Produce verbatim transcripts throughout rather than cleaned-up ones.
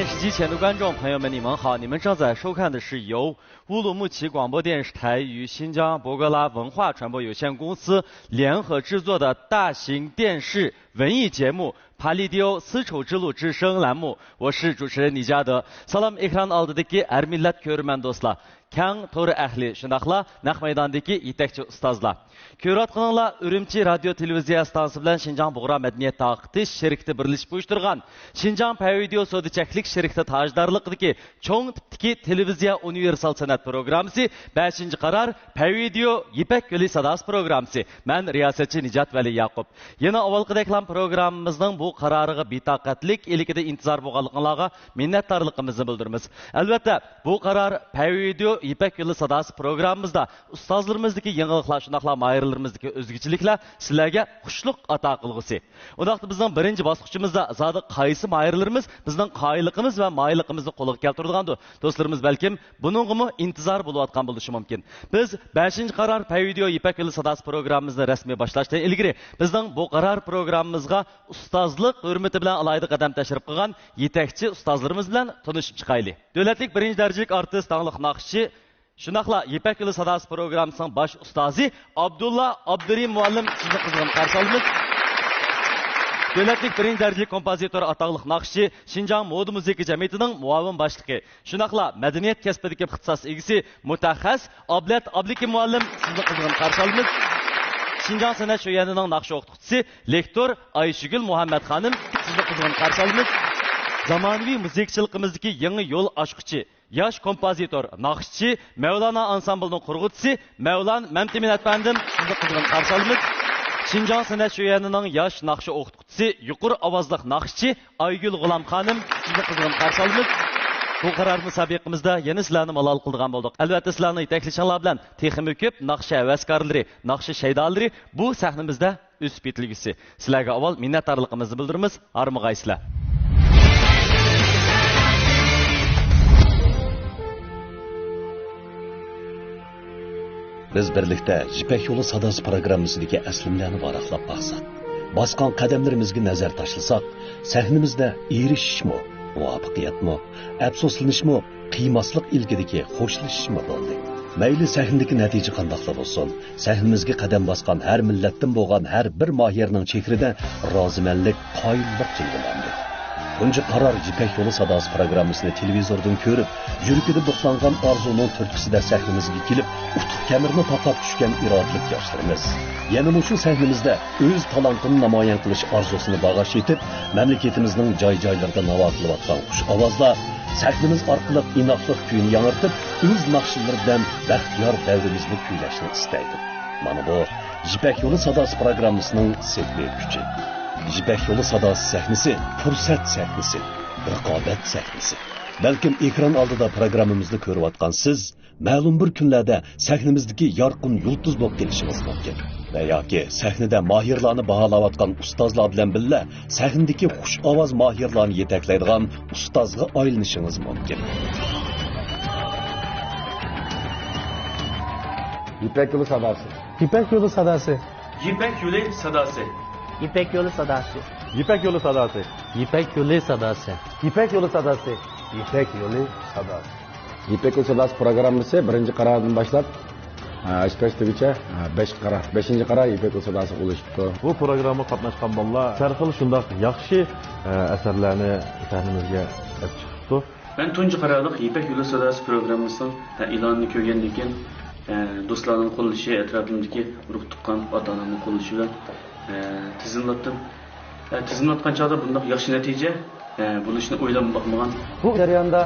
手机前的观众朋友们，你们好，你们正在收看的是由乌鲁木齐广播电视台与新疆博格拉文化传播有限公司联合制作的大型电视文艺节目《Palidio丝绸之路之声》栏目，我是主持人李嘉德。Salam ekran aldidagi har millat ko'rman do'stlar. كەڭ تور ئەھلى، شۇنداقلا نەق مەيداندىكى يېتەكچى ئۇستازلار. كۆرۈۋاتقىنىڭلار ئۈرۈمچى رادىيو تېلېۋىزىيە ئىستانسىسى بىلەن شىنجاڭ بۇغرا مەدەنىيەت تارقىتىش شىركىتى بىرلىشىپ ئۇيۇشتۇرغان شىنجاڭ پەيۋىدېئو سودا چەكلىك شىركىتى تاجدارلىقىدىكى چوڭ تىپتىكى تېلېۋىزىيە ئۇنىۋېرسال سەنئەت پروگراممىسى، بەشىنچى قارار، پەيۋىدېئو يىپەك يولى ساداسى پروگراممىسى. مەن رىياسەتچى نىجات ۋەلى ياقۇپ. يەنە ئاۋۋالقىدەكلا پروگراممىمىزنىڭ بۇ قارارىغا بىتاقەتلىك ئىلكىدە ئىنتىزار بولغانلىقىڭلارغا مىننەتدارلىقىمىزنى بىلدۈرىمىز. ئەلۋەتتە، بۇ قارار پەيۋىدېئو يىپەك يولى ساداسى پروگراممىمىزدا ئۇستازلىرىمىزدىكى يېڭىلىقلار، شۇنداقلا ماھىرلىرىمىزدىكى ئۆزگىچىلىكلەر سىلەرگە خۇشلۇق ئاتا قىلغۇسى. ئۇنداقتا بىزنىڭ بىرىنچى باسقۇچىمىزدا زادى قايسى ماھىرلىرىمىز بىزنىڭ قايىللىقىمىز ۋە ماھىرلىقىمىزنى قولغا كەلتۈرىدىغاندۇ؟ دوستلىرىمىز بەلكىم بۇنىڭغىمۇ ئىنتىزار بولۇۋاتقان بولۇشى مۇمكىن. بىز بەشىنچى قارار پەيۋىدېئو يىپەك يولى ساداسى پروگراممىمىزنى رەسمىي باشلاشتىن ئىلگىرى بىزنىڭ بۇ قارار پروگراممىمىزغا ئۇستازلىق ھۆرمىتى بىلەن ئالاھىدە قەدەم تەشرىپ قىلغان يېتەكچى ئۇستازلىرىمىز بىلەن تونۇشۇپ چىقايلى. دۆلەتلىك بىرىنچى دەرىجىلىك ئارتىس، داڭلىق ناخشىچى، شۇنداقلا يىپەك يولى ساداسى پروگراممىسىنىڭ باش ئۇستازى ئابدۇللا ئابدۇرېھىم مۇئەللىم، سىزنى قىزغىن قارشى ئالىمىز. دۆلەتلىك بىرىنچى دەرىجىلىك كومپوزىتور، ئاتاقلىق ناخشىچى، شىنجاڭ مودا مۇزىكا جەمئىيىتىنىڭ مۇئاۋىن باشلىقى، شۇنداقلا مەدەنىيەت كەسپىدىكى ئىختىساس ئىگىسى، مۇتەخەسسىس ئابلەت ئابلىكىم مۇئەللىم، سىزنى قىزغىن قارشى ئالىمىز. شىنجاڭ سەنئەت شۆيۈەنىنىڭ ناخشا ئوقۇتقۇچىسى، لېكتور ئايشىگۈل مۇھەممەت خانىم، سىزنى قىزغىن قارشى ئالىمىز. زامانىۋى مۇزىكىچىلىقىمىزدىكى يېڭى يول ئاچقۇچى، ياش كومپوزىتور، ناخشىچى، مەۋلانا ئانسامبىلىنىڭ قۇرغۇچىسى مەۋلان مەمتىمىن ئەپەندىم، سىزنى قىزغىن قارشى ئالىمىز. شىنجاڭ سەنئەت شۆيۈەنىنىڭ ياش ناخشا ئوقۇتقۇچىسى، يۇقىرى ئاۋازلىق ناخشىچى ئايگۈل غۇلام خانىم، سىزنى قىزغىن قارشى ئالىمىز. بۇ قارار مۇسابىقىمىزدە يەنە سىلەرنى مالال قىلىدىغان بولدۇق. ئەلۋەتتە، سىلەرنىڭ يېتەكلىشىڭلار بىلەن تېخىمۇ كۆپ ناخشا ھەۋەسكارلىرى، ناخشا شەيدالىرى بۇ سەھنىمىزدە ئۆسۈپ يېتىلگۈسى. سىلەرگە ئاۋۋال مىننەتدارلىقىمىزنى بىلدۈرىمىز. ھارمىغايسىلەر. بىز بىرلىكتە يىپەك يولى ساداسى پروگراممىسىدىكى ئەسلىمىلەرنى ۋاراقلاپ باقساق، باسقان قەدەملىرىمىزگە نەزەر تاشلىساق، سەھنىمىزدە ئېرىشىشمۇ، مۇۋەپپەقىيەتمۇ، ئەپسۇسلىنىشمۇ، قىيماسلىق ئىلكىدىكى خوشلىشىشمۇ بولدى. مەيلى سەھنىدىكى نەتىجە قانداقلا بولسۇن، سەھنىمىزگە قەدەم باسقان ھەر مىللەتتىن بولغان ھەر بىر ماھىرنىڭ چېھرىدە رازىمەنلىك، قايىللىق جىلۋىلەندى. تۇنجى قارار يىپەك يولى ساداسى پروگراممىسىنى تېلېۋىزوردىن كۆرۈپ، يۈرىكىدە بۇسلانغان ئارزۇنىڭ تۈرتكىسىدە سەھنىمىزگە كېلىپ، ئۇتۇق كەمىرىنى تاقاپ چۈشكەن ئىرادىلىك ياشلىرىمىز. يەنە مۇشۇ سەھنىمىزدە ئۆز تالانتىنى نامايان قىلىش ئارزۇسىنى باغاش ئېتىپ، مەملىكىتىمىزنىڭ جاي-جايلىرىدا ناۋا قىلىۋاتقان خۇش ئاۋازلار سەھنىمىز ئارقىلىق ئىناقلىق كۈيىنى ياڭرىتىپ، ئۆز ناخشىلىرى بىلەن بەختىيار دەۋرىمىزنى كۈيلەشنى ئىستەيدۇ. مانا بۇ يىپەك يولى ساداسى پروگراممىسىنىڭ سېھرىي كۈچى. يىپەك يولى ساداسى سەھنىسى، پۇرسەت سەھنىسى، رىقابەت سەھنىسى. بەلكىم ئېكران ئالدىدا پروگراممىمىزنى كۆرۈۋاتقان سىز مەلۇم بىر كۈنلەردە سەھنىمىزدىكى يارقىن يۇلتۇز بولۇپ قېلىشىڭىز مۇمكىن. ۋە ياكى سەھنىدە ماھىرلارنى باھالاۋاتقان ئۇستازلار بىلەن بىللە سەھنىدىكى خۇش ئاۋاز ماھىرلارنى يېتەكلەيدىغان ئۇستازغا ئايلىنىشىڭىز مۇمكىن. يىپەك يولى ساداسى. يىپەك يولى ساداسى. يىپەك يولى ساداسى. يىپەك يولى ساداسى. يىپەك يولى ساداسى. يىپەك يولى ساداسى. يىپەك يولى ساداسى. يىپەك يولى ساداسى. يىپەك يولى ساداسى پروگراممىسى بىرىنچى قارارىدىن باشلاپ، ئە، ئاشپەزلىكىگىچە، ئە، بەش قارار، بەشىنچى قارار يىپەك يولى ساداسىغا ئۇلىشىپتۇ. بۇ پروگراممىغا قاتناشقان بالىلار سەرخىل شۇنداق ياخشى، ئە، ئەسەرلەرنى سەھنىمىزگە ئەپ چىقىپتۇ. مەن تۇنجى قارارلىق يىپەك يولى ساداسى پروگراممىسىنىڭ، ئە، ئېلانىنى كۆرگەندىن كېيىن، ئە، دوستلارنىڭ قوللىشى، ئەتراپىمدىكى ئۇرۇق-تۇغقان، ئاتا-ئانامنىڭ قوللىشى بىلەن، ئە، تىزىملاتتىم. ئە، تىزىملاتقان چاغدا بۇنداق ياخشى نەتىجە، ئە، بولۇشىنى ئويلاپمۇ باقمىغان. بۇ جەرياندا،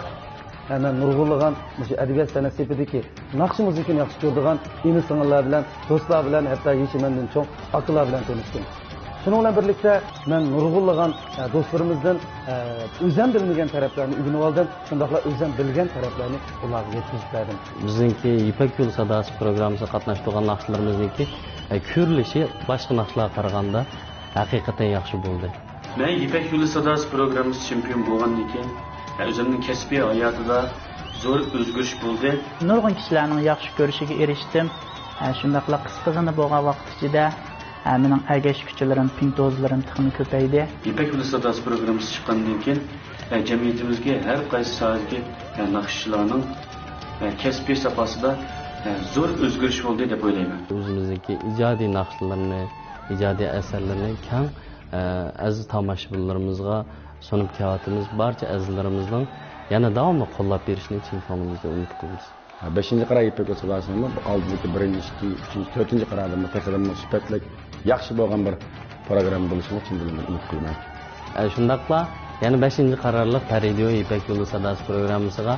ئە، مەن نۇرغۇنلىغان مۇشۇ ئەدەبىيات سەنئەت سېپىدىكى ناخشا مۇزىكىنى ياخشى كۆرىدىغان ئىنى-سىڭىللار بىلەن، دوستلار بىلەن، ھەتتا يېشى مەندىن چوڭ ئاكىلار بىلەن تونۇشتۇم. شۇنىڭ بىلەن بىرلىكتە، مەن نۇرغۇنلىغان، ئە، دوستلىرىمىزدىن، ئە، ئۆزەم بىلمىگەن تەرەپلەرنى ئۆگىنىۋالدىم، شۇنداقلا ئۆزەم بىلگەن تەرەپلەرنى ئۇلارغا يەتكۈزۈپ بەردىم. بىزنىڭكى يىپەك يولى ساداسى پروگراممىسىغا قاتناشتۇرغان ناخشىلىرىمىزنىڭكى، ئە، كۆرۈلۈشى باشقا ناخشىلارغا قارىغاندا ھەقىقەتەن ياخشى بولدى. مەن يىپەك يولى ساداسى پروگراممىسى چېمپىيون بولغاندىن كېيىن، ئۆزۈمنىڭ كەسپىي ھاياتىدا زور ئۆزگىرىش بولدى. نۇرغۇن كىشىلەرنىڭ ياخشى كۆرۈشىگە ئېرىشتىم. شۇنداقلا قىسقىغىنە بولغان ۋاقىت ئىچىدە مېنىڭ ئەگەشكۈچىلىرىم، پىنتوزلىرىم تېخىمۇ كۆپەيدى. يىپەك يولى ساداسى پروگراممىسى چىققاندىن كېيىن، جەمئىيىتىمىزدىكى ھەر قايسى ساھەدىكى ناخشىچىلارنىڭ كەسپىي ساپاسىدا زور ئۆزگىرىش بولدى دەپ ئويلايمەن. ئۆزىمىزنىڭكى ئىجادىي ناخشىلىرىنى، ئىجادىي ئەسەرلىرىنى كەڭ، ئەزىز تاماشىبىنلىرىمىزغا سۇنۇپ كېلىۋاتىمىز. بارچە ئەزىزلىرىمىزنىڭ يەنە داۋاملىق قوللاپ بېرىشىنى چىن كۆڭلىمىزدىن ئۈمىد قىلىمىز. بەشىنچى قارار يىپەك يولى ساداسىنىڭمۇ بۇ ئالدىدىكى بىرىنچى، ئىككىنچى، ئۈچىنچى، تۆتىنچى قارارىدىنمۇ تېخىمۇ سۈپەتلىك، ياخشى بولغان بىر پروگرامما بولۇشىنى چىن دىلىمدىن ئۈمىد قىلىمەن. ئە، شۇنداقلا يەنە بەشىنچى قارارلىق پەرىدىيو يىپەك يولى ساداسى پروگراممىسىغا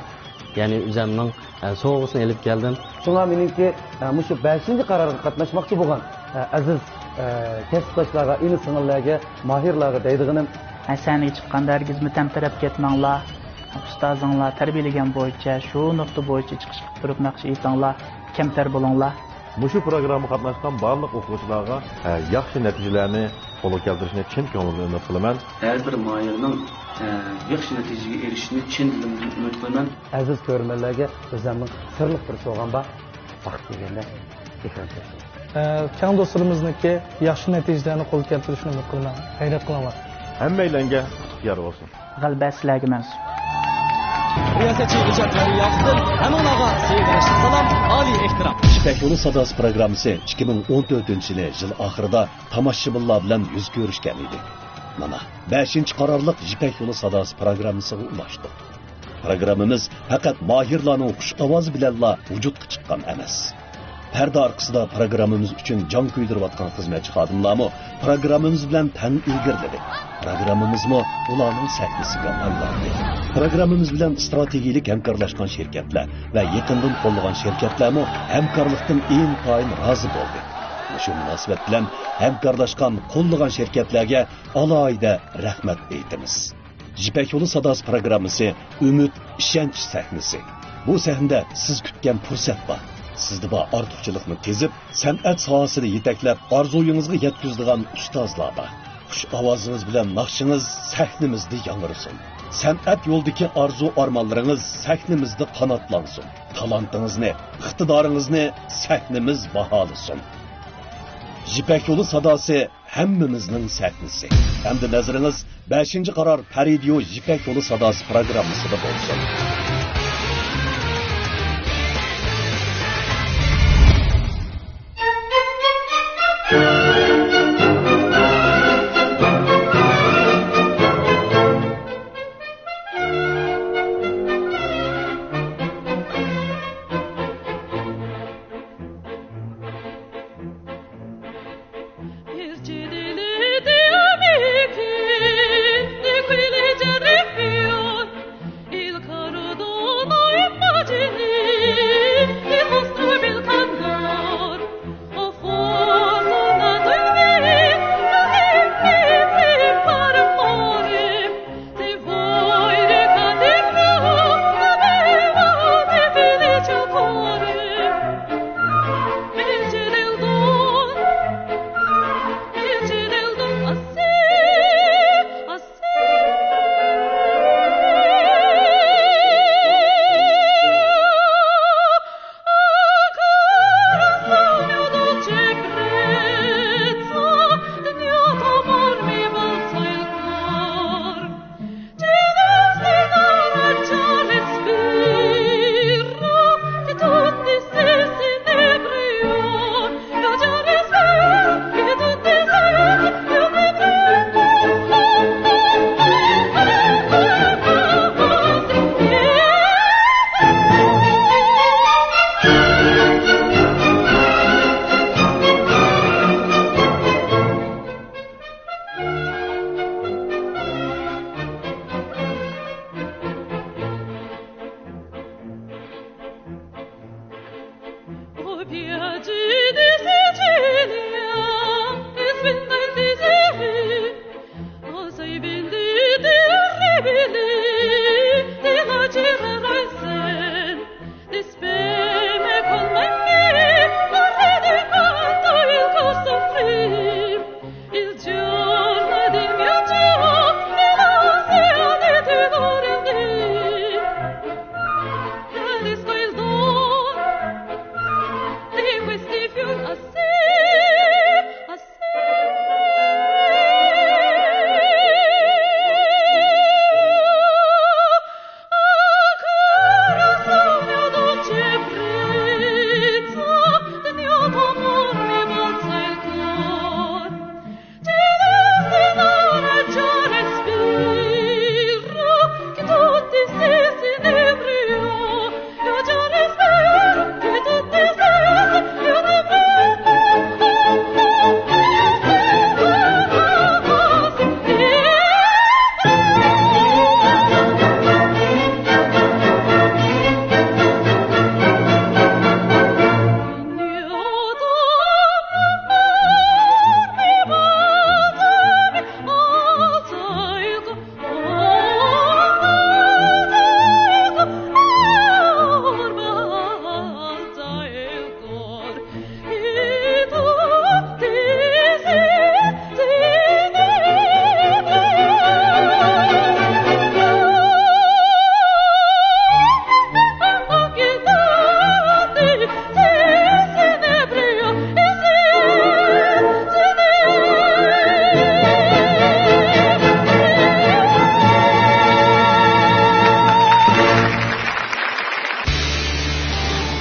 يەنە ئۆزەمنىڭ، ئە، سوۋغىسىنى ئېلىپ كەلدىم. شۇڭا مېنىڭكى، ئە، مۇشۇ بەشىنچى قارارغا قاتناشماقچى بولغان، ئە، ئەزىز، ئە، كەسىپداشلارغا، ئىنى-سىڭىللەرگە، ماھىرلارغا دەيدىغىنىم، ھە، سەھنىگە چىققاندا ھەرگىزمۇ تەمتىرەپ كەتمەڭلار. ئۇستازىڭلار تەربىيەلىگەن بويىچە، شۇ نۇقتا بويىچە چىقىش قىلىپ تۇرۇپ ناخشا ئېيتىڭلار، كەمتەر بولۇڭلار. مۇشۇ پروگراممىغا قاتناشقان بارلىق ئوقۇغۇچىلارغا، ھە، ياخشى نەتىجىلەرنى قولغا كەلتۈرۈشىنى چىن كۆڭلۈمدىن ئۈمىد قىلىمەن. ھەر بىر ماھىرنىڭ، ھە، ياخشى نەتىجىگە ئېرىشىشىنى چىن دىلىمدىن ئۈمىد قىلىمەن. ئەزىز كۆرۈرمەنلەرگە ئۆزەمنىڭ سىرلىق بىر سوۋغام بار. ۋاقىت كەلگەندە ئېكران كۆرسىتىمىز. ئە، كەڭ دوستلىرىمىزنىڭكى ياخشى نەتىجىلەرنى قولغا كەلتۈرۈشىنى ئۈمىد قىلىمەن. ھەيران قىلىڭلار. ھەممەيلەنگە ئۇتۇق يار بولسۇن. غەلىبە سىلەرگە مەنسۇپ. رىياسەتچى ئىجاد غەنىياقىدىن ھەممىڭلارغا سۆيگۈداشلىق سالام، ئالىي ئېھتىرام. يىپەك يولى ساداسى پروگراممىسى ئىككى مىڭ ئون تۆتىنچى يىلى يىل ئاخىرىدا تاماشىبىنلار بىلەن يۈز كۆرۈشكەن ئىدى. مانا، بەشىنچى قارارلىق يىپەك يولى ساداسى پروگراممىسىغا ئۇلاشتۇق. پروگراممىمىز پەقەت ماھىرلارنىڭ خۇش ئاۋازى بىلەنلا ۋۇجۇدقا چىققان ئەمەس. پەردە ئارقىسىدا پروگراممىمىز ئۈچۈن جان كۆيدۈرۈۋاتقان خىزمەتچى خادىملارمۇ پروگراممىمىز بىلەن تەڭ ئىلگىرىلىدى. پروگراممىمىزمۇ ئۇلارنىڭ سەھنىسىگە ئايلاندى. پروگراممىمىز بىلەن ئىستراتېگىيەلىك ھەمكارلاشقان شىركەتلەر ۋە يېقىندىن قوللىغان شىركەتلەرمۇ ھەمكارلىقتىن ئىنتايىن رازى بولدى. مۇشۇ مۇناسىۋەت بىلەن ھەمكارلاشقان، قوللىغان شىركەتلەرگە ئالاھىدە رەھمەت ئېيتىمىز. يىپەك يولى ساداسى پروگراممىسى ئۈمىد، ئىشەنچ سەھنىسى. بۇ سەھنىدە سىز كۈتكەن پۇرسەت بار. سىزدە بار ئارتۇقچىلىقنى تېزىپ، سەنئەت ساھەسىدە يېتەكلەپ، ئارزۇيىڭىزغا يەتكۈزىدىغان ئۇستازلار بار. خۇش ئاۋازىڭىز بىلەن ناخشىڭىز سەھنىمىزدە ياڭرىسۇن. سەنئەت يولىدىكى ئارزۇ-ئارمانلىرىڭىز سەھنىمىزدە قاناتلانسۇن. تالانتىڭىزنى، ئىقتىدارىڭىزنى سەھنىمىز باھالىسۇن. يىپەك يولى ساداسى ھەممىمىزنىڭ سەھنىسى. ئەمدى نەزىرىڭىز بەشىنچى قارار پەرىدىيو يىپەك يولى ساداسى پروگراممىسىدا بولسۇن.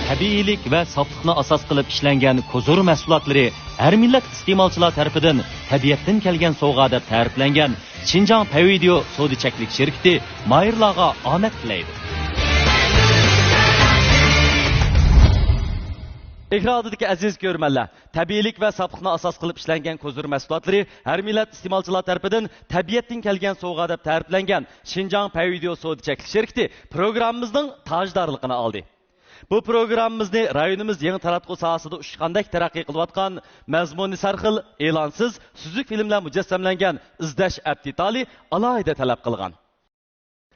تەبىئىيلىك ۋە ساپلىقنى ئاساس قىلىپ ئىشلەنگەن كوزۇر مەھسۇلاتلىرى ھەر مىللەت ئىستېمالچىلار تەرىپىدىن تەبىئەتتىن كەلگەن سوۋغا دەپ تەرىپلەنگەن شىنجاڭ پەيۋىدېئو سودا چەكلىك شىركىتى ماھىرلارغا ئامەت تىلەيدۇ. ئېكران ئالدىدىكى ئەزىز كۆرۈرمەنلەر، تەبىئىيلىك ۋە ساپلىقنى ئاساس قىلىپ ئىشلەنگەن كوزۇر مەھسۇلاتلىرى ھەر مىللەت ئىستېمالچىلار تەرىپىدىن تەبىئەتتىن كەلگەن سوۋغا دەپ تەرىپلەنگەن شىنجاڭ پەيۋىدېئو سودا چەكلىك شىركىتى پروگراممىمىزنىڭ تاجدارلىقىنى ئالدى. بۇ پروگراممىمىزنى رايونىمىز يېڭى تاراتقۇ ساھەسىدە ئۇچقاندەك تەرەققىي قىلىۋاتقان، مەزمۇنى سەرخىل، ئېلانسىز، سۈزۈك فىلىملەر مۇجەسسەملەنگەن ئىزدەش ئەپ دېتالى ئالاھىدە تەلەپ قىلغان.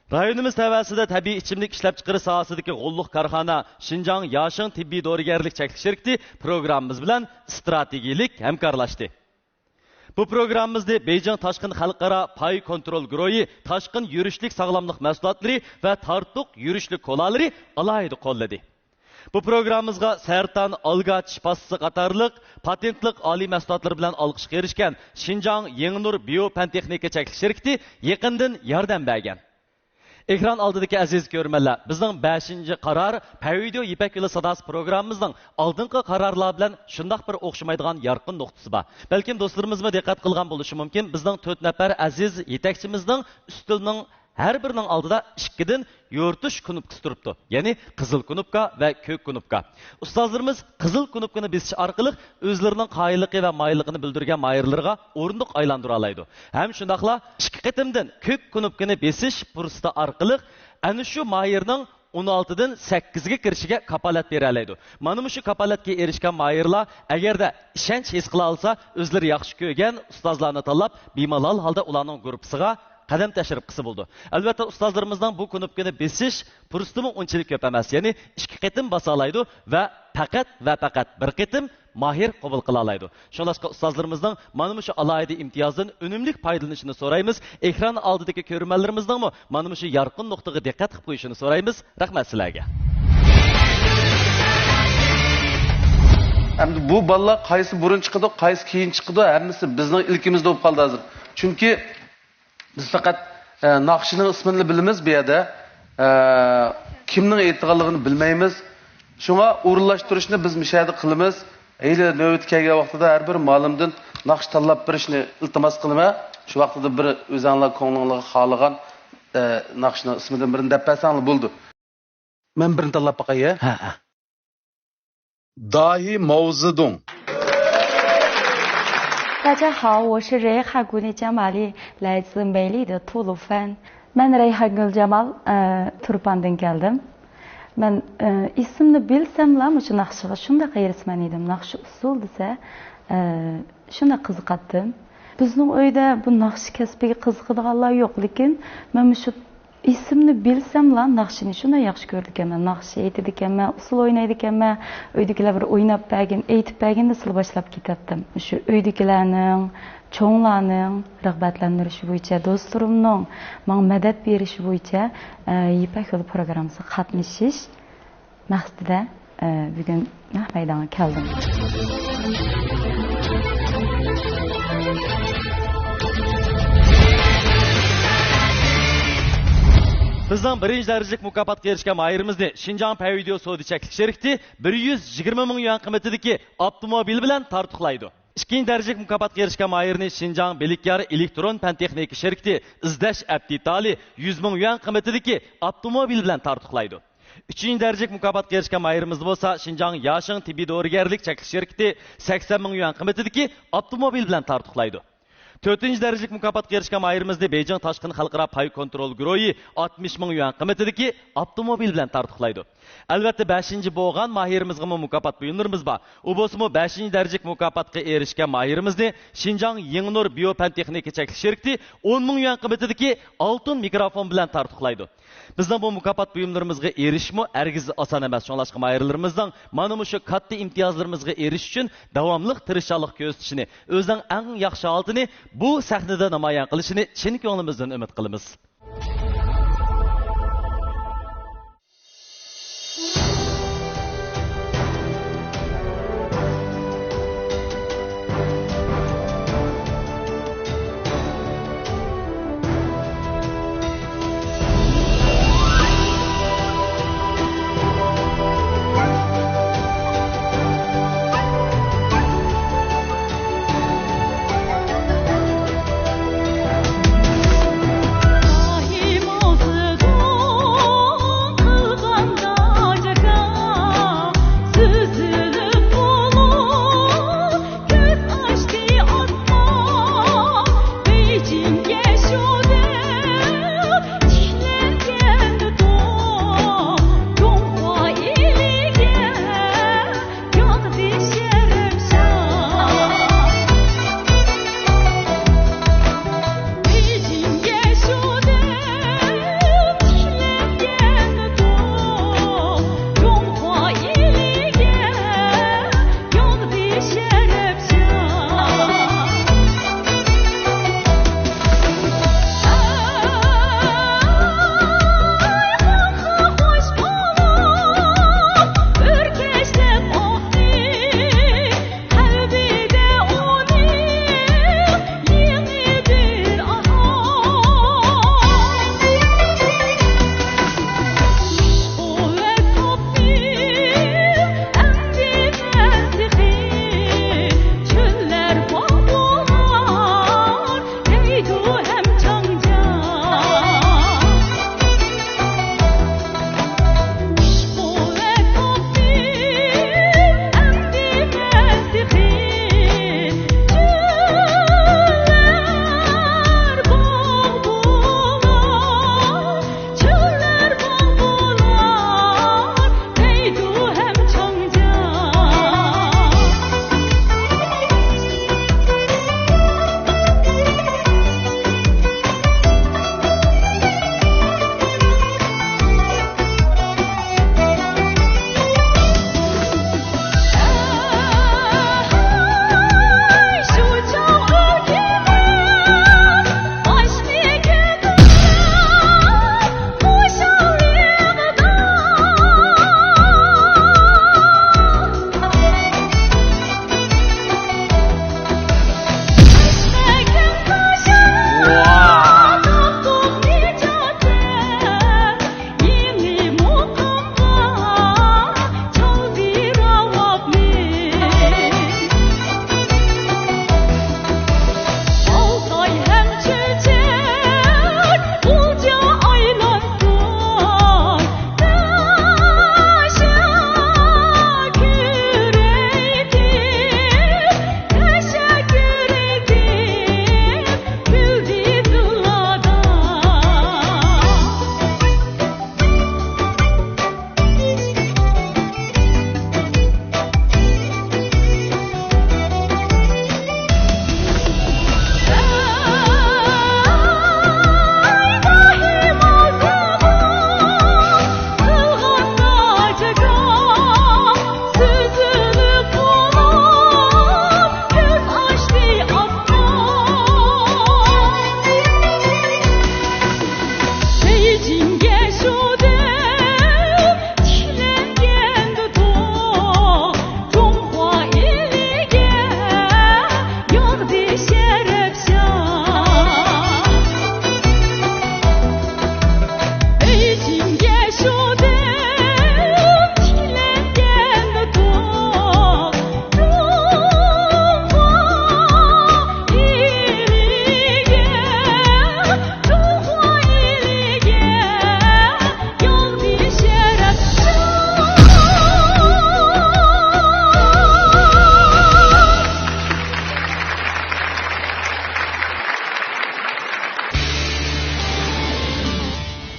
رايونىمىز تەۋەسىدە تەبىئىي ئىچىملىك ئىشلەپچىقىرىش ساھەسىدىكى غوللۇق كارخانا شىنجاڭ ياشىڭ تېببىي دورىگەرلىك چەكلىك شىركىتى پروگراممىمىز بىلەن ئىستراتېگىيەلىك ھەمكارلاشتى. بۇ پروگراممىمىزنى بېيجىڭ تاشقىن خەلقئارا پاي كونترول گۇرۇھى تاشقىن يۈرۈشلۈك ساغلاملىق مەھسۇلاتلىرى ۋە تارتۇق يۈرۈشلۈك كولالىرى ئالاھىدە قوللىدى. بۇ پروگراممىمىزغا سەرتان، ئالگا چىش پاستىسى قاتارلىق پاتېنتلىق ئالىي مەھسۇلاتلىرى بىلەن ئالقىشقا ئېرىشكەن شىنجاڭ يېڭىنۇر بىيو پەن تېخنىكا چەكلىك شىركىتى يېقىندىن ياردەم بەرگەن. ئېكران ئالدىدىكى ئەزىز كۆرۈرمەنلەر، بىزنىڭ بەشىنچى قارار پەيۋىدېئو يىپەك يولى ساداسى پروگراممىمىزنىڭ ئالدىنقى قارارلار بىلەن شۇنداق بىر ئوخشىمايدىغان يارقىن نۇقتىسى بار. بەلكىم دوستلىرىمىزمۇ دىققەت قىلغان بولۇشى مۇمكىن، بىزنىڭ تۆت نەپەر ئەزىز يېتەكچىمىزنىڭ ئۈستىلىنىڭ ھەر بىرىنىڭ ئالدىدا ئىككىدىن يورۇتۇش كۇنۇپكىسى تۇرۇپتۇ. يەنى قىزىل كۇنۇپكا ۋە كۆك كۇنۇپكا. ئۇستازلىرىمىز قىزىل كۇنۇپكىنى بېسىش ئارقىلىق ئۆزلىرىنىڭ قايىللىقى ۋە مايىللىقىنى بىلدۈرگەن ماھىرلىرىغا ئورۇندۇق ئايلاندۇرالايدۇ. ھەم شۇنداقلا ئىككى قېتىمدىن كۆك كۇنۇپكىنى بېسىش پۇرسىتى ئارقىلىق ئەنە شۇ ماھىرنىڭ ئون ئالتىدىن سەككىزگە كىرىشىگە كاپالەت بېرەلەيدۇ. مانا مۇشۇ كاپالەتكە ئېرىشكەن ماھىرلار ئەگەردە ئىشەنچ ھېس قىلالىسا، ئۆزلىرى ياخشى كۆرگەن ئۇستازلارنى تاللاپ، بىمالال ھالدا ئۇلارنىڭ گۇرۇپپىسىغا قەدەم تەشرىپ قىلسا بولىدۇ. ئەلۋەتتە، ئۇستازلىرىمىزنىڭ بۇ كۇنۇپكىنى بېسىش پۇرسىتىمۇ ئۇنچىلىك كۆپ ئەمەس، يەنى ئىككى قېتىم باسالايدۇ ۋە پەقەت ۋە پەقەت بىر قېتىم ماھىر قوبۇل قىلالايدۇ. شۇڭلاشقا ئۇستازلىرىمىزنىڭ مانا مۇشۇ ئالاھىدە ئىمتىيازدىن ئۈنۈملۈك پايدىلىنىشىنى سورايمىز. ئېكران ئالدىدىكى كۆرۈرمەنلىرىمىزنىڭمۇ مانا مۇشۇ يارقىن نۇقتىغا دىققەت قىلىپ قويۇشىنى سورايمىز. رەھمەت سىلەرگە. ئەمدى بۇ بالىلار قايسى بۇرۇن چىقىدۇ، قايسى كېيىن چىقىدۇ، ھەممىسى بىزنىڭ ئىلكىمىزدە بولۇپ قالدى ھازىر. چۈنكى بىز پەقەت، ئە، ناخشىنىڭ ئىسمىنىلا بىلىمىز بۇ يەردە. ئە، كىمنىڭ ئېيتىدىغانلىقىنى بىلمەيمىز. شۇڭا ئورۇنلاشتۇرۇشنى بىز مۇشۇ يەردە قىلىمىز. ھېلى نۆۋىتى كەلگەن ۋاقتىدا ھەر بىر مۇئەللىمدىن ناخشا تاللاپ بېرىشنى ئىلتىماس قىلىمەن. شۇ ۋاقتىدا بىر ئۆزەڭلار كۆڭلۈڭلارغا خالىغان، ئە، ناخشىنىڭ ئىسمىدىن بىرنى دەپ بەرسەڭلار بولىدۇ. مەن بىرنى تاللاپ باقاي، ھە؟ ھە، ھە. داھىي ماۋزېدۇڭ. 大家好，我是热哈古丽加玛丽，来自美丽的吐鲁番。 مەن رەيھانگۈل جامال، ئە، تۇرپاندىن كەلدىم. مەن، ئە، ئېسىمنى بىلسەملا مۇشۇ ناخشىغا شۇنداق ھېرىسمەن ئىدىم. ناخشا ئۇسسۇل دېسە، ئە، شۇنداق قىزىقاتتىم. بىزنىڭ ئۆيدە بۇ ناخشا كەسپىگە قىزىقىدىغانلار يوق، لېكىن مەن مۇشۇ ئېسىمنى بىلسەملا ناخشىنى شۇنداق ياخشى كۆرىدىكەنمەن، ناخشا ئېيتىدىكەنمەن، ئۇسسۇل ئوينايدىكەنمەن. ئۆيدىكىلەر بىر ئويناپ بەرگىن، ئېيتىپ بەرگىن دېسىلا باشلاپ كېتەتتىم. شۇ ئۆيدىكىلەرنىڭ، چوڭلارنىڭ رىغبەتلەندۈرۈشى بويىچە، دوستلىرىمنىڭ ماڭا مەدەت بېرىشى بويىچە، ئە، يىپەك يولى پروگراممىسىغا قاتنىشىش مەقسىتىدە، ئە، بۈگۈن نەق مەيدانغا كەلدىم. بىزنىڭ بىرىنچى دەرىجىلىك مۇكاپاتقا ئېرىشكەن ماھىرىمىزنى شىنجاڭ پەيۋىدېئو سودا چەكلىك شىركىتى بىر يۈز يىگىرمە مىڭ يۈەن قىممىتىدىكى ئاپتوموبىل بىلەن تارتۇقلايدۇ. ئىككىنچى دەرىجىلىك مۇكاپاتقا ئېرىشكەن ماھىرنى شىنجاڭ بىلىكيار ئېلېكترون پەن تېخنىكا شىركىتى ئىزدەش ئەپ دېتالى يۈز مىڭ يۈەن قىممىتىدىكى ئاپتوموبىل بىلەن تارتۇقلايدۇ. ئۈچىنچى دەرىجىلىك مۇكاپاتقا ئېرىشكەن ماھىرىمىزنى بولسا شىنجاڭ ياشىڭ تېببىي دورىگەرلىك چەكلىك شىركىتى سەكسەن مىڭ يۈەن قىممىتىدىكى ئاپتوموبىل بىلەن تارتۇقلايدۇ. تۆتىنچى دەرىجىلىك مۇكاپاتقا ئېرىشكەن ماھىرىمىزنى بېيجىڭ تاشقىن خەلقئارا پاي كونترول گۇرۇھى ئاتمىش مىڭ يۈەن قىممىتىدىكى ئاپتوموبىل بىلەن تارتۇقلايدۇ. ئەلۋەتتە، بەشىنچى بولغان ماھىرىمىزغىمۇ مۇكاپات بۇيۇملىرىمىز بار. ئۇ بولسىمۇ بەشىنچى دەرىجىلىك مۇكاپاتقا ئېرىشكەن ماھىرىمىزنى شىنجاڭ يېڭىنۇر بىيو پەن تېخنىكا چەكلىك شىركىتى ئون مىڭ يۈەن قىممىتىدىكى ئالتۇن مىكروفون بىلەن تارتۇقلايدۇ. بىزنىڭ بۇ مۇكاپات بۇيۇملىرىمىزغا ئېرىشىشمۇ ھەرگىز ئاسان ئەمەس. شۇڭلاشقا ماھىرلىرىمىزنىڭ مانا مۇشۇ كاتتا ئىمتىيازلىرىمىزغا ئېرىشىش ئۈچۈن داۋاملىق تىرىشچانلىق كۆرسىتىشىنى، ئۆزىنىڭ ئەڭ ياخشى ھالىتىنى بۇ سەھنىدە نامايان قىلىشىنى چىن كۆڭلىمىزدىن ئۈمىد قىلىمىز.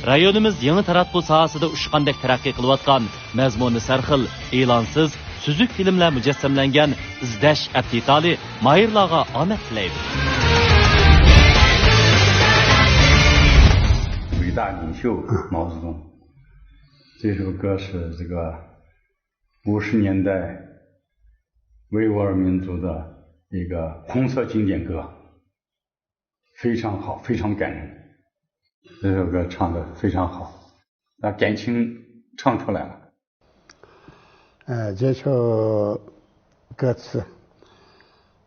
رايونىمىز يېڭى تاراتقۇ ساھەسىدە ئۇچقاندەك تەرەققىي قىلىۋاتقان، مەزمۇنى سەرخىل، ئېلانسىز، سۈزۈك فىلىملەر مۇجەسسەملەنگەن ئىزدەش ئەپتىتالى ماھىرلارغا ئامەت تىلەيمىز. 伟大领袖毛泽东，这首歌是这个五十年代维吾尔民族的一个红色经典歌，非常好，非常感人。这首歌唱得非常好，把感情唱出来了。呃，这首歌词，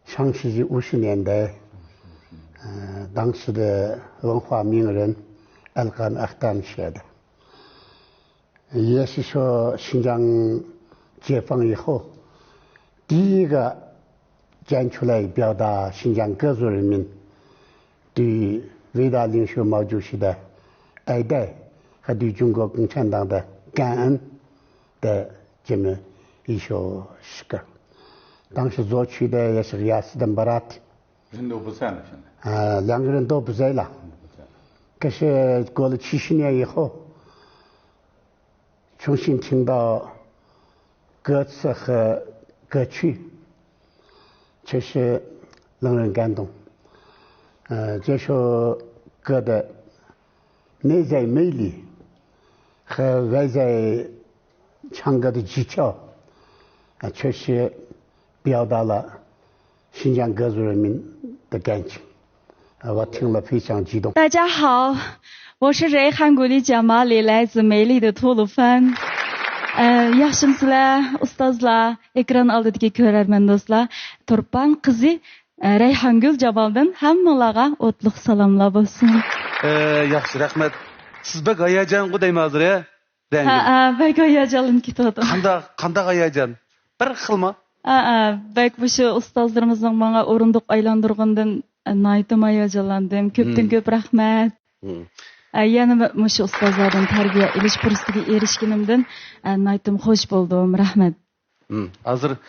上世纪五十年代，呃，当时的文化名人Əlqan Aqtan写的。也是说新疆解放以后，第一个站出来表达新疆各族人民对伟大领袖毛主席的爱戴和对中国共产党的感恩的这么一首诗歌。当时作曲的也是Ğiyasıddin Barat。人都不在了，现在。啊，两个人都不在了。可是过了七十年以后，重新听到歌词和歌曲，确实让人感动。呃，这首歌的内在魅力和外在唱歌的技巧，啊，确实表达了新疆各族人民的感情。啊，我听了非常激动。大家好，我是Reyhan Guli Jamali，来自美丽的吐鲁番。呃，ياخشىمۇسىلەر ئۇستازلار، ئېكران ئالدىدىكى كۆرەرمەن دوستلار؟ تۇرپان قىزى، ئە، رەيھانگۈل جامالدىن ھەممىڭلارغا ئوتلۇق سالاملار بولسۇن. ئە، ياخشى، رەھمەت. سىز بەك ھاياجانغۇ دەيمەن ھازىر، ھە؟ ھە، ھە، بەك ھاياجانلىنىپ كېتىۋاتىمەن. قانداق، قانداق ھاياجان؟ بىر خىلما؟ ھە، ھە، بەك مۇشۇ ئۇستازلىرىمىزنىڭ ماڭا ئورۇندۇق ئايلاندۇرغىنىدىن، ئە، ناھايىتىم ھاياجانلاندىم. كۆپتىن كۆپ رەھمەت. ئە، يەنە مۇشۇ ئۇستازلاردىن تەربىيە ئېلىش پۇرسىتىگە ئېرىشكىنىمدىن، ئە، ناھايىتىم خوش بولدۇم. رەھمەت. ھازىر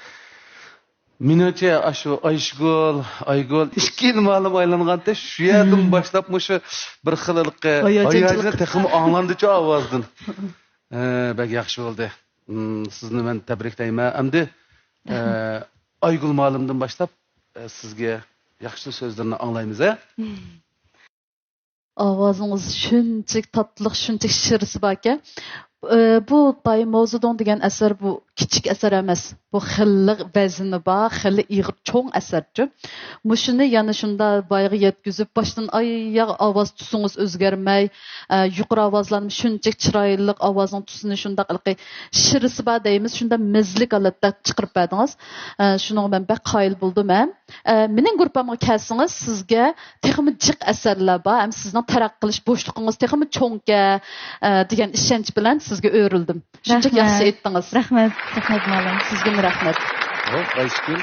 مېنىڭچە، ئاشۇ ئايشىگۈل، ئايگۈل، ئىككى مۇئەللىم ئايلانغانتى، شۇ يەردىن باشلاپ مۇشۇ بىر خىل ھېلىقى ھاياجاننى تېخىمۇ ئاڭلاندىچۇ ئاۋازدىن. ئە، بەك ياخشى بولدى. ئىم، سىزنى مەن تەبرىكلەيمەن. ئەمدى، ئە، ئايگۈل مۇئەللىمدىن باشلاپ، ئە، سىزگە ياخشى سۆزلىرىنى ئاڭلايمىز، ھە؟ ئاۋازىڭىز شۇنچىلىك تاتلىق، شۇنچىلىك شىرىسى باركەن. ئى، بۇ دايى ماۋزېدۇڭ دېگەن ئەسەر، بۇ كىچىك ئەسەر ئەمەس. بۇ خېلى ۋەزنى بار، خېلى ئېغىر، چوڭ ئەسەرچۇ. مۇشۇنى يەنە شۇنداق بايىغا يەتكۈزۈپ، باشتىن ئاياغ ئاۋاز تۈسىڭىز ئۆزگەرمەي، ئە، يۇقىرى ئاۋازلارنى شۇنچىلىك چىرايلىق، ئاۋازنىڭ تۈسىنى شۇنداق ھېلىقى شىرىسى بار دەيمىز، شۇنداق مەززىلىك ھالەتتە چىقىرىپ بەردىڭىز. ئە، شۇنىڭغا مەن بەك قايىل بولدۇم ھەم. ئە، مېنىڭ گۇرۇپپامغا كەلسىڭىز، سىزگە تېخىمۇ جىق ئەسەرلەر بار ھەم سىزنىڭ تەرەققىي قىلىش بوشلۇقىڭىز تېخىمۇ چوڭكەن، ئە، دېگەن ئىشەنچ بىلەن سىزگە ئۆرۈلدۈم. شۇنچىلىك ياخشى ئېيتتىڭىز. رەھمەت، رەھمەت مۇئەللىم. سىزگىمۇ رەھمەت. ھوپ، ئايشىگۈل.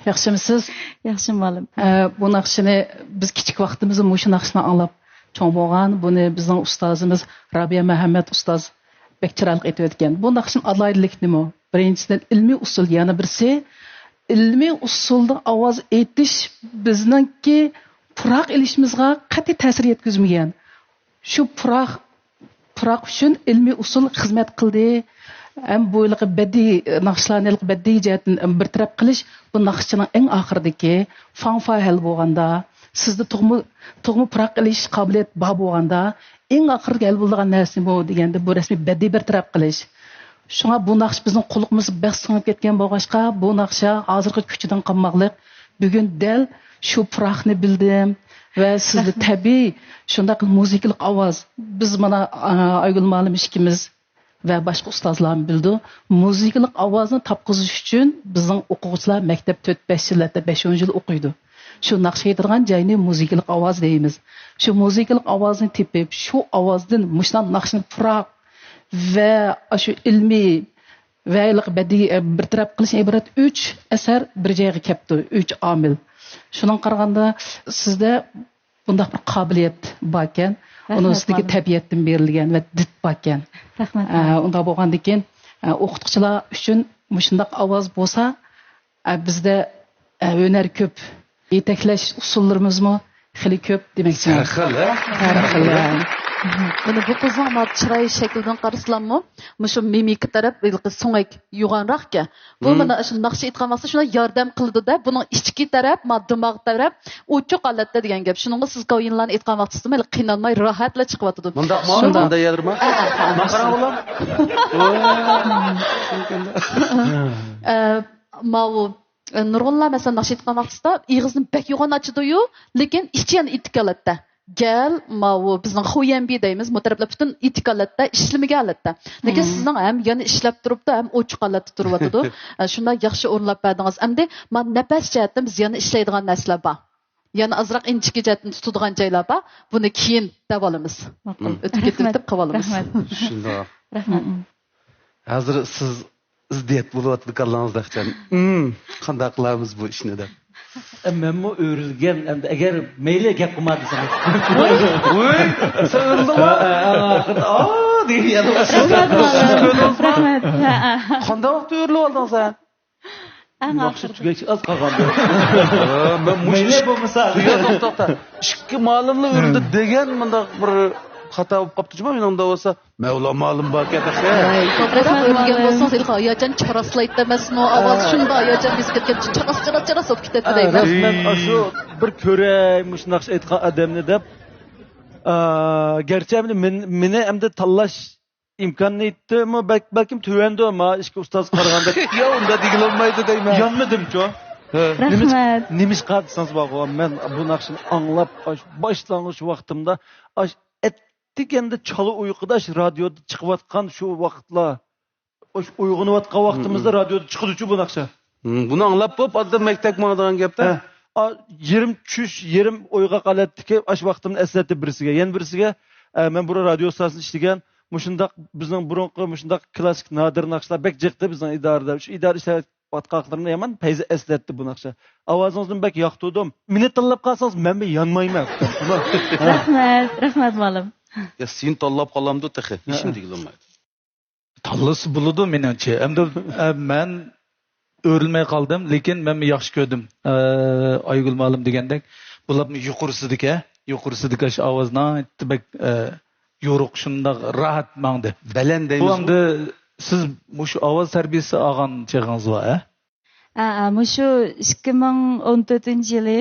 ياخشىمۇسىز؟ ياخشى مۇئەللىم. ئە، بۇ ناخشىنى بىز كىچىك ۋاقتىمىزدا مۇشۇ ناخشىنى ئاڭلاپ چوڭ بولغان. بۇنى بىزنىڭ ئۇستازىمىز رابىيە مەھەممەت ئۇستاز بەك چىرايلىق ئېيتىۋەتكەن. بۇ ناخشىنىڭ ئالاھىدىلىكى نېمە؟ بىرىنچىدىن، ئىلمىي ئۇسۇل، يەنە بىرسى، ئىلمىي ئۇسۇلدا ئاۋاز ئېيتىش بىزنىڭكى پۇراق ئېلىشىمىزغا قەتئىي تەسىر يەتكۈزمىگەن. شۇ پۇراق، پۇراق ئۈچۈن ئىلمىي ئۇسۇل خىزمەت قىلدى. ھەم بۇ ھېلىقى بەدىئىي ناخشىلارنى ھېلىقى بەدىئىي جەھەتتىن بىر تەرەپ قىلىش، بۇ ناخشىچىنىڭ ئەڭ ئاخىرىدىكى فاڭفا ھەل بولغاندا، سىزدە تۇغما، تۇغما پۇراق ئېلىش قابىلىيەت بار بولغاندا، ئەڭ ئاخىرىدىكى ھەل بولىدىغان نەرسە نېمە دېگەندە، بۇ رەسمىي بەدىئىي بىر تەرەپ قىلىش. شۇڭا بۇ ناخشا بىزنىڭ قۇلىقىمىزغا بەك سىڭىپ كەتكەن بولغاچقا، بۇ ناخشا ھازىرقى كۈچىدىن قالماقلىق، بۈگۈن دەل شۇ پۇراقنى بىلدىم ۋە سىزدە تەبىئىي شۇنداق مۇزىكىلىق ئاۋاز. بىز مانا، ئا، ئايگۈل مۇئەللىم ئىككىمىز ۋە باشقا ئۇستازلارمۇ بىلىدۇ. مۇزىكىلىق ئاۋازنى تاپقۇزۇش ئۈچۈن بىزنىڭ ئوقۇغۇچىلار مەكتەپتە تۆت، بەش يىل، ھەتتا بەش، ئون يىل ئوقۇيدۇ. شۇ ناخشا ئېيتىدىغان جاينى مۇزىكىلىق ئاۋاز دەيمىز. شۇ مۇزىكىلىق ئاۋازنى تېپىپ، شۇ ئاۋازدىن مۇشۇنداق ناخشىنى پۇراق ۋە ئاشۇ ئىلمىي ۋە ھېلىقى بەدىئىي، بىر تەرەپ قىلىشتىن ئىبارەت ئۈچ ئەسەر بىر جايغا كەپتۇ، ئۈچ ئامىل. شۇنىڭغا قارىغاندا، سىزدە بۇنداق بىر قابىلىيەت باركەن، ئۇنىڭ ئۈستىگە تەبىئەتتىن بېرىلگەن ۋە دىت باركەن. رەھمەت. ئە، ئۇنداق بولغاندىن كېيىن، ئە، ئوقۇتقۇچىلار ئۈچۈن مۇشۇنداق ئاۋاز بولسا، ئە، بىزدە، ئە، ھۈنەر كۆپ، يېتەكلەش ئۇسۇللىرىمىزمۇ خېلى كۆپ دېمەكچىمەن. ھەر خىل، ھە؟ ھەر خىل. مانا بۇ قىزنىڭ ما چىراي شەكلىدىن قارىسىلاممۇ، مۇشۇ مىمىكا تەرەپ ھېلىقى سۆڭەك يوغانراقكەن. بۇ مانا شۇ ناخشا ئېيتقان ۋاقتىدا شۇنداق ياردەم قىلىدۇ-دە، بۇنىڭ ئىچكى تەرەپ، ما دىماغ تەرەپ ئوچۇق ھالەتتە دېگەن گەپ. شۇنىڭغا سىز كاۋيىنلارنى ئېيتقان ۋاقتىڭىزدا ھېلى قىينالماي راھەتلا چىقىۋاتىدۇ. مۇنداقمۇ؟ شۇنداق. مۇنداق يەر بار؟ ئە، ئە، ئە، ماقارا بولام. ئە، ماۋۇ، ئە، نۇرغۇنلار مەسىلەن ناخشا ئېيتقان ۋاقتىدا ئېغىزنى بەك يوغان ئاچىدۇ-يۇ، لېكىن ئىچى يەنە ئېتىك ھالەتتە. گەل ماۋۇ بىزنىڭ خۇيەنبى دەيمىز، بۇ تەرەپلەر پۈتۈن ئېتىك ھالەتتە، ئىشلىمىگەن ھالەتتە. لېكىن سىزنىڭ ھەم يەنە ئىشلەپ تۇرۇپتۇ، ھەم ئوچۇق ھالەتتە تۇرۇۋاتىدۇ. ئە، شۇنداق ياخشى ئورۇنلاپ بەردىڭىز. ئەمدى مانا نەپەس جەھەتتىن بىز يەنە ئىشلەيدىغان نەرسىلەر بار. يەنە ئازراق ئىنچىكە جەھەتتىن تۇتىدىغان جايلار بار. بۇنى كېيىن دەۋالىمىز. ماقۇل. ئۆتۈپ كېتىۋېتىپ قىلىۋالىمىز. رەھمەت. شۇنداق. رەھمەت. ھازىر سىز زىددىيەت بولۇۋاتىدۇ كاللاڭىزدا ئىخچام. قانداق قىلارمىز بۇ ئىشنى دەپ. ئە، مەنمۇ ئۆرۈلگەن، ئەمدى ئەگەر مەيلى گەپ قىلما دېسىڭىز. ۋوي، سەن ئۆرۈلدۈڭمۇ؟ ئا دېگەن يەنە. رەھمەت. قانداق ۋاقىتتا ئۆرۈلۈپ ئالدىڭ سەن؟ ئەڭ ئاخىرىدا. تۈگەش ئاز قالغاندا. مەن مۇشۇ مەيلى بولمىسا. توختا، توختا. ئىككى مالىملا ئۆرۈلدى دېگەن مۇنداق بىر خاتا بولۇپ قاپتۇ جۇما مېنىڭدا بولسا. مەۋلا مالىم باركەن تېخى. رەھمەت. ئۆرۈلگەن بولسىڭىز ھېلىقى ھاياجان چاراسلايتتى ئەمەسمۇ؟ ئاۋاز شۇنداق ھاياجان بېسىپ كەتكەن، چاراس، چاراس، چاراس بولۇپ كېتەتتى دەيمەن. رەسمەن ئاشۇ بىر كۆرەي مۇشۇ ناخشا ئېيتقان ئادەمنى دەپ. ئا، گەرچە مېنى، مېنى ئەمدى تاللاش ئىمكانىيىتىمۇ بەك، بەلكىم تۆۋەندۇ، ما ئىككى ئۇستاز قارىغاندا. يا، ئۇنداق دېگىلى بولمايدۇ دەيمەن. يانمىدىمچۇ؟ ھە. رەھمەت. نېمىشقا دېسىڭىز بارغۇ، مەن بۇ ناخشىنى ئاڭلاپ، ئاش، باشلانغۇچ ۋاقتىمدا، ئاش، ئەتىگەندە چالا ئۇيقۇدا ئاش رادىيودا چىقىۋاتقان شۇ ۋاقىتلار، ئاش، ئويغىنىۋاتقان ۋاقتىمىزدا رادىيودا چىقىدۇچۇ بۇ ناخشا. ھىم، بۇنى ئاڭلاپ بولۇپ، ئاددىي مەكتەپكە ماڭىدىغان گەپتە. ھە. ئا، يېرىم چۈش، يېرىم ئويغاق ھالەتتىكى ئاش ۋاقتىمنى ئەسلەتتى بىرسىگە. يەنە بىرسىگە، ئە، مەن بۇرۇن رادىيو ئىستانسىسىدا ئىشلىگەن، مۇشۇنداق بىزنىڭ بۇرۇنقى مۇشۇنداق كلاسسىك نادىر ناخشىلار بەك جىقتى بىزنىڭ ئىدارىدە. شۇ ئىدارە ئىشلەۋاتقان ۋاقىتلىرىمدا يامان پەيزى ئەسلەتتى بۇ ناخشا. ئاۋازىڭىزنى بەك ياقتۇردۇم. مېنى تاللاپ قالسىڭىز مەنمۇ يانمايمەن. رەھمەت، رەھمەت مۇئەللىم. يا، سېنى تاللاپ قالامدۇ تېخى؟ ھېچنېمە دېگىلى بولمايدۇ. تاللىسا بولىدۇ مېنىڭچە. ئەمدى، ئە، مەن ئۆرۈلمەي قالدىم، لېكىن مەنمۇ ياخشى كۆردۈم. ئە، ئايگۈل مۇئەللىم دېگەندەك، بولۇپمۇ يۇقىرىسىدىكى، يۇقىرىسىدىكى شۇ ئاۋاز ناھايىتى بەك، ئە، يورۇق، شۇنداق راھەت ماڭدى. بەلەن بۇ دەيمىزمۇ؟ ئەمدى سىز مۇشۇ ئاۋاز تەربىيەسى ئالغان چېغىڭىز بار، ھە؟ ھە، ھە، مۇشۇ ئىككى مىڭ ئون تۆتىنچى يىلى،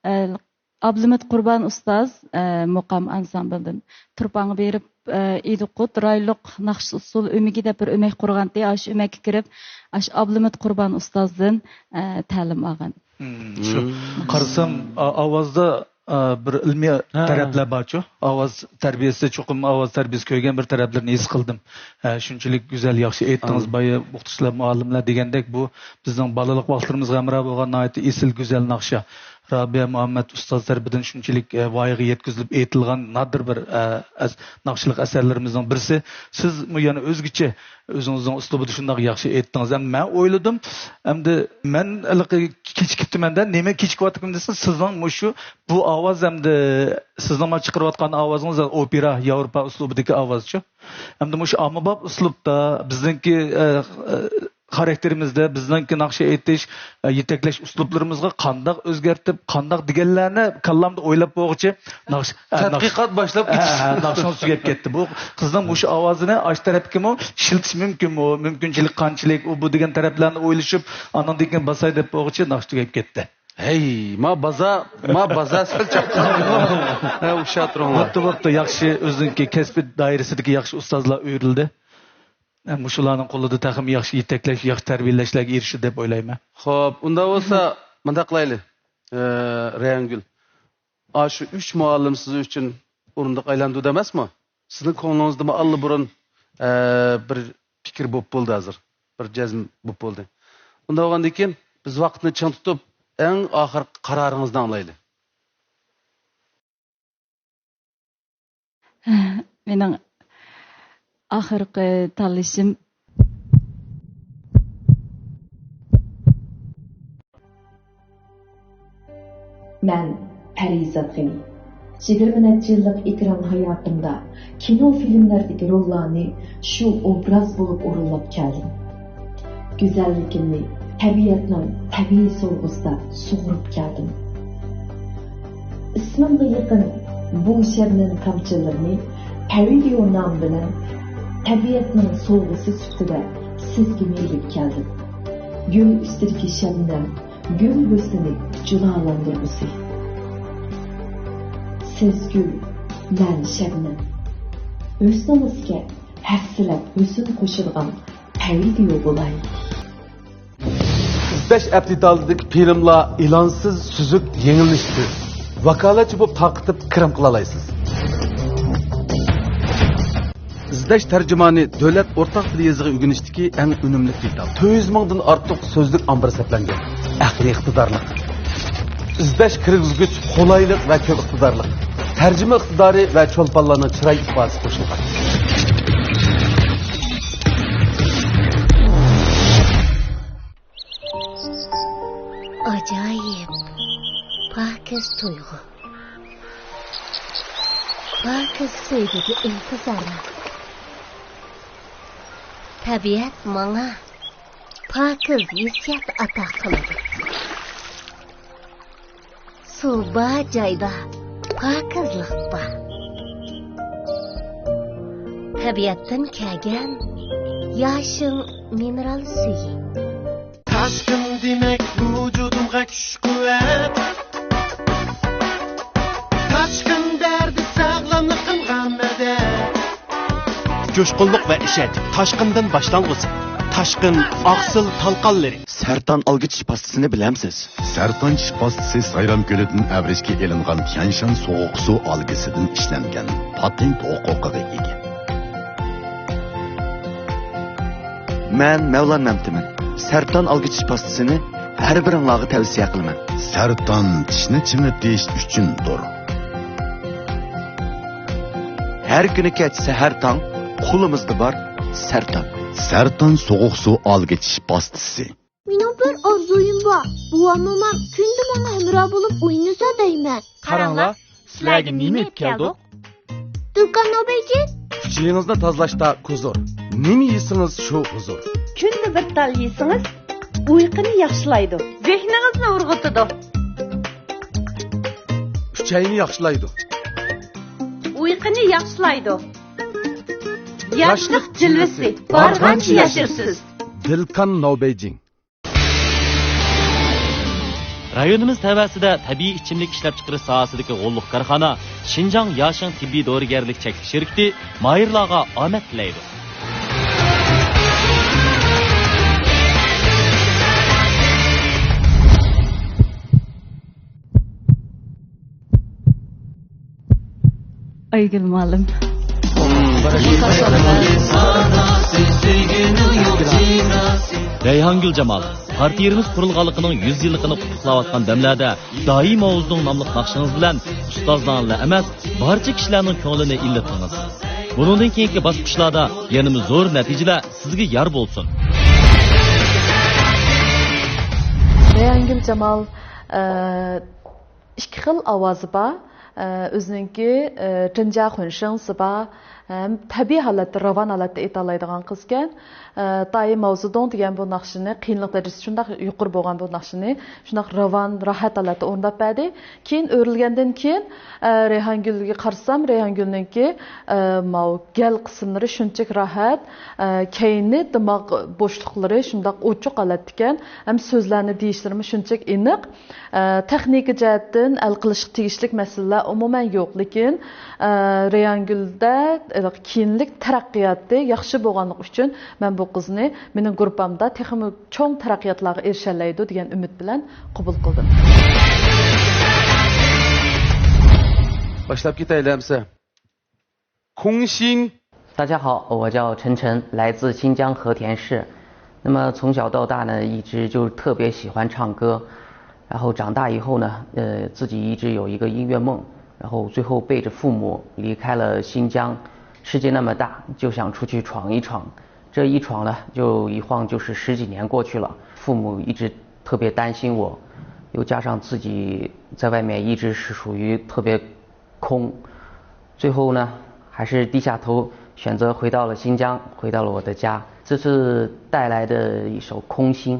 ئە، ئابلىمىت قۇربان ئۇستاز، ئە، مۇقام ئانسامبىلدىن تۇرپانغا بېرىپ، ئە، ئىدىقۇت رايونلۇق ناخشا ئۇسسۇل ئۆمىكى دەپ بىر ئۆمەك قۇرغانتى. ئاشۇ ئۆمەككە كىرىپ، ئاشۇ ئابلىمىت قۇربان ئۇستازدىن، ئە، تەلىم ئالغان. مم، شۇ. مم. قارىسام، ئا-، ئاۋازدا، ئا، بىر ئىلمىي ھە. تەرەپلەر بارچۇ. ئاۋاز تەربىيەسى، چوقۇم ئاۋاز تەربىيەسى كۆرگەن بىر تەرەپلىرىنى ھېس قىلدىم. ھە، شۇنچىلىك گۈزەل، ياخشى ئېيتتىڭىز. ئامىن. بايا ئوقۇتقۇچىلار، مۇئەللىملەر دېگەندەك، بۇ بىزنىڭ بالىلىق ۋاقىتلىرىمىزغا ھەمراھ بولغان ناھايىتى ئېسىل، گۈزەل ناخشا. رابىيە مۇھەممەد ئۇستاز تەرىپىدىن شۇنچىلىك، ئە، ۋايىغا يەتكۈزۈلۈپ ئېيتىلغان نادىر بىر، ئە، ئەس-، ناخشىلىق ئەسەرلىرىمىزنىڭ بىرسى. سىزمۇ يەنە ئۆزگىچە ئۆزىڭىزنىڭ ئۇسلۇبىدا شۇنداق ياخشى ئېيتتىڭىز. ئەمدى مەن ئويلىدىم، ئەمدى مەن ھېلىقى كېچىكىپتىمەن-دە، نېمە كېچىكىۋاتىمەن دېسە، سىزنىڭ مۇشۇ بۇ ئاۋاز ئەمدى سىزنىڭ مانا چىقىرىۋاتقان ئاۋازىڭىز ئوپېرا، ياۋروپا ئۇسلۇبىدىكى ئاۋازچۇ. ئەمدى مۇشۇ ئاممىباب ئۇسلۇبتا بىزنىڭكى، ئە، ئە، خاراكتېرىمىزدە، بىزنىڭكى ناخشا ئېيتىش، ئە، يېتەكلەش ئۇسلۇبلىرىمىزغا قانداق ئۆزگەرتىپ، قانداق دېگەنلەرنى كاللامدا ئويلاپ بولغۇچە ناخشا، ئە، ناخشا، تەتقىقات باشلاپ ئە، كېتىش. ئە، ناخشىنىڭ تۈگەپ كەتتى. بۇ قىزنىڭ مۇشۇ ئاۋازىنى ئاشۇ تەرەپكىمۇ ئىشلىتىش مۇمكىنمۇ؟ مۇمكىنچىلىك قانچىلىك؟ ئۇ، بۇ دېگەن تەرەپلەرنى ئويلىشىپ، ئاندىن كېيىن باساي دەپ بولغۇچە ناخشا تۈگەپ كەتتى. ھەي، ما بازا، ما بازا سەل چاققان. ھە، ھوشيار تۇرۇڭلار. بوپتۇ، بوپتۇ، ياخشى، ئۆزىنىڭكى كەسپىي دائىرىسىدىكى ياخشى ئۇستازلار ئۆرۈلدى. ھە، مۇشۇلارنىڭ قولىدا تېخىمۇ ياخشى يېتەكلەش، ياخشى تەربىيەلەشلەرگە ئېرىشىدۇ دەپ ئويلايمەن. خوپ، ئۇنداق بولسا، مۇنداق قىلايلى. ئە، رەيھانگۈل، ئاشۇ ئۈچ مۇئەللىم سىز ئۈچۈن ئورۇندۇق ئايلاندۇرىدۇ ئەمەسمۇ؟ سىزنىڭ كۆڭلىڭىزدىمۇ ئاللىبۇرۇن، ئە، بىر پىكىر بولۇپ بولدى ھازىر. بىر جەزم بولۇپ بولدى. ئۇنداق بولغاندىن كېيىن بىز ۋاقىتنى چىڭ تۇتۇپ، ئەڭ ئاخىرقى قارارىڭىزنى ئاڭلايلى. مېنىڭ ئاخىرقى تاللىشىم. مەن پەرىزات غېنى. يىگىرمە نەچچە يىللىق ئېكران ھاياتىمدا كىنو، فىلىملەردىكى روللارنى شۇ ئوبراز بولۇپ ئورۇنلاپ كەلدىم. گۈزەللىكىمنى تەبىئەتنىڭ تەبىئىي سولغىسىدا سۇغۇرۇپ كەلدىم. ئىسمىمغا يېقىن بۇ شەبنەم تامچىلىرىنى پەۋىدىيو نامى بىلەن تەبىئەتنىڭ سوۋغىسى سۈپىتىدە سىزگىمۇ ئېلىپ كەلدىم. گۈل ئۈستىدىكى شەبنەم، گۈل ھۆسنىنى جۇلالاندۇرغۇسى. سىز گۈل، مەن شەبنەم. ھۆسنىڭىزگە ھەسسىلەپ ھۆسن قوشىدىغان پەۋىدىيو بولاي. ئىزدەش ئەپ دېتالىدىكى فىلىملار ئېلانسىز، سۈزۈك، يېڭىلىنىشسىز. ۋاكالەتچى بولۇپ تارقىتىپ كىرىم قىلالايسىز. ئىزدەش تەرجىمانى دۆلەت ئورتاق تىل يېزىقى ئۆگىنىشتىكى ئەڭ ئۈنۈملۈك دېتال. تۆت يۈز مىڭدىن ئارتۇق سۆزلۈك ئامبىرى سەپلەنگەن. ئەقلىي ئىقتىدارلىق. ئىزدەش كىرگۈزگۈچ قولايلىق ۋە كۆپ ئىقتىدارلىق. تەرجىمە ئىقتىدارى ۋە چولپانلارنىڭ چىراي ئىپادىسى قوشۇلغان. ئاجايىپ، پاكىز تۇيغۇ. پاكىز سۆيگۈگە ئىنتىزارلىق. تەبىئەت ماڭا پاكىز ھېسسىيات ئاتا قىلىدۇ. سۇ بار جايدا پاكىزلىق بار. تەبىئەتتىن كەلگەن ياشىڭ مىنېرال سۈيى. تاشقىن دېمەك ۋۇجۇدۇمغا كۈچ-قۇۋۋەت. تاشقىن بەردى ساغلاملىقىمغا مەدەت. جۇشقۇنلۇق ۋە ئىشەنچ تاشقىندىن باشلانغۇسى. تاشقىن ئاقسىل تالقانلىرى. سەرتان ئالگۈ چىش پاستىسىنى بىلەمسىز؟ سەرتان چىش پاستىسى سايرام كۆلىدىن ئەۋرىشكە ئېلىنغان تيەنشان سوغۇق سۇ ئالگىسىدىن ئىشلەنگەن، پاتېنت ھوقۇقىغا ئىگە. مەن مەۋلان مەمتىمىن. سەرتان ئالگۈ چىش پاستىسىنى ھەر بىرىڭلارغا تەۋسىيە قىلىمەن. سەرتان چىشنى چىڭىتىش ئۈچۈندۇر. ھەر كۈنى كەچ سەھەر تاڭ قولىمىزدا بار سەرتان. سەرتان سوغۇق سۇ ئالگۈ چىش پاستىسى. مېنىڭ بىر ئارزۇيۇم بار. بوۋام مومام كۈندە ماڭا ھەمراھ بولۇپ ئوينىسا دەيمەن. قاراڭلار، سىلەرگە نېمە ئېلىپ كەلدۇق؟ دۇكان نوبەيجى. ئىچىڭىزنى تازىلاشتا كۇزۇر. نېمە يېسىڭىز شۇ ھۇزۇر. كۈندە بىر تال يېسىڭىز ئۇيقۇنى ياخشىلايدۇ. زېھنىڭىزنى ئۇرغۇتىدۇ. ئۈچەينى ياخشىلايدۇ. ئۇيقۇنى ياخشىلايدۇ. ياشلىق جىلۋىسى بارغانچە ياشىرسىز. دىلكان نوبەيجىڭ. رايونىمىز تەۋەسىدە تەبىئىي ئىچىملىك ئىشلەپچىقىرىش ساھەسىدىكى غوللۇق كارخانا شىنجاڭ ياشىڭ تېببىي دورىگەرلىك چەكلىك شىركىتى ماھىرلارغا ئامەت تىلەيدۇ. ئايگۈل مۇئەللىم. رەيھانگۈل جامال، پارتىيىمىز قۇرۇلغانلىقىنىڭ يۈز يىللىقىنى قۇتلۇقلاۋاتقان دەملەردە دائىي ماۋزۇدۇڭ ناملىق ناخشىڭىز بىلەن ئۇستازلارنىلا ئەمەس، بارچە كىشىلەرنىڭ كۆڭلىنى ئىللىتتىڭىز. بۇنىڭدىن كېيىنكى باسقۇچلاردا يەنىمۇ زور نەتىجىلەر سىزگە يار بولسۇن. رەيھانگۈل جامال، ئىككى خىل ئاۋازى بار. ئۆزىنىڭكى، جىنجيا خۇنشىڭسى بار. ھەم تەبىئىي ھالەتتە، راۋان ھالەتتە ئېيتالايدىغان قىزكەن. دائىي ماۋزۇدۇڭ دېگەن بۇ ناخشىنى قىيىنلىق دەرىجىسى شۇنداق يۇقىرى بولغان بۇ ناخشىنى شۇنداق راۋان، راھەت ھالەتتە ئورۇنداپ بەردى. كېيىن ئۆرۈلگەندىن كېيىن، رەيھانگۈلگە قارىسام، رەيھانگۈلنىڭكى ماۋۇ گەل قىسىملىرى شۇنچىلىك راھەت، كەينى دىماغ بوشلۇقلىرى شۇنداق ئوچۇق ھالەتتىكەن، ھەم سۆزلەرنى دېيىشلىرىمۇ شۇنچىلىك ئېنىق. ئە، تېخنىكا جەھەتتىن ھەل قىلىشقا تېگىشلىك مەسىلىلەر ئومۇمەن يوق، لېكىن، ئە، رەيھانگۈلدە، ئە، كېيىنلىك تەرەققىياتى ياخشى بولغانلىقى ئۈچۈن مەن بۇ قىزنى مېنىڭ گۇرۇپپامدا تېخىمۇ چوڭ تەرەققىياتلارغا ئېرىشەلەيدۇ دېگەن ئۈمىد بىلەن قوبۇل قىلدىم. باشلاپ كېتەيلى ئەمسە. 空心。大家好，我叫陈晨，来自新疆和田市。那么从小到大呢，一直就特别喜欢唱歌。然后长大以后呢，呃，自己一直有一个音乐梦，然后最后背着父母离开了新疆。世界那么大，就想出去闯一闯。这一闯呢，就一晃就是十几年过去了。父母一直特别担心我，又加上自己在外面一直是属于特别 空。最后呢，还是低下头，选择回到了新疆，回到了我的家。这次带来的一首《空心》，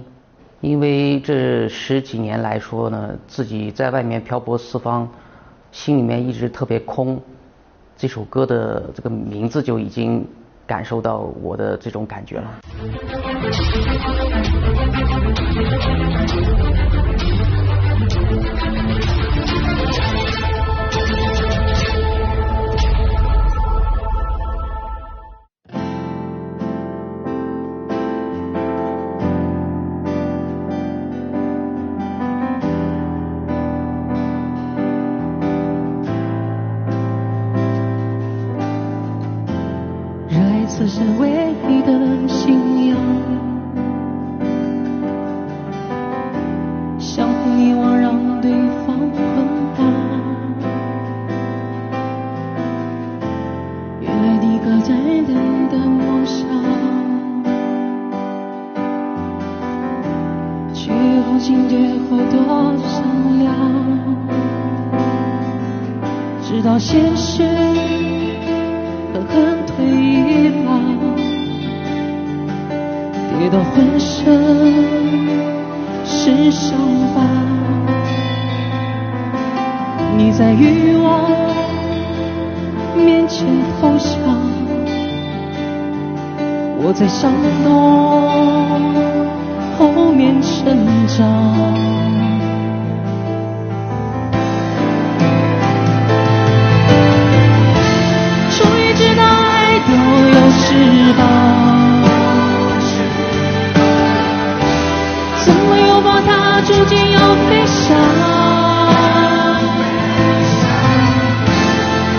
因为这十几年来说呢，自己在外面漂泊四方，心里面一直特别空，这首歌的这个名字就已经感受到我的这种感觉了。热爱此生唯一的信仰，相互凝望，让对方滚大。 原来你搁在等的梦想，去红星跌后多善良，直到现实狠狠推一把，跌到浑身 是伤疤。你在欲望面前投降，我在伤痛后面成长。 终于知道爱都有翅膀，怎么拥抱它注定要飞翔？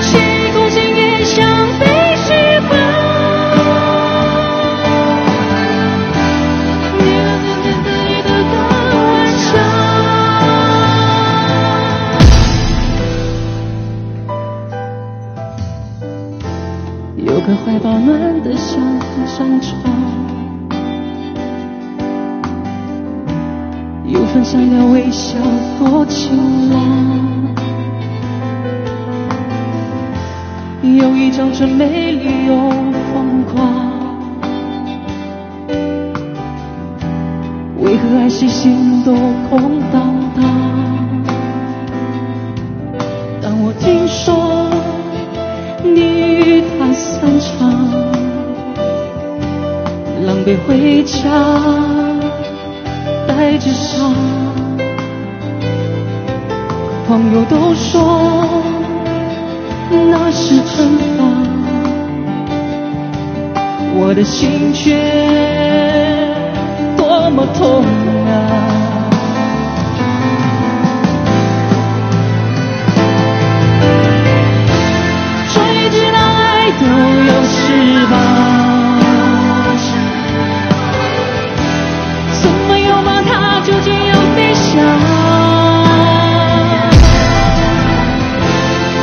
星空星也像飞行。 有个怀抱暖的小商场，有份善良微笑多晴朗，有一张真美丽又疯狂。 为何爱是心都空荡荡？当我听说你与他散场，狼狈回家带着伤。 朋友都说那是惩罚，我的心却多么痛啊！终于知道爱都有翅膀。 怎么拥抱它，究竟要飞翔？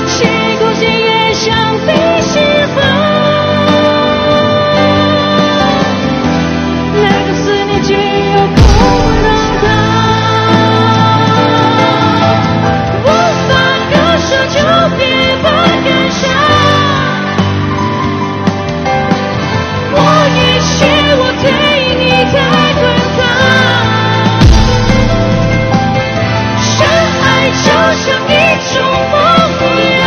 星空星也像飞行吧。那个思念竟又空荡荡，无法割舍，就别把感伤。 我一切，我对你太滚烫，深爱就像一种梦一样，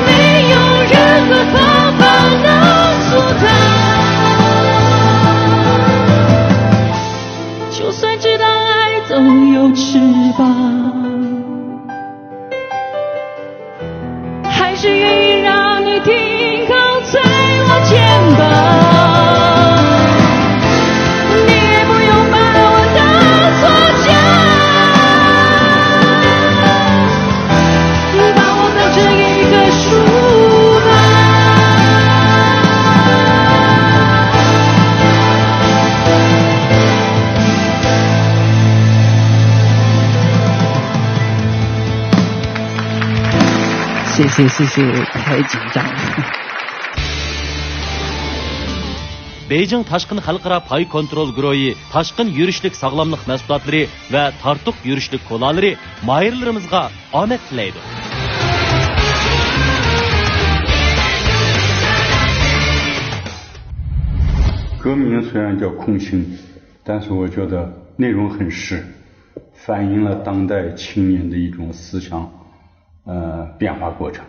没有任何方法能阻挡。就算知道爱都有翅膀， 还是愿意让你停靠在我肩膀。你也不用把我当作家，把我当成一棵树吧。 谢谢，谢谢，太紧张了。بېيجىڭ تاشقىن خەلقئارا پاي كونترول گۇرۇھى تاشقىن يۈرۈشلۈك ساغلاملىق مەھسۇلاتلىرى ۋە تارتۇق يۈرۈشلۈك كولالىرى ماھىرلىرىمىزغا ئامەت تىلەيدۇ. 歌名虽然叫空心，但是我觉得内容很实。反映了当代青年的一种思想，呃，变化过程。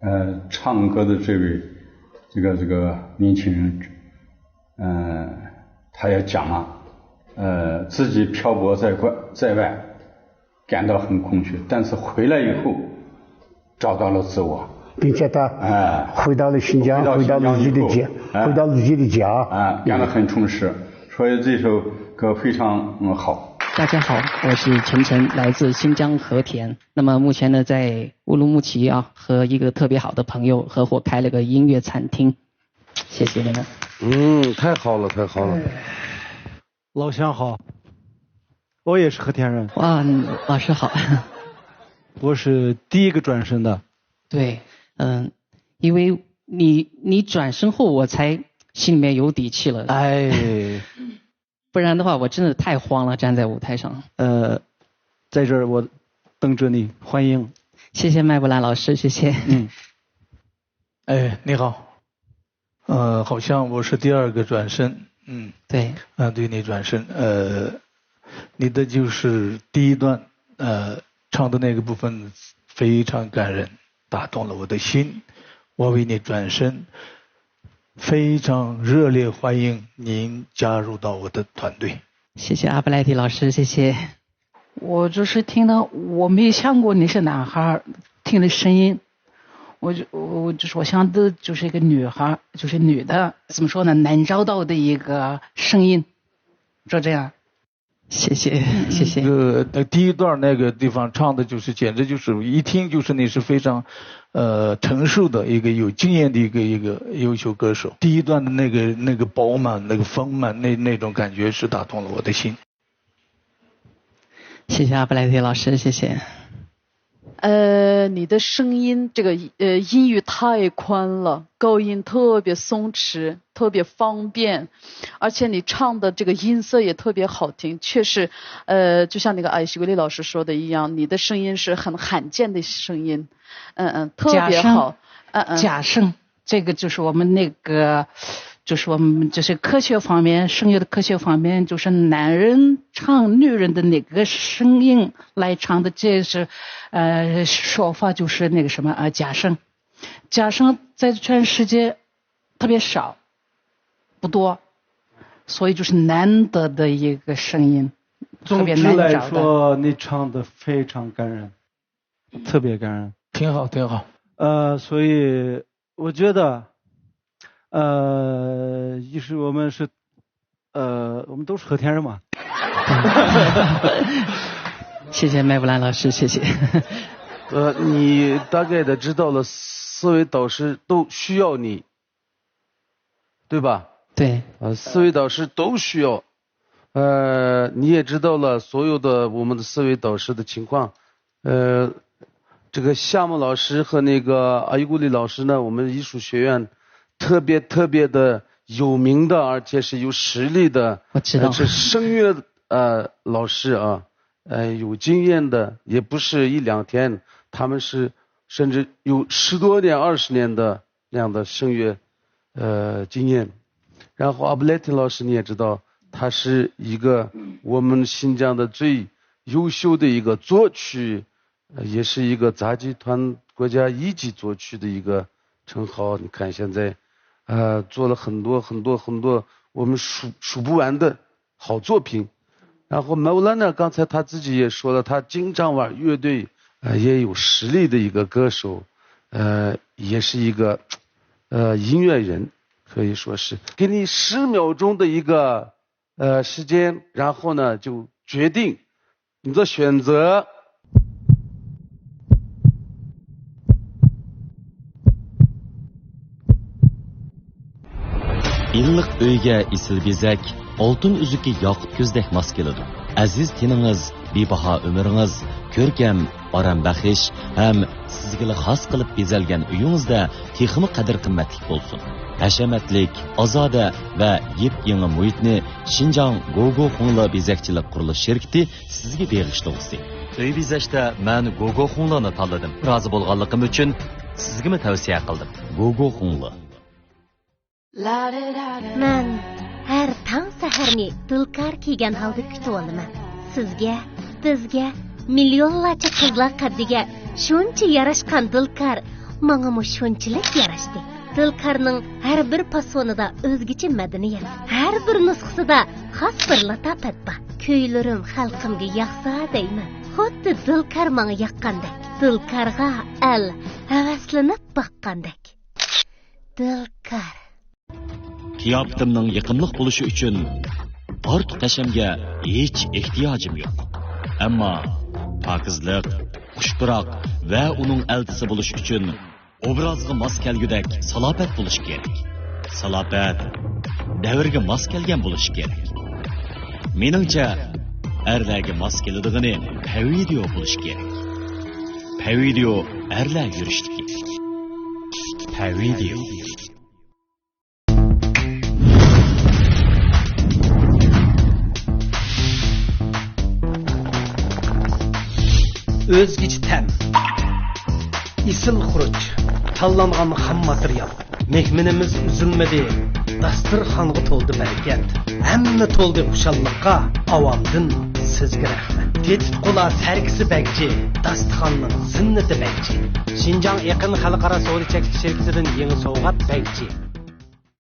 呃，唱歌的这位，这个这个年轻人，呃，他也讲了，呃，自己漂泊在外，在外，感到很空虚，但是回来以后，找到了自我。并且他哎，回到了新疆，回到新疆以后，回到了自己的家，哎，回到了自己的家。哎，感到很充实，所以这首歌非常，嗯，好。大家好，我是陈晨，来自新疆和田。那么目前呢，在乌鲁木齐啊，和一个特别好的朋友合伙开了个音乐餐厅。谢谢你们。嗯，太好了，太好了。老乡好，我也是和田人。哇，老师好。我是第一个转身的。对，嗯，因为你你转身后，我才心里面有底气了。哎，不然的话，我真的太慌了，站在舞台上。呃，在这儿我等着你，欢迎。谢谢麦布兰老师，谢谢。嗯。哎，你好，呃，好像我是第二个转身，嗯，对，啊，对你转身，呃，你的就是第一段，呃，唱的那个部分非常感人，打动了我的心，我为你转身，非常热烈欢迎您加入到我的团队。谢谢阿布莱迪老师，谢谢。我就是听到，我没想过你是男孩儿，听的声音，我就我就是我想的就是一个女孩儿，就是女的，怎么说呢，难找到的一个声音，就这样。谢谢谢谢。呃，那第一段那个地方唱的就是，简直就是一听就是你是非常，呃，成熟的一个有经验的一个一个优秀歌手。第一段的那个那个饱满、那个丰满、那那种感觉是打动了我的心。谢谢阿布莱迪老师，谢谢。呃，你的声音这个呃音域太宽了，高音特别松弛，特别方便，而且你唱的这个音色也特别好听，确实，呃，就像那个艾希维利老师说的一样，你的声音是很罕见的声音，嗯嗯，特别好，嗯嗯，假声，这个就是我们那个。就是我们就是科学方面，声乐的科学方面，就是男人唱女人的那个声音来唱的，这是，呃，说法就是那个什么啊，假声，假声在全世界特别少，不多，所以就是难得的一个声音，特别难找的。总之来说，你唱的非常感人，特别感人。挺好，挺好。呃，所以我觉得，呃，一是我们是，呃，我们都是和田人嘛。谢谢麦布兰老师，谢谢。呃，你大概的知道了四位导师都需要你，对吧？对。呃，四位导师都需要。呃，你也知道了所有的我们的四位导师的情况。呃，这个夏木老师和那个阿依古里老师呢，我们艺术学院特别特别的有名的，而且是有实力的，我知道。是声乐呃老师啊，呃有经验的，也不是一两天，他们是甚至有十多年、二十年的那样的声乐呃经验。然后阿布莱提老师你也知道，他是一个我们新疆的最优秀的一个作曲，也是一个杂技团国家一级作曲的一个称号。你看现在，呃，做了很多很多很多我们数数不完的好作品。然后 Maulana 刚才他自己也说了，他经常玩乐队，呃，也有实力的一个歌手，呃，也是一个呃音乐人，可以说是给你十秒钟的一个呃时间，然后呢就决定你的选择。 ئىللىق ئۆيگە ئېسىل بېزەك، ئالتۇن ئۈزۈكى ياقۇت كۆزدەك ماس كېلىدۇ. ئەزىز تېنىڭىز، بىباھا ئۆمرىڭىز، كۆركەم، ئارام بەخش ھەم سىزگىلا خاس قىلىپ بېزەلگەن ئۆيىڭىزدە تېخىمۇ قەدىر-قىممەتلىك بولسۇن. ھەشەمەتلىك، ئازادە ۋە يېپيېڭى مۇھىتنى شىنجاڭ گوگو خۇڭلې بېزەكچىلىك قۇرۇلۇش شىركىتى سىزگە بېغىشلىغۇسى. ئۆي بېزەشتە مەن گوگو خۇڭلېنى تاللىدىم. رازى بولغانلىقىم ئۈچۈن سىزگىمۇ تەۋسىيە قىلدىم. گوگو خۇڭلې. مەن ھەر تاڭ سەھەرنى دىلكار كىيگەن ھالدا كۈتۈۋالىمەن. سىزگە، بىزگە، مىليونلارچە قىزلار قەددىگە شۇنچە ياراشقان دىلكار ماڭىمۇ شۇنچىلىك ياراشتى. دىلكارنىڭ ھەر بىر پاسونىدا ئۆزگىچە مەدەنىيەت، ھەر بىر نۇسخىسىدا خاس بىر لاتاپەت بار. كۈيلىرىم خەلقىمگە ياقسا دەيمەن، خۇددى دىلكار ماڭا ياققاندەك، دىلكارغا ئەل ھەۋەسلىنىپ باققاندەك. دىلكار. قىياپىتىمنىڭ يېقىملىق بولۇشى ئۈچۈن ئارتۇق ھەشەمگە ھېچ ئېھتىياجىم يوق. ئەمما پاكىزلىق، خۇش پۇراق ۋە ئۇنىڭ ئەلچىسى بولۇش ئۈچۈن ئوبرازغا ماس كەلگۈدەك سالاپەت بولۇشى كېرەك. سالاپەت دەۋرگە ماس كەلگەن بولۇشى كېرەك. مېنىڭچە، ئەرلەرگە ماس كېلىدىغىنى پەۋىدىيو بولۇشى كېرەك. پەۋىدىيو ئەرلەر يۈرۈشتىكى. پەۋىدىيو. ئۆزگىچە تەم، ئېسىل خۇرۇچ، تاللانغان خام ماتېرىيال. مېھمىنىمىز ئۈزۈلمىدى، داستىرخانغا تولدى بەرىكەت. ھەممە تولدى خۇشاللىققا، ئاۋامدىن سىزگە رەھمەت. تېتىتقۇلار سەركىسى بەگچى، داستىخاننىڭ زىننىتى بەگچى. شىنجاڭ ئېقىن خەلقئارا سودا چەكلىك شىركىتىدىن يېڭى سوۋغات بەگچى.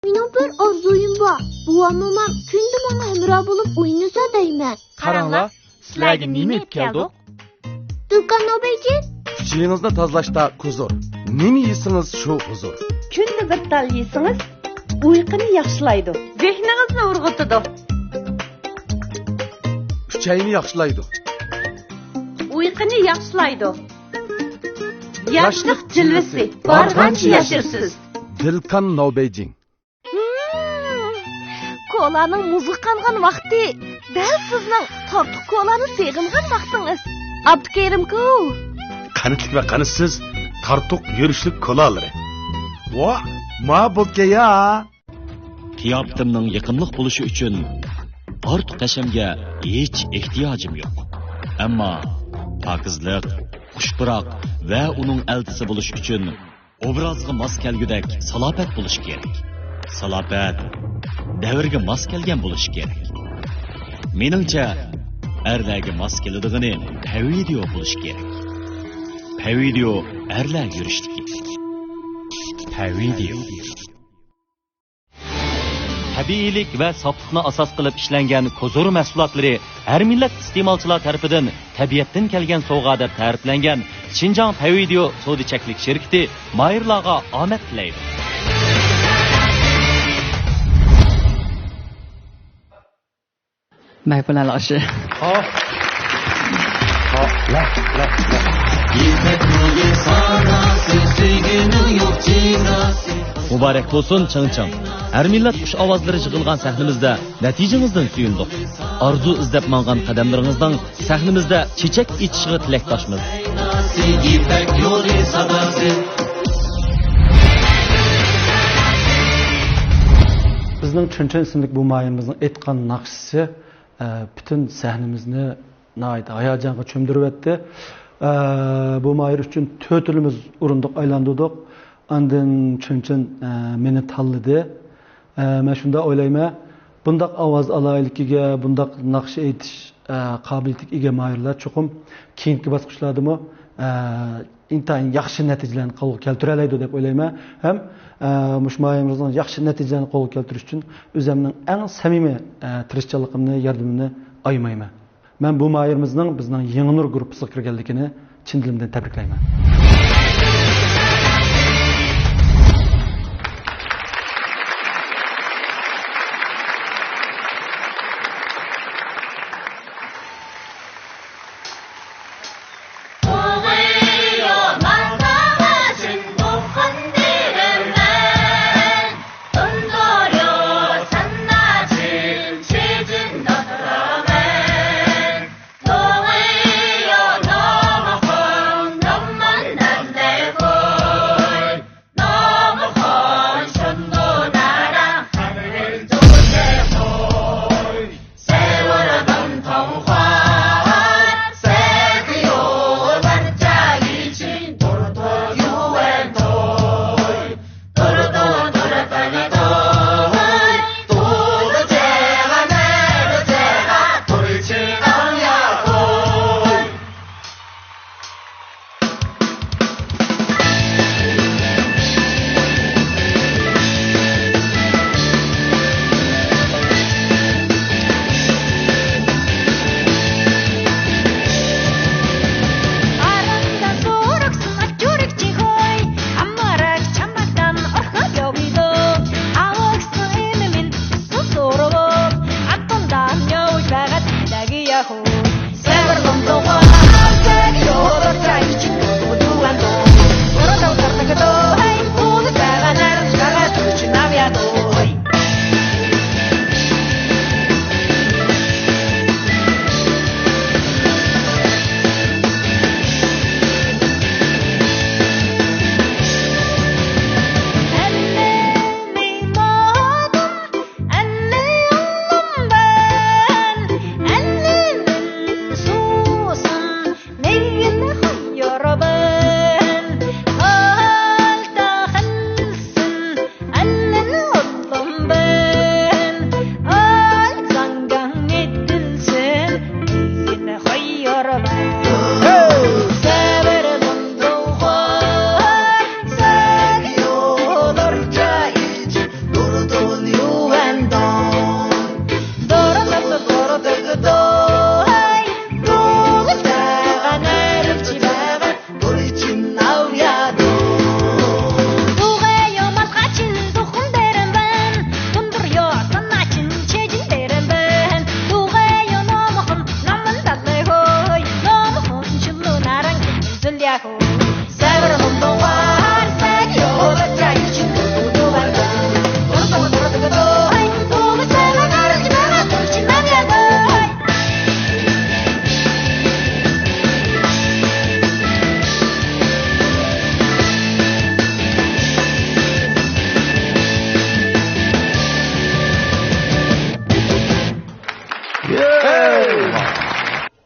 مېنىڭ بىر ئارزۇيۇم بار. بوۋام، مومام كۈندە ماڭا ھەمراھ بولۇپ ئوينىسا دەيمەن. قاراڭلار، سىلەرگە نېمە ئېلىپ كەلدۇق؟ دۇكان نوبەيجى. ئۈچىيىڭىزنى تازىلاشتا كۇزۇر. نېمە يېسىڭىز، شۇ ھۇزۇر. كۈندە بىر تال يېسىڭىز، ئۇيقۇنى ياخشىلايدۇ. زېھنىڭىزنى ئۇرغۇتىدۇ. ئۈچەينى ياخشىلايدۇ. ئۇيقۇنى ياخشىلايدۇ. ياشلىق جىلۋىسى، بارغانچە ياشىرسىز. دىلكان نوبەيجىڭ. ھىم، كولانىڭ مۇزغا قانغان ۋاقتى دەل سىزنىڭ تارتۇق كولانى سېغىنغان ۋاقتىڭىز. ئابدۇكېرىمكۇ؟ قەنتلىك ۋە قەنتسىز تارتۇق يۈرۈشلۈك كولالىرى. ۋا، ما بولكەيا! قىياپىتىمنىڭ يېقىملىق بولۇشى ئۈچۈن ئارتۇق ھەشەمگە ھېچ ئېھتىياجىم يوق. ئەمما پاكىزلىق، خۇش پۇراق ۋە ئۇنىڭ ئەلچىسى بولۇش ئۈچۈن ئوبرازغا ماس كەلگۈدەك سالاپەت بولۇشى كېرەك. سالاپەت دەۋرگە ماس كەلگەن بولۇشى كېرەك. مېنىڭچە، ئەرلەرگە ماس كېلىدىغىنى پەۋىدىيو بولۇشى كېرەك. پەۋىدىيو ئەرلەر يۈرۈشتىكى. پەۋىدىيو. تەبىئىيلىك ۋە ساپلىقنى ئاساس قىلىپ ئىشلەنگەن كوزور مەھسۇلاتلىرى ھەر مىللەت ئىستېمالچىلار تەرىپىدىن تەبىئەتتىن كەلگەن سوۋغا دەپ تەرىپلەنگەن شىنجاڭ پەۋىدىيو سودا چەكلىك شىركىتى ماھىرلارغا ئامەت تىلەيدۇ. مەيپۇلەن ئاشۇ. ھا. ھا. لا، لا، لا. يىپەك يولى ساداسى، سۆيگۈنىڭ يوق جازاسى. مۇبارەك بولسۇن چىڭچىڭ! ھەر مىللەت خۇش ئاۋازلىرى يىغىلغان سەھنىمىزدە نەتىجىڭىزدىن سۆيۈندۇق. ئارزۇ ئىزدەپ ماڭغان قەدەملىرىڭىزنىڭ سەھنىمىزدە چېچەك ئېچىشىغا تىلەكداشمىز. يىپەك يولى ساداسى. بىزنىڭ چۈنچۈن ئىسىملىك بۇ ماھىرىمىزنىڭ ئېيتقان ناخشىسى، ئە، پۈتۈن سەھنىمىزنى ناھايىتى ھاياجانغا چۆمدۈرۈۋەتتى. ئە، بۇ ماھىر ئۈچۈن تۆتىلىمىز ئورۇندۇق ئايلاندۇردۇق. ئاندىن چۈنچۈن، ئە، مېنى تاللىدى. ئە، مەن شۇنداق ئويلايمەن، بۇنداق ئاۋاز ئالاھىدىلىكىگە، بۇنداق ناخشا ئېيتىش، ئە، قابىلىيىتىگە ئىگە ماھىرلار چوقۇم كېيىنكى باسقۇچلاردىمۇ، ئە، ئىنتايىن ياخشى نەتىجىلەرنى قولغا كەلتۈرەلەيدۇ دەپ ئويلايمەن. ھەم، ئە، مۇشۇ ماھىرىمىزنىڭ ياخشى نەتىجىلەرنى قولغا كەلتۈرۈش ئۈچۈن ئۆزۈمنىڭ ئەڭ سەمىمىي، ئە، تىرىشچانلىقىمنى، ياردىمىمنى ئايىمايمەن. مەن بۇ ماھىرىمىزنىڭ بىزنىڭ يېڭى نۇر گۇرۇپپىسىغا كىرگەنلىكىنى چىن دىلىمدىن تەبرىكلەيمەن.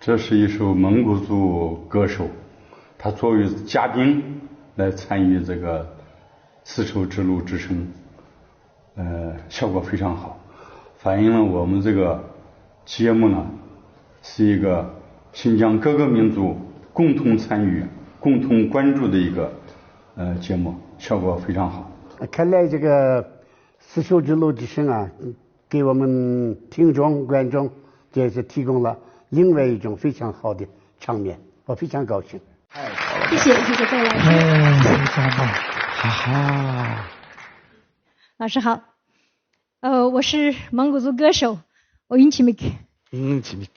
这是一首蒙古族歌手，他作为嘉宾来参与这个丝绸之路之声，呃，效果非常好，反映了我们这个节目呢，是一个新疆各个民族共同参与、共同关注的一个，呃，节目，效果非常好。看来这个丝绸之路之声啊，给我们听众、观众也是提供了另外一种非常好的场面，我非常高兴。谢谢，谢谢各位老师。哎，非常棒，哈哈。老师好，呃，我是蒙古族歌手Oyun Çimik，嗯，吉米，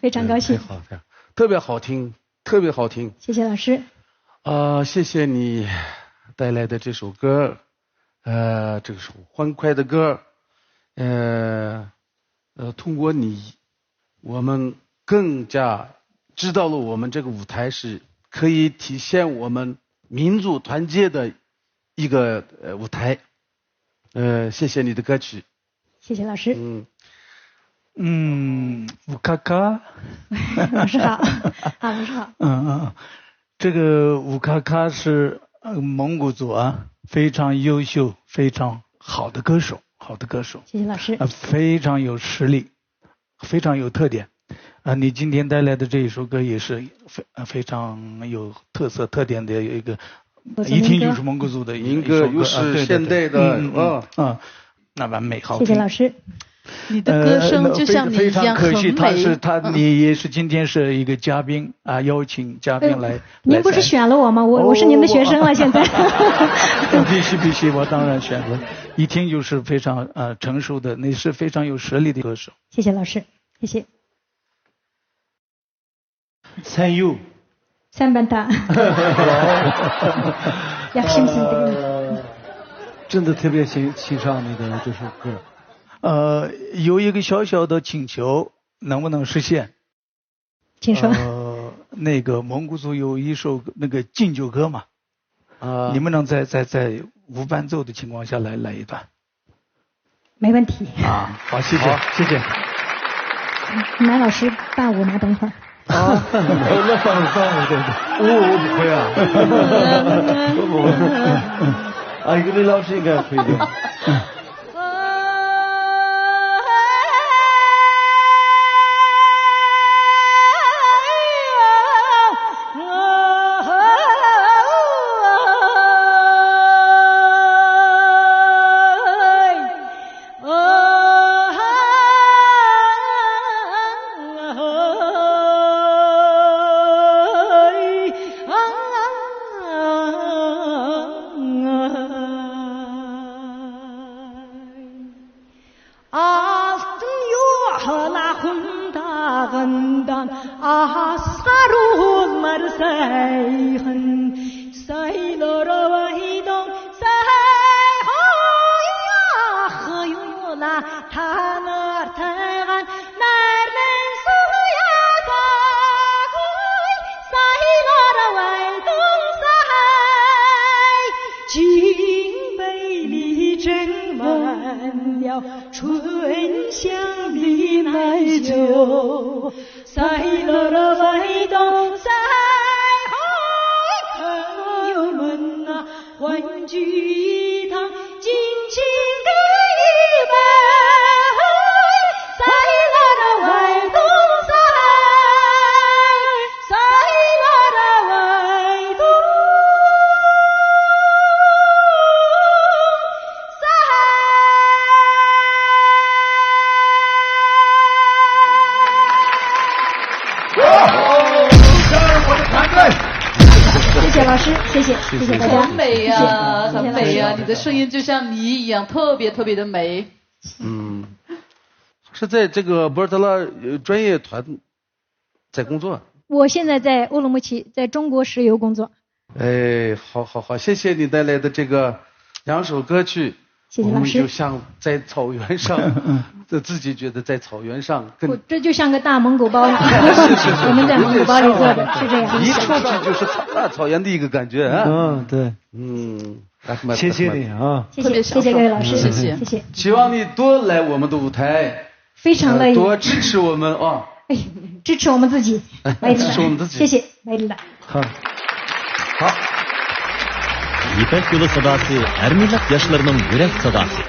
非常高兴太。好，太好，特别好听，特别好听。谢谢老师。啊、谢谢你带来的这首歌，呃，这首欢快的歌，呃，呃，通过你，我们更加知道了我们这个舞台是可以体现我们民族团结的一个呃舞台。呃，谢谢你的歌曲。谢谢老师。嗯，嗯，乌卡卡，老师好，啊，老师好。嗯嗯，这个乌卡卡是呃蒙古族啊，非常优秀、非常好的歌手，好的歌手，谢谢老师。啊，非常有实力，非常有特点。啊，你今天带来的这一首歌也是非呃非常有特色、特点的一个，我是一听民歌就是蒙古族的一民一首歌，歌又是啊对对现代的对嗯嗯啊嗯啊，那完美，好听。谢谢老师。你的歌声就像你一样很美。呃非非常可惜，他是他，你也是今天是一个嘉宾啊，邀请嘉宾来。您不是来参选了我吗？我我是您的学生了，现在。必须必须，我当然选择。一听就是非常呃成熟的，你是非常有实力的歌手。谢谢老师，谢谢。三友，三班大。要信心的。真的特别欣欣赏你的这首歌。呃，有一个小小的请求，能不能实现？请说。呃，那个蒙古族有一首那个敬酒歌嘛，啊，你们能在在在无伴奏的情况下来来一段？没问题。啊，好，谢谢，谢谢。马老师伴舞吗？等一会儿。啊，那放放我这个，我我不会啊，我啊，一个李老师应该会的。 Алтын юғала ғындағы асқар уллар сайғын сайлар вайдың сайғой ах юла танар тайған нәрмен суяса сайлар вайдың сай Чин бэйли чэн мэн яо чуэн сян ли най чо. Сай ло ро вай дон сай хой кэн ю мэн на хуан чи тан чин чин гэ и бай. Сай ло ро вай дон сай. Сай ло ро вай дон. 谢谢老师，谢谢，谢谢大家。很美呀，谢谢很美呀！谢谢你的声音就像谜一样，特别特别的美。嗯，是在这个博尔特拉呃专业团在工作。我现在在乌鲁木齐，在中国石油工作。哎，好好好，谢谢你带来的这个两首歌曲，谢谢老师我们就像在草原上，这自己觉得在草原上，跟我这就像个大蒙古包，我们在蒙古包里坐着，是这样。一出去就是草大草原的一个感觉啊。嗯，对，嗯，谢谢你啊。谢谢，谢谢各位老师，谢谢。希望你多来我们的舞台，非常乐意。多支持我们啊。哎，支持我们自己。没事，支持我们自己。谢谢，没事。 ھا. ھا. يىپەك يولى ساداسى، ھەر مىللەت ياشلىرىنىڭ يۈرەك ساداسى.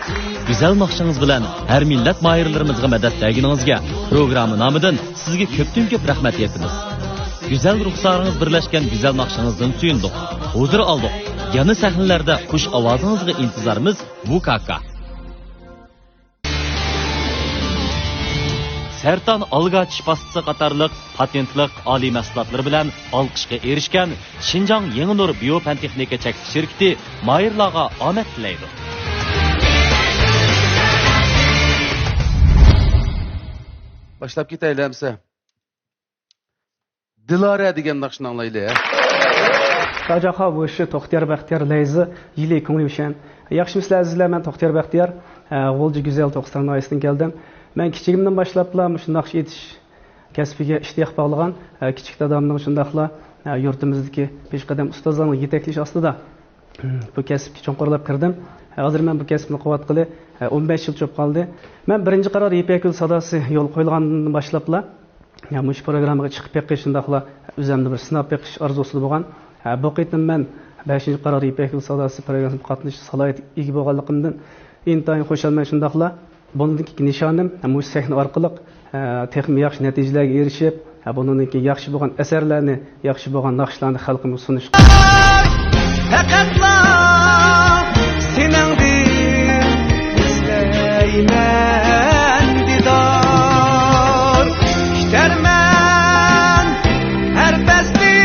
گۈزەل ناخشىڭىز بىلەن ھەر مىللەت ماھىرلىرىمىزغا مەدەت بەرگىنىڭىزگە پروگرامما نامىدىن سىزگە كۆپتىن كۆپ رەھمەت ئېيتىمىز. گۈزەل رۇخسارىڭىز بىرلەشكەن گۈزەل ناخشىڭىزدىن سۆيۈندۇق، ھۇزۇر ئالدۇق. يەنە سەھنىلەردە خۇش ئاۋازىڭىزغا ئىنتىزارمىز، ۋۇ كاكا. سەرتان ئالگا چىش پاستىسى قاتارلىق پاتېنتلىق ئالىي مەھسۇلاتلىرى بىلەن ئالقىشقا ئېرىشكەن شىنجاڭ يېڭى نۇر بىيو پەن تېخنىكا چەكلىك شىركىتى ماھىرلارغا ئامەت تىلەيدۇ. باشلاپ كېتەيلى ئەمسە. دىلارە دېگەن ناخشىنى ئاڭلايلى. داجاخا ۋۇشى توختىيار بەختىيار لەيزى يىلى كۆڭلى يۈشەن. ياخشىمۇسىلەر ئەزىزلەر، مەن توختىيار بەختىيار، ئە، غۇلجا گۈزەل تۇركىستان ناھىيەسىدىن كەلدىم. مەن كىچىكىمدىن باشلاپلا مۇشۇ ناخشا ئېيتىش كەسپىگە ئىشتىياق باغلىغان، ئە، كىچىك دادامنىڭ شۇنداقلا، ئە، يۇرتىمىزدىكى پېشقەدەم ئۇستازلارنىڭ يېتەكلىشى ئاستىدا بۇ كەسىپكە چوڭقۇرلاپ كىردىم. ھازىر مەن بۇ كەسىپنى قىلىۋاتقىلى، ئە، ئون بەش يىل چوپ قالدى. مەن بىرىنچى قارار يىپەك يولى ساداسى يولغا قويۇلغاندىن باشلاپلا، يا، مۇشۇ پروگراممىغا چىقىپ بېقىش، شۇنداقلا ئۆزۈمنى بىر سىناپ بېقىش ئارزۇسىدا بولغان. ھە، بۇ قېتىم مەن بەشىنچى قارار يىپەك يولى ساداسى پروگراممىسىغا قاتنىشىش سالاھىيىتىگە ئىگە بولغانلىقىمدىن ئىنتايىن خۇشالمەن. شۇنداقلا بۇنىڭدىن كېيىنكى نىشانىم، ھە، مۇشۇ سەھنە ئارقىلىق، ھە، تېخىمۇ ياخشى نەتىجىلەرگە ئېرىشىپ، ھە، بۇنىڭدىن كېيىن ياخشى بولغان ئەسەرلەرنى، ياخشى بولغان ناخشىلارنى خەلقىمگە سۇنۇش. پەقەتلا سېنىڭدىن ئىزدەيمەن دىدار، كۈتەرمەن ھەر پەسلى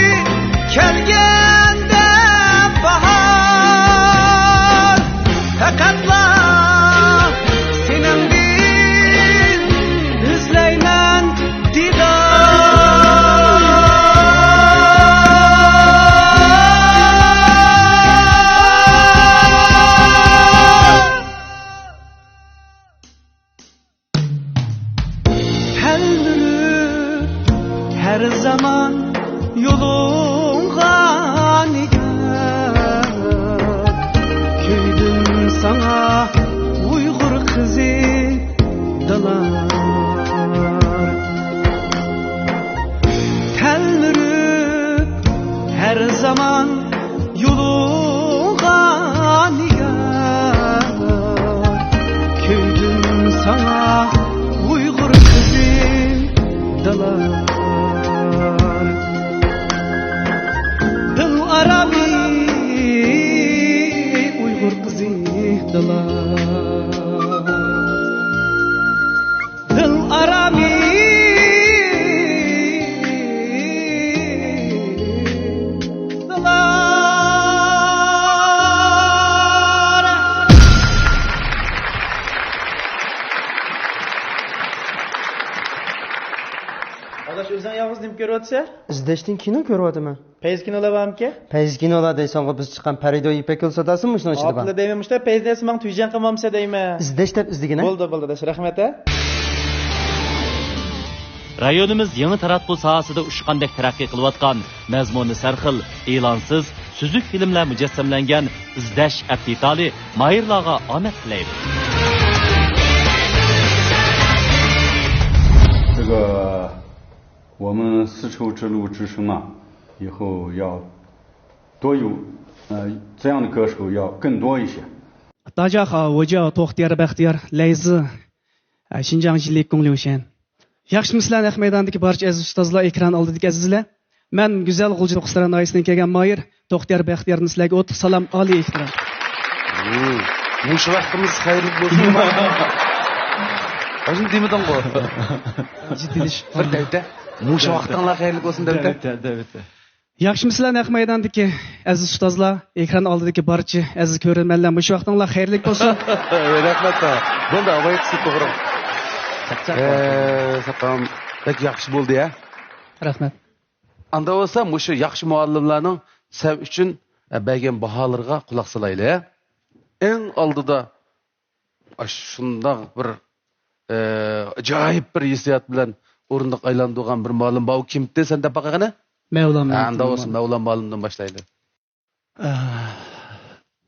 كەلگەندە باھار. پەقەتلا سېنىڭدىن ئىزدەيمەن دىدار. تەلمۈرۈپ ھەر زامان يولۇڭغا نىگار، كۆيدۈم ساڭا ئۇيغۇر قىزى دىلار. تەلمۈرۈپ ھەر زامان يولۇڭغا نىگار، كۆيدۈم ساڭا ئۇيغۇر قىزى دىلار. دىل ئارامى ئۇيغۇر قىزى دىلار. دىل ئارامى دىلار. ئاداش، ئۆزۈڭ يالغۇز نېمە كۆرۈۋاتىسەن؟ ئىزدەشتىن كىنو كۆرۈۋاتىمەن. پەيزى كىنولا بارمىكى؟ پەيزى كىنولا دەيسەنغۇ، بىز چىققان پەرىدۇ يىپەك يولى ساداسىمۇ مۇشۇنىڭ ئىچىدە بار. ئاپلا دەيمەن، مۇشتا پەيزى دەيسە ماڭا تۈيجەڭ قىلمامسە دەيمەن. ئىزدەش دەپ ئىزدىگىنە. بولدى، بولدى، داش، رەھمەت، ھە. رايونىمىز يېڭى تاراتقۇ ساھەسىدە ئۇچقاندەك تەرەققىي قىلىۋاتقان، مەزمۇنى سەرخىل، ئېلانسىز، سۈزۈك فىلىملەر مۇجەسسەملەنگەن ئىزدەش ئەپ دېتالى ماھىرلارغا ئامەت تىلەيدۇ. 这个我们丝绸之路之声啊，以后要多有，呃，这样的歌手要更多一些。 داجاخا ۋوجياۋ توختىيار بەختىيار لەيزى، ئە، شىنجاڭ جىلى كۇڭليۇشەن. ياخشىمۇسىلەر نەق مەيداندىكى بارچە ئەزىز ئۇستازلار، ئېكران ئالدىدىكى ئەزىزلەر؟ مەن گۈزەل غۇلجا تۇركىستان ناھىيەسىدىن كەلگەن ماھىر توختىيار بەختىياردىن سىلەرگە ئوتلۇق سالام، ئالىي ئېھتىرام. مم. مۇشۇ ۋاقتىمىز خەيرلىك بولسۇن. ئاشۇنى دېمىدىڭغۇ؟ جىددىيلىشىپ بىر قالدىم. دەۋدە. مۇشۇ ۋاقتىڭلار خەيرلىك بولسۇن دەۋدە. دەۋدە، دەۋدە. ياخشىمۇسىلەر نەق مەيداندىكى ئەزىز ئۇستازلار، ئېكران ئالدىدىكى بارچە ئەزىز كۆرۈرمەنلەر، مۇشۇ ۋاقتىڭلار خەيرلىك بولسۇن. رەھمەت. بولدى، ئاۋاي قىسىپ توغرا. چاقچاق. ئە، ساقام، بەك ياخشى بولدى، ھە؟ رەھمەت. ئاندا بولسا مۇشۇ ياخشى مۇئەللىملەرنىڭ سەن ئۈچۈن، ئە، بەرگەن باھالىرىغا قۇلاق سالايلى، ھە؟ ئەڭ ئالدىدا ئاشۇنداق بىر، ئە، ئاجايىپ بىر ھېسسىيات بىلەن ئورۇندۇق ئايلاندۇرغان بىر مۇئەللىم بار. ئۇ كىمتى؟ سەن دەپ باققىنە. مەۋلان ھە، مۇئەللىم. ئاندا بولسا مەۋلان مۇئەللىمدىن باشلايلى. ئە،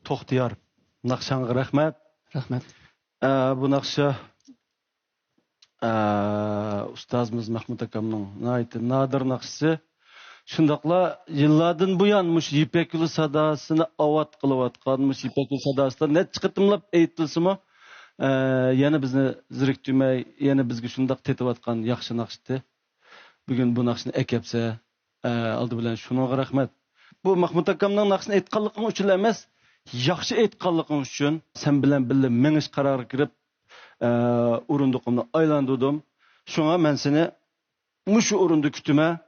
توختىيار، ناخشاڭغا رەھمەت. رەھمەت. ئە، بۇ ناخشا، ئە، ئۇستازىمىز مەھمۇت ئاكامنىڭ ناھايىتى نادىر ناخشىسى. شۇنداقلا يىللاردىن بۇيان مۇشۇ يىپەك يولى ساداسىنى ئاۋات قىلىۋاتقان، مۇشۇ يىپەك يولى ساداسىدا نەچچە قېتىملاپ ئېيتىلسىمۇ، ئە، يەنە بىزنى زېرىكتۈرمەي، يەنە بىزگە شۇنداق تېتىۋاتقان ياخشى ناخشىتى. بۈگۈن بۇ ناخشىنى ئەكەپسە، ئە، ئالدى بىلەن شۇنىڭغا رەھمەت. بۇ مەھمۇت ئاكامنىڭ ناخشىسىنى ئېيتقانلىقىڭ ئۈچۈن ئەمەس، ياخشى ئېيتقانلىقىڭ ئۈچۈن سەن بىلەن بىللە مېڭىش قارارىغا كېلىپ، ئە، ئورۇندۇقۇمنى ئايلاندۇردۇم. شۇڭا مەن سېنى مۇشۇ ئورۇندا كۈتىمەن.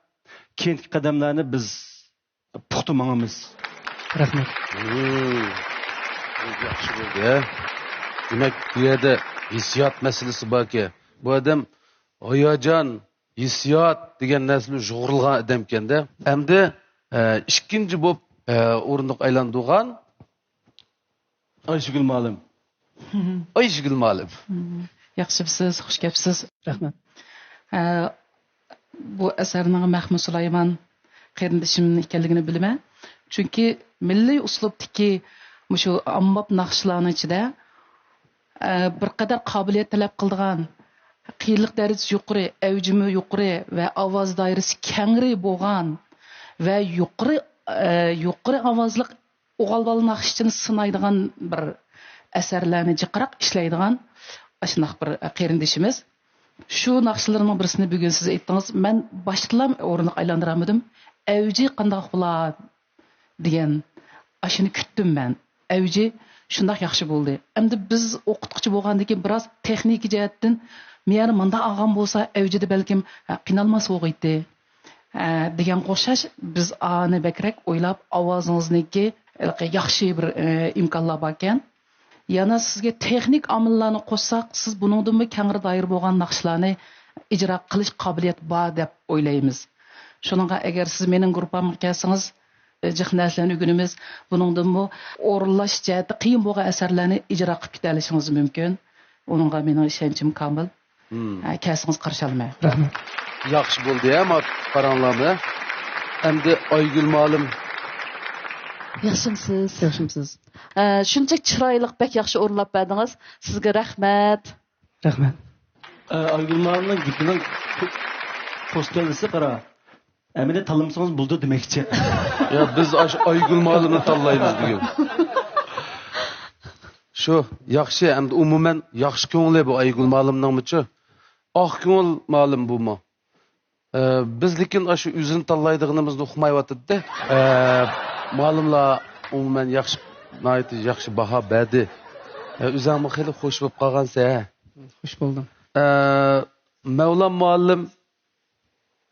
كېيىنكى قەدەملەرنى بىز پۇختا ماڭىمىز. رەھمەت. مم. بۇ ياخشى بولدى، ھە؟ دېمەك، بۇ يەردە ھېسسىيات مەسىلىسى باركەن. بۇ ئادەم ھاياجان، ھېسسىيات دېگەن نەرسىنى يۇغۇرۇلغان ئادەمكەندە. ئەمدى، ئە، ئىككىنچى بولۇپ، ئە، ئورۇندۇق ئايلاندۇرغان ئايشىگۈل مۇئەللىم. ئايشىگۈل مۇئەللىم. ياخشىمسىز، خۇش كەپسىز. رەھمەت. ئە، بۇ ئەسەرنىڭ مەھمۇت سۇلايمان قېرىندىشىم ئىكەنلىكىنى بىلىمەن. چۈنكى مىللىي ئۇسلۇبتىكى مۇشۇ ئاممىباب ناخشىلارنىڭ ئىچىدە، ئە، بىر قەدەر قابىلىيەت تەلەپ قىلىدىغان، قىيىنلىق دەرىجىسى يۇقىرى، ئەۋجىمۇ يۇقىرى ۋە ئاۋاز دائىرىسى كەڭرى بولغان ۋە يۇقىرى، ئە، يۇقىرى ئاۋازلىق ئوغۇل بالا ناخشىچىنى سىنايدىغان بىر ئەسەرلەرنى جىقراق ئىشلەيدىغان ئاشۇنداق بىر قېرىندىشىمىز. شۇ ناخشىلىرىنىڭ بىرسىنى بۈگۈن سىز ئېيتتىڭىز. مەن باشتىلا ئورۇندۇق ئايلاندۇرالمىدىم. ئەۋجى قانداق بولا دېگەن، ئاشۇنى كۈتتۈم مەن. ئەۋجى شۇنداق ياخشى بولدى. ئەمدى بىز ئوقۇتقۇچى بولغاندىن كېيىن بىراز تېخنىكا جەھەتتىن مېيەر مۇنداق ئالغان بولسا ئەۋجىدە بەلكىم، ھە، قىينالماس بولغىيتتى. ئە، دېگەنگە ئوخشاش، بىز ئانى بەكرەك ئويلاپ، ئاۋازىڭىزنىڭكى ھېلىقى ياخشى بىر، ئە، ئىمكانلار باركەن. يەنە سىزگە تېخنىك ئامىللارنى قوشساق، سىز بۇنىڭدىنمۇ كەڭرى دائىرە بولغان ناخشىلارنى ئىجرا قىلىش قابىلىيەت بار دەپ ئويلايمىز. شۇنىڭغا ئەگەر سىز مېنىڭ گۇرۇپپامغا كەلسىڭىز، ئە، جىق نەرسىلەرنى ئۆگىنىمىز. بۇنىڭدىنمۇ ئورۇنلاش جەھەتتە قىيىن بولغان ئەسەرلەرنى ئىجرا قىلىپ كېتەلىشىڭىز مۇمكىن. ئۇنىڭغا مېنىڭ ئىشەنچىم كامىل. مم. ھە، كەلسىڭىز قارشى ئالىمەن. رەھمەت. ياخشى بولدى، ھە، ماۋۇ پاراڭلارمۇ. ئەمدى ئايگۈل مۇئەللىم. ياخشىمسىز؟ ياخشىمسىز؟ ئە، شۇنچە چىرايلىق، بەك ياخشى ئورۇنلاپ بەردىڭىز. سىزگە رەھمەت. رەھمەت. ئە، ئايگۈل مۇئەللىمنىڭ گېپىنىڭ پو-، پوستەللىسى قارا. ئەمدى تاللىمىسىڭىز بولىدۇ دېمەكچى. يا، بىز ئاشۇ ئايگۈل مۇئەللىمنى تاللايمىز بۈگۈن. شۇ، ياخشى، ئەمدى ئومۇمەن ياخشى كۆڭلى بۇ ئايگۈل مۇئەللىمنىڭمۇچۇ. ئاق كۆڭۈل مۇئەللىم بۇمۇ. ئە، بىز لېكىن ئاشۇ ئۆزىنى تاللايدىغىنىمىزنى ئۇقمايۋاتىدۇ-دە. ئە، مۇئەللىملار ئومۇمەن ياخشى، ناھايىتى ياخشى باھا بەردى. ئە، ئۆزۈڭمۇ خېلى خوش بولۇپ قالغانسەن، ھە؟ خوش بولدۇم. ئە، مەۋلان مۇئەللىم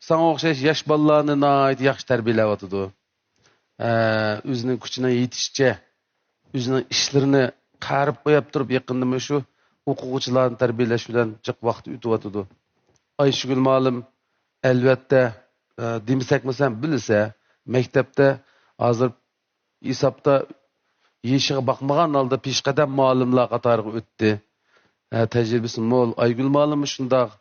ساڭا ئوخشاش ياش بالىلارنى ناھايىتى ياخشى تەربىيەلەۋاتىدۇ. ئە، ئۆزىنىڭ كۈچىنىڭ يېتىشىچە ئۆزىنىڭ ئىشلىرىنى قايرىپ قويۇپ تۇرۇپ، يېقىندا مۇشۇ ئوقۇغۇچىلارنى تەربىيەلەش بىلەن جىق ۋاقىت ئۆتۈۋاتىدۇ. ئايشىگۈل مۇئەللىم، ئەلۋەتتە، ئە، دېمىسەكمۇ سەن بىلىسەن، مەكتەپتە ھازىر ھېسابتا يېشىغا باقمىغان ھالدا پېشقەدەم مۇئەللىملەر قاتارىغا ئۆتتى. ھە، تەجرىبىسى مول. ئايگۈل مۇئەللىم شۇنداق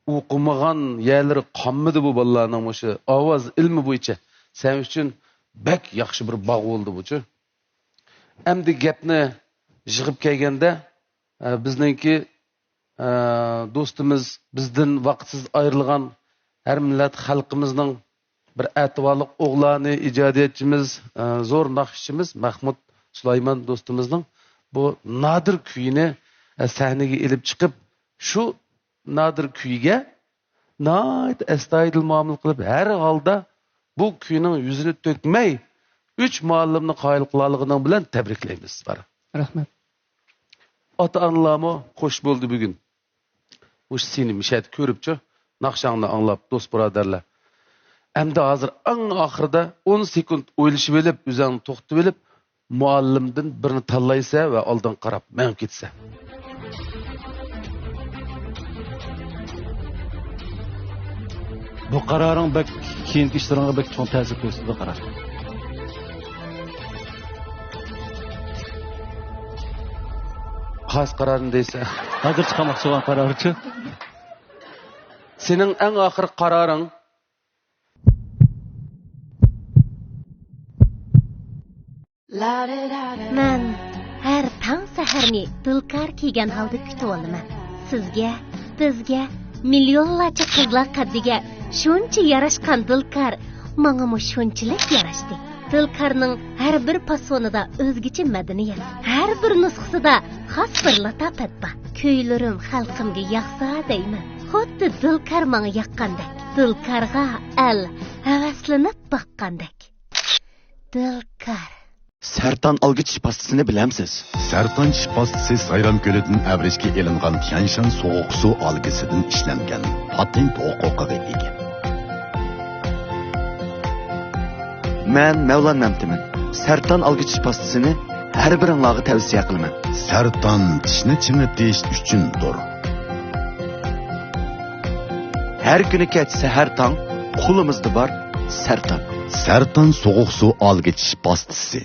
ئوقۇمىغان يەرلىرى قالمىدى بۇ بالىلارنىڭ مۇشۇ ئاۋاز ئىلمى بويىچە. سەن ئۈچۈن بەك ياخشى بىر باغ بولدى بۇچۇ. ئەمدى گەپنى يىغىپ كەلگەندە، ئە، بىزنىڭكى، ئە، دوستىمىز، بىزدىن ۋاقىتسىز ئايرىلغان ھەر مىللەت خەلقىمىزنىڭ بىر ئەتىۋارلىق ئوغلانى، ئىجادىيەتچىمىز، ئە، زور ناخشىچىمىز مەھمۇت سۇلايمان دوستىمىزنىڭ بۇ نادىر كۈيىنى، ئە، سەھنىگە ئېلىپ چىقىپ، شۇ نادىر كۈيگە ناھايىتى ئەستايىدىل مۇئامىلە قىلىپ، ھەر ھالدا بۇ كۈينىڭ يۈزىنى تۆكمەي، ئۈچ مۇئەللىمنى قايىل قىلالىغىنىڭ بىلەن تەبرىكلەيمىز. رەھمەت. ئاتا-ئانىلارمۇ خوش بولدى بۈگۈن. مۇشۇ سېنى مىشەدە كۆرۈپچۇ، ناخشاڭنى ئاڭلاپ، دوست بۇرادەرلەر. ئەمدى ھازىر ئەڭ ئاخىرىدا ئون سېكۇنت ئويلىشىۋېلىپ، ئۆزۈڭنى توختىتىۋېلىپ، مۇئەللىمدىن بىرنى تاللايسەن ۋە ئالدىڭغا قاراپ مېڭىپ كېتىسەن. بۇ قارارىڭ بەك كېيىنكى ئىشلىرىڭغا بەك چوڭ تەسىر كۆرسىتىدۇ، قارار. قايسى قارارنى دەيسەن؟ ھازىر چىقارماقچى بولغان قارارچۇ؟ سېنىڭ ئەڭ ئاخىرقى قارارىڭ. مەن ھەر تاڭ سەھەرنى دىلكار كىيگەن ھالدا كۈتۈۋالىمەن. سىزگە بىزگە مىليونلارچە قىزلار قەددىگە شۇنچە ياراشقان دىلكار ماڭىمۇ شۇنچىلىك ياراشتى. دىلكارنىڭ ھەر بىر پاسونىدا ئۆزگىچە مەدەنىيەت، ھەر بىر نۇسخىسىدا خاس بىر لاتاپەت بار. كۈيلىرىم خەلقىمگە ياقسا دەيمەن، خۇددى دىلكار ماڭا ياققاندەك. دىلكارغا ئەل ھەۋەسلىنىپ باققاندەك. دىلكار. سەرتان ئالگىچ پاستىسىنى بىلەمسىز؟ سەرتان چىش پاستىسى سايرام كۆلىدىن ئەۋرىشكە ئېلىنغان تيەنشان سوغۇق سۇ ئالگىسىدىن ئىشلەنگەن، پاتېنت ھوقۇقىغا ئىگە. مەن مەۋلان مەمتىمىن. سەرتان ئالگىچ پاستىسىنى ھەر بىرىڭلارغا تەۋسىيە قىلىمەن. سەرتان چىشنى چىڭىتىش ئۈچۈندۇر. ھەر كۈنى كەچ سەھەر تاڭ قولىمىزدا بار سەرتان. سەرتان سوغۇق سۇ ئالگىچ پاستىسى.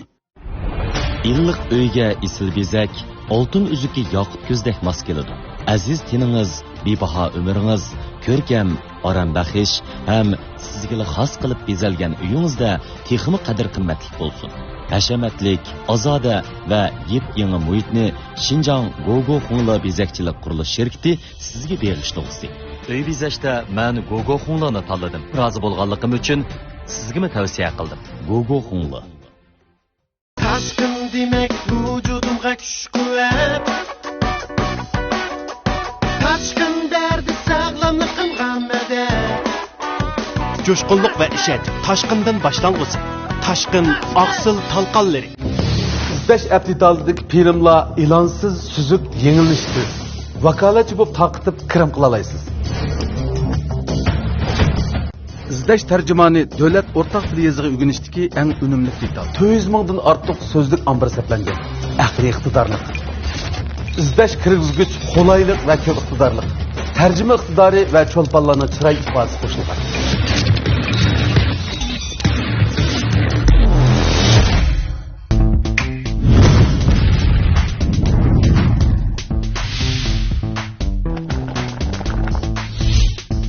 ئىللىق ئۆيگە ئېسىل بېزەك، ئالتۇن ئۈزۈكى ياقۇت كۆزدەك ماس كېلىدۇ. ئەزىز تېنىڭىز، بىباھا ئۆمرىڭىز، كۆركەم، ئارام بەخش ھەم سىزگىلا خاس قىلىپ بېزەلگەن ئۆيىڭىزدە تېخىمۇ قەدىر-قىممەتلىك بولسۇن. ھەشەمەتلىك، ئازادە ۋە يېپيېڭى مۇھىتنى شىنجاڭ گوگو خۇڭلې بېزەكچىلىك قۇرۇلۇش شىركىتى سىزگە بېغىشلىغۇسى. ئۆي بېزەشتە مەن گوگو خۇڭلېنى تاللىدىم. رازى بولغانلىقىم ئۈچۈن سىزگىمۇ تەۋسىيە قىلدىم. گوگو خۇڭلې. تاشقىن دېمەك ۋۇجۇدۇمغا كۈچ-قۇۋۋەت. تاشقىن بەردى ساغلاملىقىمغا مەدەت. جۇشقۇنلۇق ۋە ئىشەنچ تاشقىندىن باشلانغۇسى. تاشقىن ئاقسىل تالقانلىرى. ئىزدەش ئەپ دېتالىدىكى پىرىملار ئېلانسىز، سۈزۈك، يېڭىلىنىشسىز. ۋاكالەتچى بولۇپ تارقىتىپ كىرىم قىلالايسىز. ئىزدەش تەرجىمانى دۆلەت ئورتاق تىل يېزىقى ئۆگىنىشتىكى ئەڭ ئۈنۈملۈك دېتال. تۆت يۈز مىڭدىن ئارتۇق سۆزلۈك ئامبىرى سەپلەنگەن. ئەقلىي ئىقتىدارلىق. ئىزدەش كىرگۈزگۈچ قولايلىق ۋە كۆپ ئىقتىدارلىق. تەرجىمە ئىقتىدارى ۋە چولپانلارنىڭ چىراي ئىپادىسى قوشۇلغان.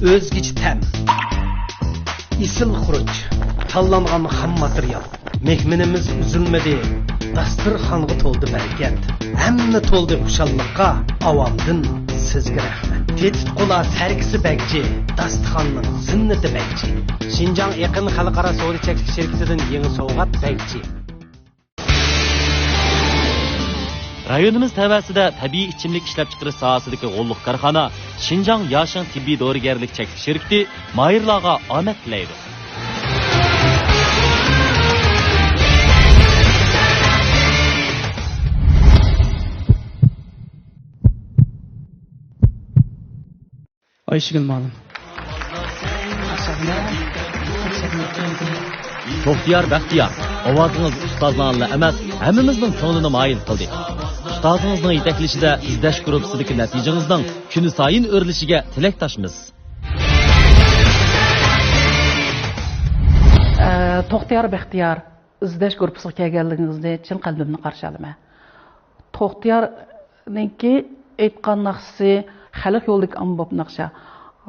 ئۆزگىچە تەم، ئېسىل خۇرۇچ، تاللانغان خام ماتېرىيال. مېھمىنىمىز ئۈزۈلمىدى، داستىرخانغا تولدى بەرىكەت. ھەممە تولدى خۇشاللىققا، ئاۋامدىن سىزگە رەھمەت. تېتىتقۇلار سەركىسى بەگچى، داستىخاننىڭ زىننىتى بەگچى. شىنجاڭ ئېقىن خەلقئارا سودا چەكلىك شىركىتىدىن يېڭى سوۋغات بەگچى. رايونىمىز تەۋەسىدە تەبىئىي ئىچىملىك ئىشلەپچىقىرىش ساھەسىدىكى غوللۇق كارخانا شىنجاڭ ياشىڭ تېببىي دورىگەرلىك چەكلىك شىركىتى ماھىرلارغا ئامەت تىلەيدۇ. ئايشىگۈل مۇئەللىم. توختىيار بەختىيار، ئاۋازىڭىز ئۇستازلارنىلا ئەمەس، ھەممىمىزنىڭ كۆڭلىنى مايىل قىلدى. ئۇستازىڭىزنىڭ يېتەكلىشىدە ئىزدەش گۇرۇپپىسىدىكى نەتىجىڭىزنىڭ كۈنسايىن ئۆرلىشىگە تىلەكداشمىز. ئە، توختىيار بەختىيار، ئىزدەش گۇرۇپپىسىغا كەلگەنلىكىڭىزنى چىن قەلبىمدىن قارشى ئالىمەن. توختىيارنىڭكى ئېيتقان ناخشىسى خەلق يولىدىكى ئاممىباب ناخشا.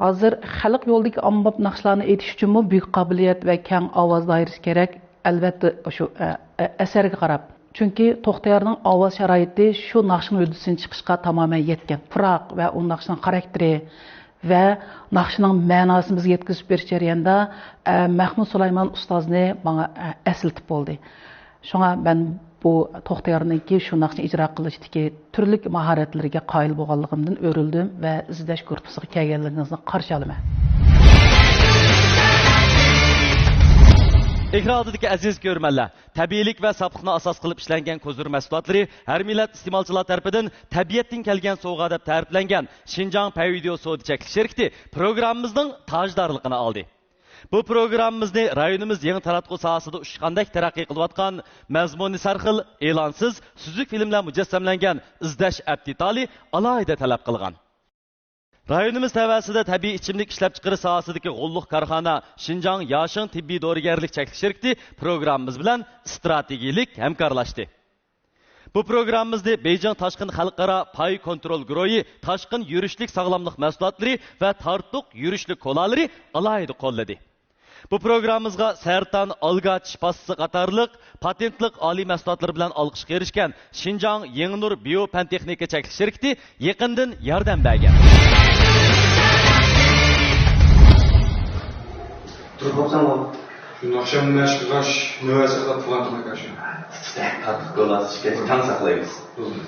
ھازىر خەلق يولىدىكى ئاممىباب ناخشىلارنى ئېيتىش ئۈچۈنمۇ بۈيۈك قابىلىيەت ۋە كەڭ ئاۋاز دائىرىسى كېرەك، ئەلۋەتتە، شۇ، ئە، ئە، ئەسەرگە قاراپ. چۈنكى توختىيارنىڭ ئاۋاز شارائىتى شۇ ناخشىنىڭ ھۆددىسىدىن چىقىشقا تامامەن يەتكەن. پۇراق ۋە ئۇ ناخشىنىڭ خاراكتېرى، ۋە ناخشىنىڭ مەناسىنى بىزگە يەتكۈزۈپ بېرىش جەريانىدا، ئە، مەخمۇت سۇلايمان ئۇستازنى ماڭا، ئە، ئەسلىتىپ بولدى. شۇڭا مەن بۇ توختىيارنىڭكى شۇ ناخشىنى ئىجرا قىلىشتىكى تۈرلۈك ماھارەتلىرىگە قايىل بولغانلىقىمدىن ئۆرۈلدۈم ۋە ئىزدەش گۇرۇپپىسىغا كەلگەنلىكىڭىزنى قارشى ئالىمەن. ئېكران ئالدىدىكى ئەزىز كۆرۈرمەنلەر، تەبىئىيلىك ۋە ساپلىقنى ئاساس قىلىپ ئىشلەنگەن كوزۇر مەھسۇلاتلىرى ھەر مىللەت ئىستېمالچىلار تەرىپىدىن تەبىئەتتىن كەلگەن سوۋغا دەپ تەرىپلەنگەن شىنجاڭ پەيۋىدېئو سودا چەكلىك شىركىتى پروگراممىمىزنىڭ تاجدارلىقىنى ئالدى. بۇ پروگراممىمىزنى رايونىمىز يېڭى تاراتقۇ ساھەسىدە ئۇچقاندەك تەرەققىي قىلىۋاتقان، مەزمۇنى سەرخىل، ئېلانسىز، سۈزۈك فىلىملەر مۇجەسسەملەنگەن ئىزدەش ئەپ دېتالى ئالاھىدە تەلەپ قىلغان. رايونىمىز تەۋەسىدە تەبىئىي ئىچىملىك ئىشلەپچىقىرىش ساھەسىدىكى غوللۇق كارخانا شىنجاڭ ياشىڭ تېببىي دورىگەرلىك چەكلىك شىركىتى پروگراممىمىز بىلەن ئىستراتېگىيىلىك ھەمكارلاشتى. بۇ پروگراممىمىزنى بېيجىڭ تاشقىن خەلقئارا پاي كونترول گۇرۇھى تاشقىن يۈرۈشلۈك ساغلاملىق مەھسۇلاتلىرى ۋە تارتۇق يۈرۈشلۈك كولالىرى ئالاھىدە قوللىدى. بۇ پروگراممىمىزغا سەرتان، ئالگا چىش پاستىسى قاتارلىق پاتېنتلىق ئالىي مەھسۇلاتلىرى بىلەن ئالقىشقا ئېرىشكەن شىنجاڭ يېڭىنۇر بىيو پەن تېخنىكا چەكلىك شىركىتى يېقىندىن ياردەم بەرگەن. بوپساڭغۇ. بۈگۈن ئاخشام مەشىق قىلغاچ، نۆۋەت ساقلاپ تۇرغان تاماكا شۇ. تۇتۇپ تۇتۇپ، قوللارسىز ئىكەن، تەڭ ساقلايمىز. بولدى.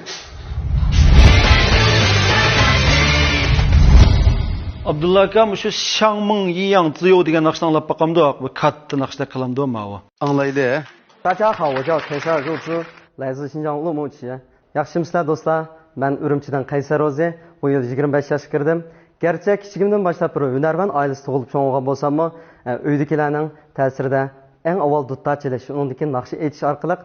ئابدۇللا ئاكا، مۇشۇ شاڭمىڭ يىياڭ زىيو دېگەن ناخشىنى ئاڭلاپ باقامدۇ؟ بۇ كاتتا ناخشىدەك قىلامدۇ ماۋۇ؟ ئاڭلايلى. 大家好，我叫田小肉珠，来自新疆乌鲁木齐。 ياخشىمۇسىلەر دوستلار؟ مەن ئۈرۈمچىدىن قەيسەر روزى، بۇ يىل يىگىرمە بەش ياشقا كىردىم. گەرچە كىچىكىمدىن باشلاپ بىر ھۈنەرۋەن ئائىلىسىدە تۇغۇلۇپ چوڭ بولغان بولساممۇ، ئە، ئۆيدىكىلەرنىڭ تەسىرىدە ئەڭ ئاۋۋال دۇتار چېلىش، شۇنىڭدىن كېيىن ناخشا ئېيتىش ئارقىلىق،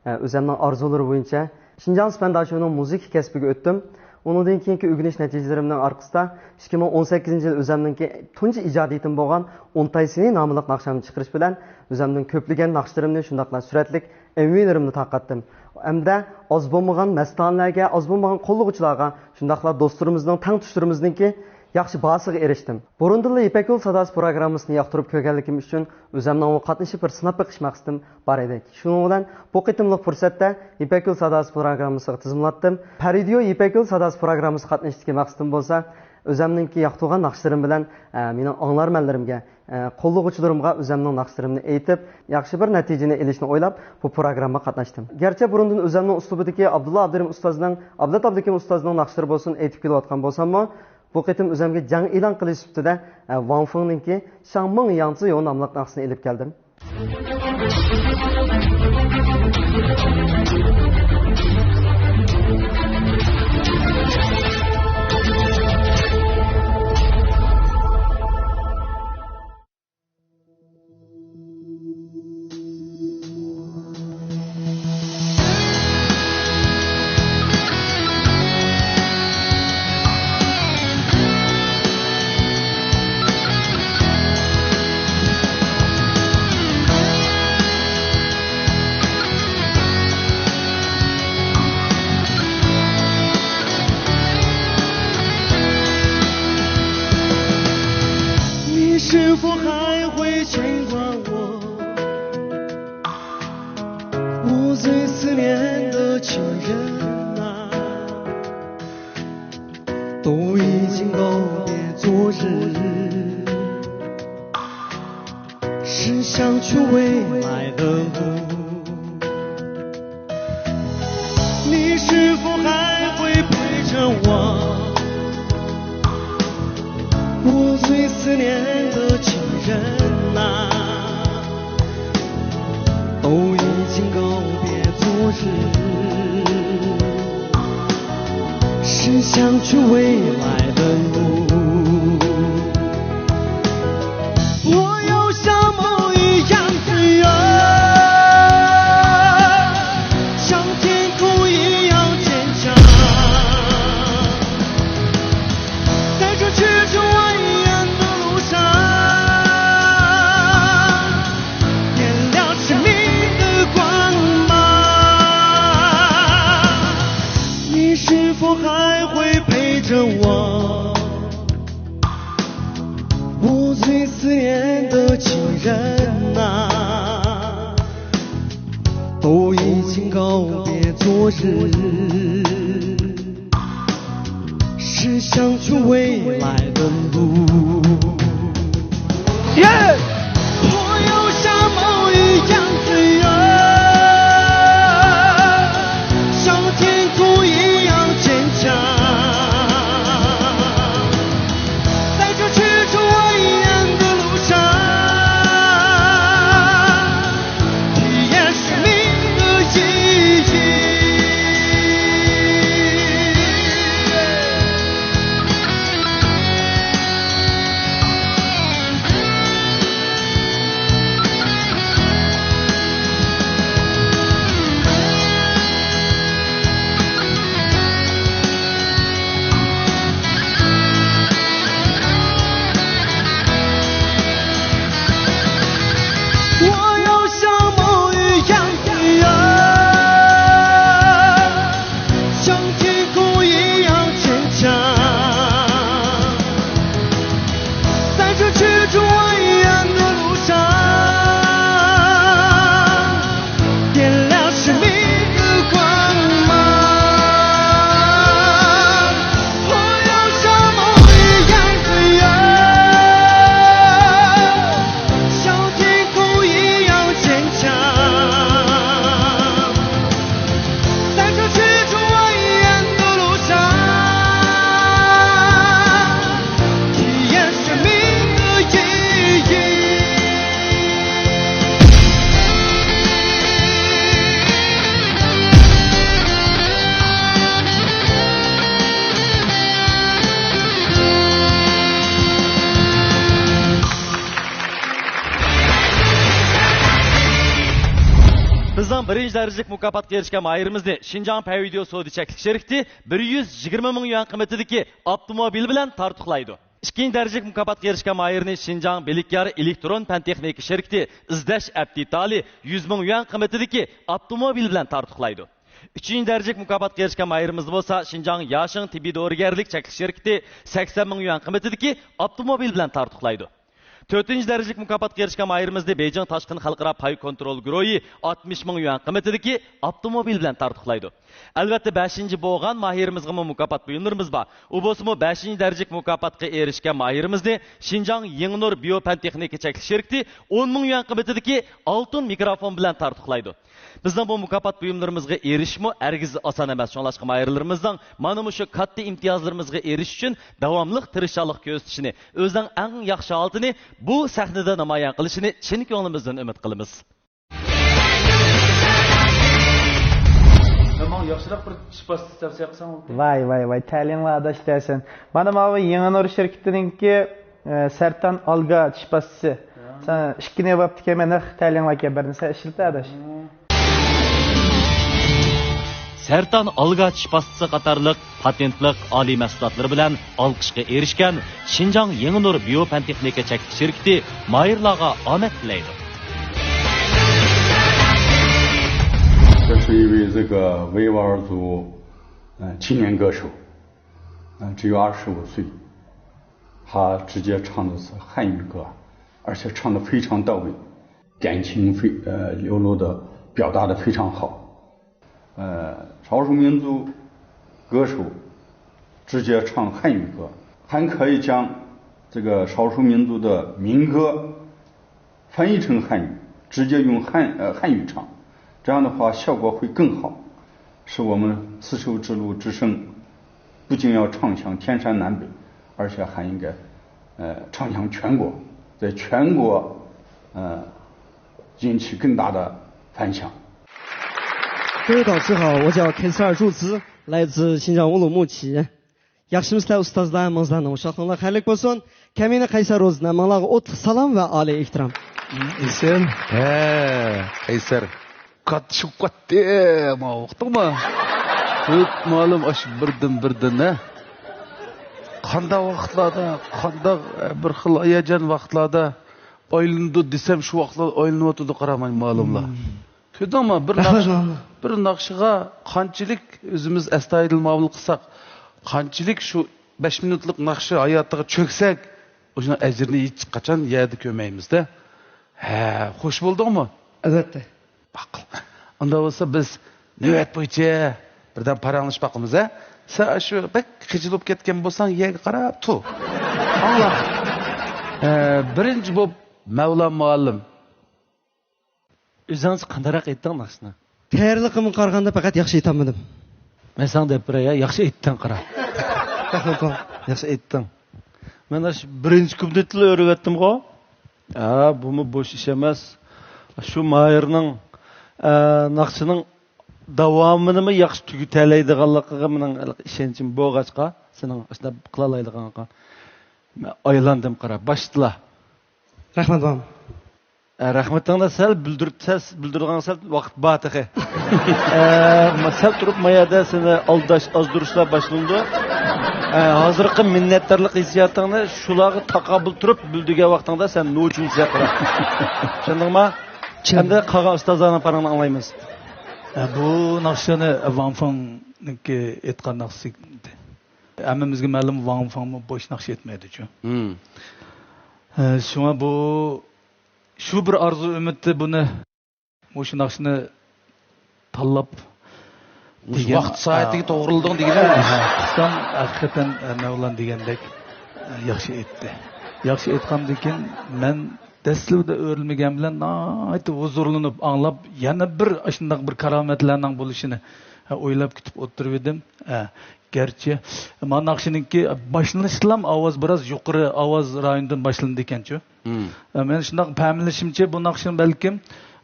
ئە، ئۆزەمنىڭ ئارزۇلىرى بويىچە شىنجاڭ سىپەن داشۆنىڭ مۇزىكا كەسپىگە ئۆتتۈم. ئۇنىڭدىن كېيىنكى ئۆگىنىش نەتىجىلىرىمنىڭ ئارقىسىدا ئىككى مىڭ ئون سەككىزىنچى يىل ئۆزەمنىڭكى تۇنجى ئىجادىيىتىم بولغان ئونتاي سىنى ناملىق ناخشامنى چىقىرىش بىلەن ئۆزەمنىڭ كۆپلىگەن ناخشىلىرىمنى، شۇنداقلا سۈرەتلىك ئېم ۋىلىرىمنى تارقاتتىم. ھەمدە ئاز بولمىغان مەستانىلەرگە، ئاز بولمىغان قوللىغۇچىلارغا، شۇنداقلا دوستلىرىمىزنىڭ، تەڭتۇشلىرىمىزنىڭكى ياخشى باھاسىغا ئېرىشتىم. بۇرۇندىنلا يىپەك يولى ساداسى پروگراممىسىنى ياقتۇرۇپ كۆرگەنلىكىم ئۈچۈن ئۆزەمنىڭمۇ قاتنىشىپ بىر سىناپ بېقىش مەقسىتىم بار ئىدى. شۇنىڭ بىلەن بۇ قېتىملىق پۇرسەتتە يىپەك يولى ساداسى پروگراممىسىغا تىزىملاتتىم. پەرىدىيو يىپەك يولى ساداسى پروگراممىسىغا قاتنىشىشتىكى مەقسىتىم بولسا، ئۆزەمنىڭكى ياقتۇرغان ناخشىلىرىم بىلەن، ئە، مېنىڭ ئاڭلارمەنلىرىمگە، ئە، قوللىغۇچىلىرىمغا ئۆزەمنىڭ ناخشىلىرىمنى ئېيتىپ، ياخشى بىر نەتىجىنى ئېلىشنى ئويلاپ، بۇ پروگراممىغا قاتناشتىم. گەرچە بۇرۇندىن ئۆزەمنىڭ ئۇسلۇبىدىكى ئابدۇللا ئابدۇرېھىم ئۇستازنىڭ، ئابلەت ئابلىكىم ئۇستازنىڭ ناخشىلىرى بولسۇن ئېيتىپ كېلىۋاتقان بولساممۇ، بۇ قېتىم ئۆزەمگە جەڭ ئېلان قىلىش سۈپىتىدە، ئە، ۋاڭ فېڭنىڭكى شاڭمىڭ ياڭ زىيو ناملىق ناخشىسىنى ئېلىپ كەلدىم. 你是否还会牵挂我？我最思念的情人啊，都已经告别昨日，是想去未来的路。 你是否还会陪着我？我最思念的情人啊，都已经告别昨日，是想去未来的路。 我要像梦一样自由，像天空一样坚强，在这曲折蜿蜒的路上，点亮生命的光芒。你是否还会陪着我？ 我最思念的情人啊，都已经告别昨日，是想去未来的路。耶！我要像梦一样自由，像天空一样坚强。 在这曲折蜿蜒的路上，体验生命的意义。بىرىنچى دەرىجىلىك مۇكاپاتقا ئېرىشكەن ماھىرىمىزنى شىنجاڭ پەيۋىديو سودا چەكلىك شىركىتى بىر يۈز يىگىرمە مىڭ يۈەن قىممىتىدىكى ئاپتوموبىل بىلەن تارتۇقلايدۇ. ئىككىنچى دەرىجىلىك مۇكاپاتقا ئېرىشكەن ماھىرنى شىنجاڭ بىلىكيار ئېلېكترون پەن تېخنىكا شىركىتى ئىزدەش ئەپ دېتالى يۈز مىڭ يۈەن قىممىتىدىكى ئاپتوموبىل بىلەن تارتۇقلايدۇ. ئۈچىنچى دەرىجىلىك مۇكاپاتقا ئېرىشكەن ماھىرىمىزنى بولسا شىنجاڭ ياشىڭ تېببىي دورىگەرلىك چەكلىك شىركىتى سەكسەن مىڭ يۈەن قىممىتىدىكى ئاپتوموبىل بىلەن تارتۇقلايدۇ. تۆتىنچى دەرىجىلىك مۇكاپاتقا ئېرىشكەن ماھىرىمىزنى بېيجىڭ تاشقىن خەلقئارا پاي كونترول گۇرۇھى ئاتمىش مىڭ يۈەن قىممىتىدىكى ئاپتوموبىل بىلەن تارتۇقلايدۇ. ئەلۋەتتە، بەشىنچى بولغان ماھىرىمىزغىمۇ مۇكاپات بۇيۇملىرىمىز بار. ئۇ بولسىمۇ بەشىنچى دەرىجىلىك مۇكاپاتقا ئېرىشكەن ماھىرىمىزنى شىنجاڭ يېڭىنۇر بىيو پەن تېخنىكا چەكلىك شىركىتى ئون مىڭ يۈەن قىممىتىدىكى ئالتۇن مىكروفون بىلەن تارتۇقلايدۇ. بىزنىڭ بۇ مۇكاپات بۇيۇملىرىمىزغا ئېرىشىشمۇ ھەرگىز ئاسان ئەمەس. شۇڭلاشقا ماھىرلىرىمىزنىڭ مانا مۇشۇ كاتتا ئىمتىيازلىرىمىزغا ئېرىشىش ئۈچۈن داۋاملىق تىرىشچانلىق كۆرسىتىشىنى، ئۆزىنىڭ ئەڭ ياخشى ھالىتىنى بۇ سەھنىدە نامايان قىلىشىنى چىن كۆڭلىمىزدىن ئۈمىد قىلىمىز. ماڭا ياخشىراق بىر چىش پاستىسى تەۋسىيە قىلساڭ بولدى. ۋاي، ۋاي، ۋاي، تەلىيىڭلار ئاداش دەسەن. مانا ماۋۇ يېڭى نۇر شىركىتىنىڭكى، ئە، سەرتان ئالگا چىش پاستىسى. يا. سەن ئىككىنى بوپتىكەن، مەن نەق تەلىيىڭلاركەن، بىرنى سەن ئىشلىتە ئاداش. ھە. سەرتان ئالگا چىش پاستىسى قاتارلىق پاتېنتلىق ئالىي مەھسۇلاتلىرى بىلەن ئالقىشقا ئېرىشكەن شىنجاڭ يېڭى نۇر بىيو پەن تېخنىكا چەكلىك شىركىتى ماھىرلارغا ئامەت تىلەيدۇ. 这是一位这个维吾尔族，呃，青年歌手，呃，只有二十五岁，他直接唱的是汉语歌，而且唱得非常到位，感情非，呃，流露的表达得非常好。 呃，少数民族歌手直接唱汉语歌，还可以将这个少数民族的民歌翻译成汉语，直接用汉，呃，汉语唱，这样的话效果会更好，是我们丝绸之路之声不仅要唱响天山南北，而且还应该，呃，唱响全国，在全国，呃，引起更大的反响。 各位导师好，我叫凯塞尔柱子，来自新疆乌鲁木齐。 ياخشىمۇسىلەر ئۇستازلار، ھەممىڭلارنىڭ خۇشاللىقىڭلار خەيرلىك بولسۇن. كەمىنە قەيسەر روزىنىڭ ماڭلارغا ئوتلۇق سالام ۋە ئالىي ئېھتىرام. ئېسىل. ھە، قەيسەر. كاتتا چىقىپ كەتتى، ماۋۇ ئۇقتۇڭمۇ؟ ھۆت مالۇم ئاشۇ بىردىن، بىردىن، ھە؟ قانداق ۋاقىتلاردا، قانداق، ئە، بىر خىل ھاياجان ۋاقىتلاردا ئايلىنىدۇ دېسەم، شۇ ۋاقىتلاردا ئايلىنىۋاتىدۇ، قاراماي مالۇملار. كۆردۈڭمۇ؟ بىر ناخشا، بىر ناخشىغا قانچىلىك ئۆزىمىز ئەستايىدىل مۇئامىلە قىلساق، قانچىلىك شۇ بەش مىنۇتلۇق ناخشا ھاياتىغا چۆكسەك، ئۇنىڭ ئەجرىنى ھېچقاچان يەردە كۆرمەيمىز-دە. ھە، خوش بولدۇڭمۇ؟ ئەلۋەتتە. باق. ئۇنداق بولسا بىز نۆۋەت بويىچە بىردەم پاراڭلىشىپ باقىمىز، ھە؟ سەن شۇ بەك خىجىل بولۇپ كەتكەن بولساڭ يەرگە قاراپ تۇر. ئاڭلا. ھە، بىرىنچى بولۇپ مەۋلان مۇئەللىم. ئۆزۈڭچە قانداقراق ئېيتتىڭ ناخشىنى؟ تەييارلىقىمغا قارىغاندا پەقەت ياخشى ئېيتالمىدىم. مەن ساڭا دەپ بېرەي، ياخشى ئېيتتىڭ قارا. رەھمەت، بابا. ياخشى ئېيتتىڭ. مەن ئاشۇ بىرىنچى كۇپلېتلا ئۆرۈۋەتتىمغۇ. ھە، بۇمۇ بوش ئىش ئەمەس. شۇ ماھىرنىڭ، ئە، ناخشىنىڭ داۋامىنىمۇ ياخشى تۈگىتەلەيدىغانلىقىغا مېنىڭ ئىشەنچىم بولغاچقا، سېنىڭ ئاشۇنداق قىلالايدىغانلىقىڭغا مەن ئايلاندىم قارا. باشتىلا. رەھمەت، بابا. ئە، رەھمىتىڭنى سەل بىلدۈرۈپ، سەل بىلدۈرىدىغان سەل ۋاقىت بار تېخى. ئە، ما-، سەل تۇرۇپ ما يەردە سېنى ئالداش، ئازدۇرۇشلار باشلىنىدۇ. ئە، ھازىرقى مىننەتدارلىق ھېسسىياتىڭنى شۇلارغا تاقابىل تۇرۇپ بىلدۈرگەن ۋاقتىڭدا سەن نوچىمۇ سەقرا. چۈشەندىڭما؟ چۈشەندىم. ئەمدى قالغان ئۇستازلارنىڭ پاراڭىنى ئاڭلايمىز. ئە، بۇ ناخشىنى ۋاڭ فېڭنىڭكى ئېيتقان ناخشىسى. ھەممىمىزگە مەلۇم، ۋاڭ فېڭمۇ بوش ناخشا ئېيتمايدۇچۇ. مم. ئە، شۇڭا بۇ شۇ بىر ئارزۇ ئۈمىدتە بۇنى، مۇشۇ ناخشىنى تاللاپ مۇشۇ دېگەن، ۋاقىت سائىتىگە ئا، توغرىلىدىغان دېگىنى. ھە، قىلسام، ھەقىقەتەن، ئە، مەۋلان دېگەندەك، ئە، ياخشى ئېيتتى. ياخشى ئېيتقاندىن كېيىن، مەن دەسلىپىدە ئۆرۈلمىگەن بىلەن ناھايىتى ھۇزۇرلىنىپ ئاڭلاپ، يەنە بىر ئاشۇنداق بىر كارامەتلەرنىڭ بولۇشىنى، ئە، ئويلاپ كۈتۈپ ئولتۇرۇۋىدىم. ئە، گەرچە مانا ناخشىنىڭكى باشلىنىشىدىلا ئاۋاز بىراز يۇقىرى ئاۋاز رايونىدىن باشلىنىدىكەنچۇ. مم. مەن شۇنداق پەملىشىمچە، بۇ ناخشىنىڭ بەلكىم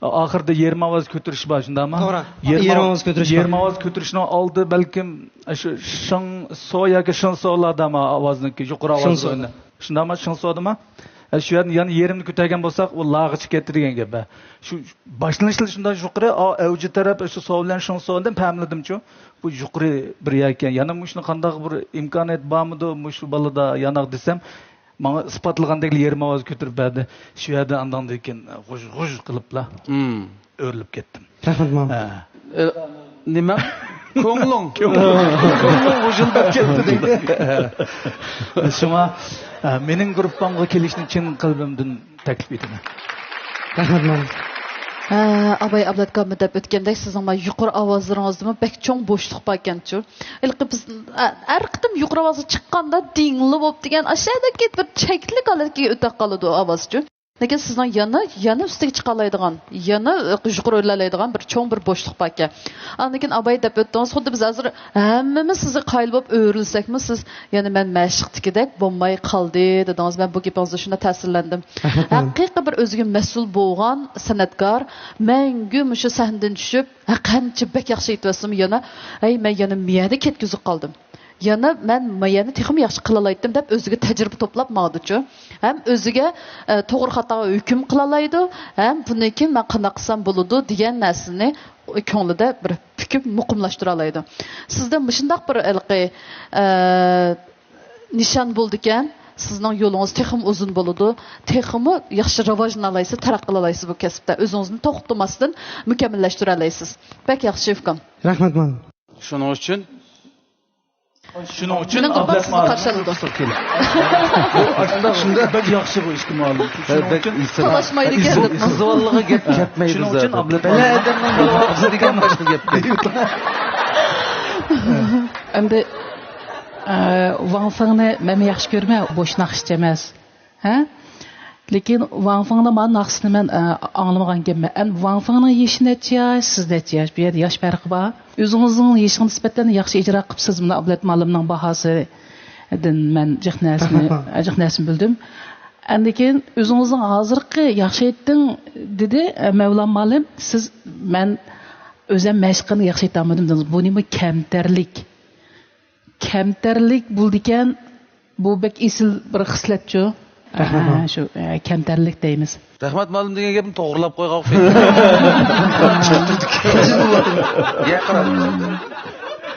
ئاخىرىدا يېرىم ئاۋاز كۆتۈرۈش بار، شۇنداقمۇ؟ توغرا. يېرىم يېرىم ئاۋ-، ئاۋاز كۆتۈرۈش بار. يېرىم ئاۋاز كۆتۈرۈشنىڭ ئالدى بەلكىم شۇ شېڭ سو ياكى شېڭ سولاردامۇ ئاۋازنىڭكى يۇقىرى ئاۋاز شېڭ سو. ئوينا-، شۇنداقمۇ؟ شېڭ سودىمۇ؟ ھە، شۇ يەردىن يەنە يېرىمنى كۆتەرگەن بولساق، ئۇ لاغا چىقىپ كەتتى دەيدىغان گەپ. ھە، شۇ باشلىنىشلىرى شۇنداق يۇقىرى، ئا، ئەۋجى تەرەپ شۇ سو بىلەن شۇڭسو دېدىم، پەملىدىمچۇ. بۇ يۇقىرى بىر يەركەن. يەنە مۇشۇنى قانداق بىر ئىمكانىيەت بارمىدۇ مۇشۇ بالىدا ياناق دېسەم، ماڭا ئىسپاتلىغاندەكلا يېرىم ئاۋاز كۆتۈرۈپ بەردى. شۇ يەردە ئاندىن كېيىن غۇژ-غۇژ قىلىپلا ئۆرۈلۈپ كەتتىم. رەھمەت، ماما. ھە. ئە، نېمە؟ كۆڭلۈڭ. كۆڭلۈڭ غۇژۇلداپ كەتتى دەيدۇ. شۇڭا، ئە، مېنىڭ گۇرۇپپامغا كېلىشنى چىن قەلبىمدىن تەكلىپ ئېتىمەن. رەھمەت، ماما. ھە، ئاباي ئابلەت ئاكا دەپ ئۆتكەندەك، سىزنىڭ مانا يۇقىرى ئاۋازلىرىڭىزدىمۇ بەك چوڭ بوشلۇق باركەنچۇ. ھېلىقى بىز، ئە، ھەر قېتىم يۇقىرى ئاۋازغا چىققاندا دىڭلا بولۇپ دېگەن ئاشۇ يەردىكى بىر چەكلىك ھالەتكە ئۆتۈپ قالىدۇ ئاۋازچۇ. لېكىن سىزنىڭ يەنە، يەنە ئۈستىگە چىقالايدىغان، يەنە يۇقىرى ئۆرلەيدىغان بىر چوڭ بىر بوشلۇق باركەن. ئاندىن كېيىن ئاباي دەپ ئۆتتىڭىز، خۇددى بىز ھازىر ھەممىمىز سىزگە قايىل بولۇپ ئۆرۈلسەكمۇ، سىز يەنە مەن مەشىقتىكىدەك بولماي قالدى دېدىڭىز. مەن بۇ گېپىڭىزدىن شۇنداق تەسىرلەندىم. ھەقىقىي بىر ئۆزىگە مەسئۇل بولغان سەنئەتكار مەڭگۈ مۇشۇ سەھنىدىن چۈشۈپ، ھە، قانچە بەك ياخشى ئېيتىۋەتسىمۇ يەنە، ھەي، مەن يەنە مەيەنى كەتكۈزۈپ قالدىم. يەنە مەن مەيەنى تېخىمۇ ياخشى قىلالايتتىم دەپ ئۆزىگە تەجرىبە توپلاپ ماڭىدۇچۇ. ھەم ئۆزىگە، ئە، توغرا خاتاغا ھۆكۈم قىلالايدۇ، ھەم بۇندىن كېيىن مەن قانداق قىلسام بولىدۇ دېگەن نەرسىنى كۆڭلىدە بىر پۈكۈپ مۇقىملاشتۇرالايدۇ. سىزدە مۇشۇنداق بىر ھېلىقى، ئە، نىشان بولىدىكەن، سىزنىڭ يولىڭىز تېخىمۇ ئۇزۇن بولىدۇ، تېخىمۇ ياخشى راۋاجلىنالايسىز، تەرەققىي قىلالايسىز بۇ كەسىپتە. ئۆزىڭىزنى توختىماستىن مۇكەممەللەشتۈرەلەيسىز. بەك ياخشى ئۇكام. رەھمەت، ماما. شۇنىڭ ئۈچۈن شۇنىڭ ئۈچۈن مېنىڭ ئابلەت مۇھەببەتسىزلىك مۇئەللىم قارشى ئالىدۇ. شۇنداق بەك ياخشى بۇ ئىككى مۇئەللىم. شۇنىڭ ئۈچۈن تالاشمايدىكەن دەپمۇ. قىزىۋالغىغا گەپ كەتمەيدۇ. شۇنىڭ ئۈچۈن ئابلەت مۇئەللىم. ئەمدى، ئە، ۋاڭ فېڭنى مەنمۇ ياخشى كۆرىمەن، بوش ناخشىچى ئەمەس. ھە؟ لېكىن ۋاڭ فېڭنىڭ مانا ناخشىسىنى مەن، ئە، ئاڭلىمىغان ئىكەنمەن. ئەمدى ۋاڭ فېڭنىڭ يېشى نەچچە ياش، سىز نەچچە ياش؟ بۇ يەردە ياش پەرقى بار. ئۆزىڭىزنىڭ يېشىغا نىسبەتەن ياخشى ئىجرا قىپسىز مۇنۇ ئابلەت مۇئەللىمنىڭ باھاسىدىن مەن جىق نەرسىنى، جىق نەرسىنى بىلدىم. ئاندىن كېيىن ئۆزىڭىزنىڭ ھازىرقى ياخشى ئېيتتىڭ دېدى، ئە، مەۋلان مۇئەللىم، سىز مەن ئۆزۈم مەشىق قىلغىنىنى ياخشى ئېيتالمىدىم دېدىڭىز. بۇ نېمە كەمتەرلىك؟ كەمتەرلىك بولىدىكەن، بۇ بەك ئېسىل بىر خىسلەتچۇ. ھە، شۇ، ھە، كەمتەرلىك دەيمىز. رەھمەت مۇئەللىم دېگەن گەپنى توغرىلاپ قويغان ئوخشايدۇ. يا، قاراڭ.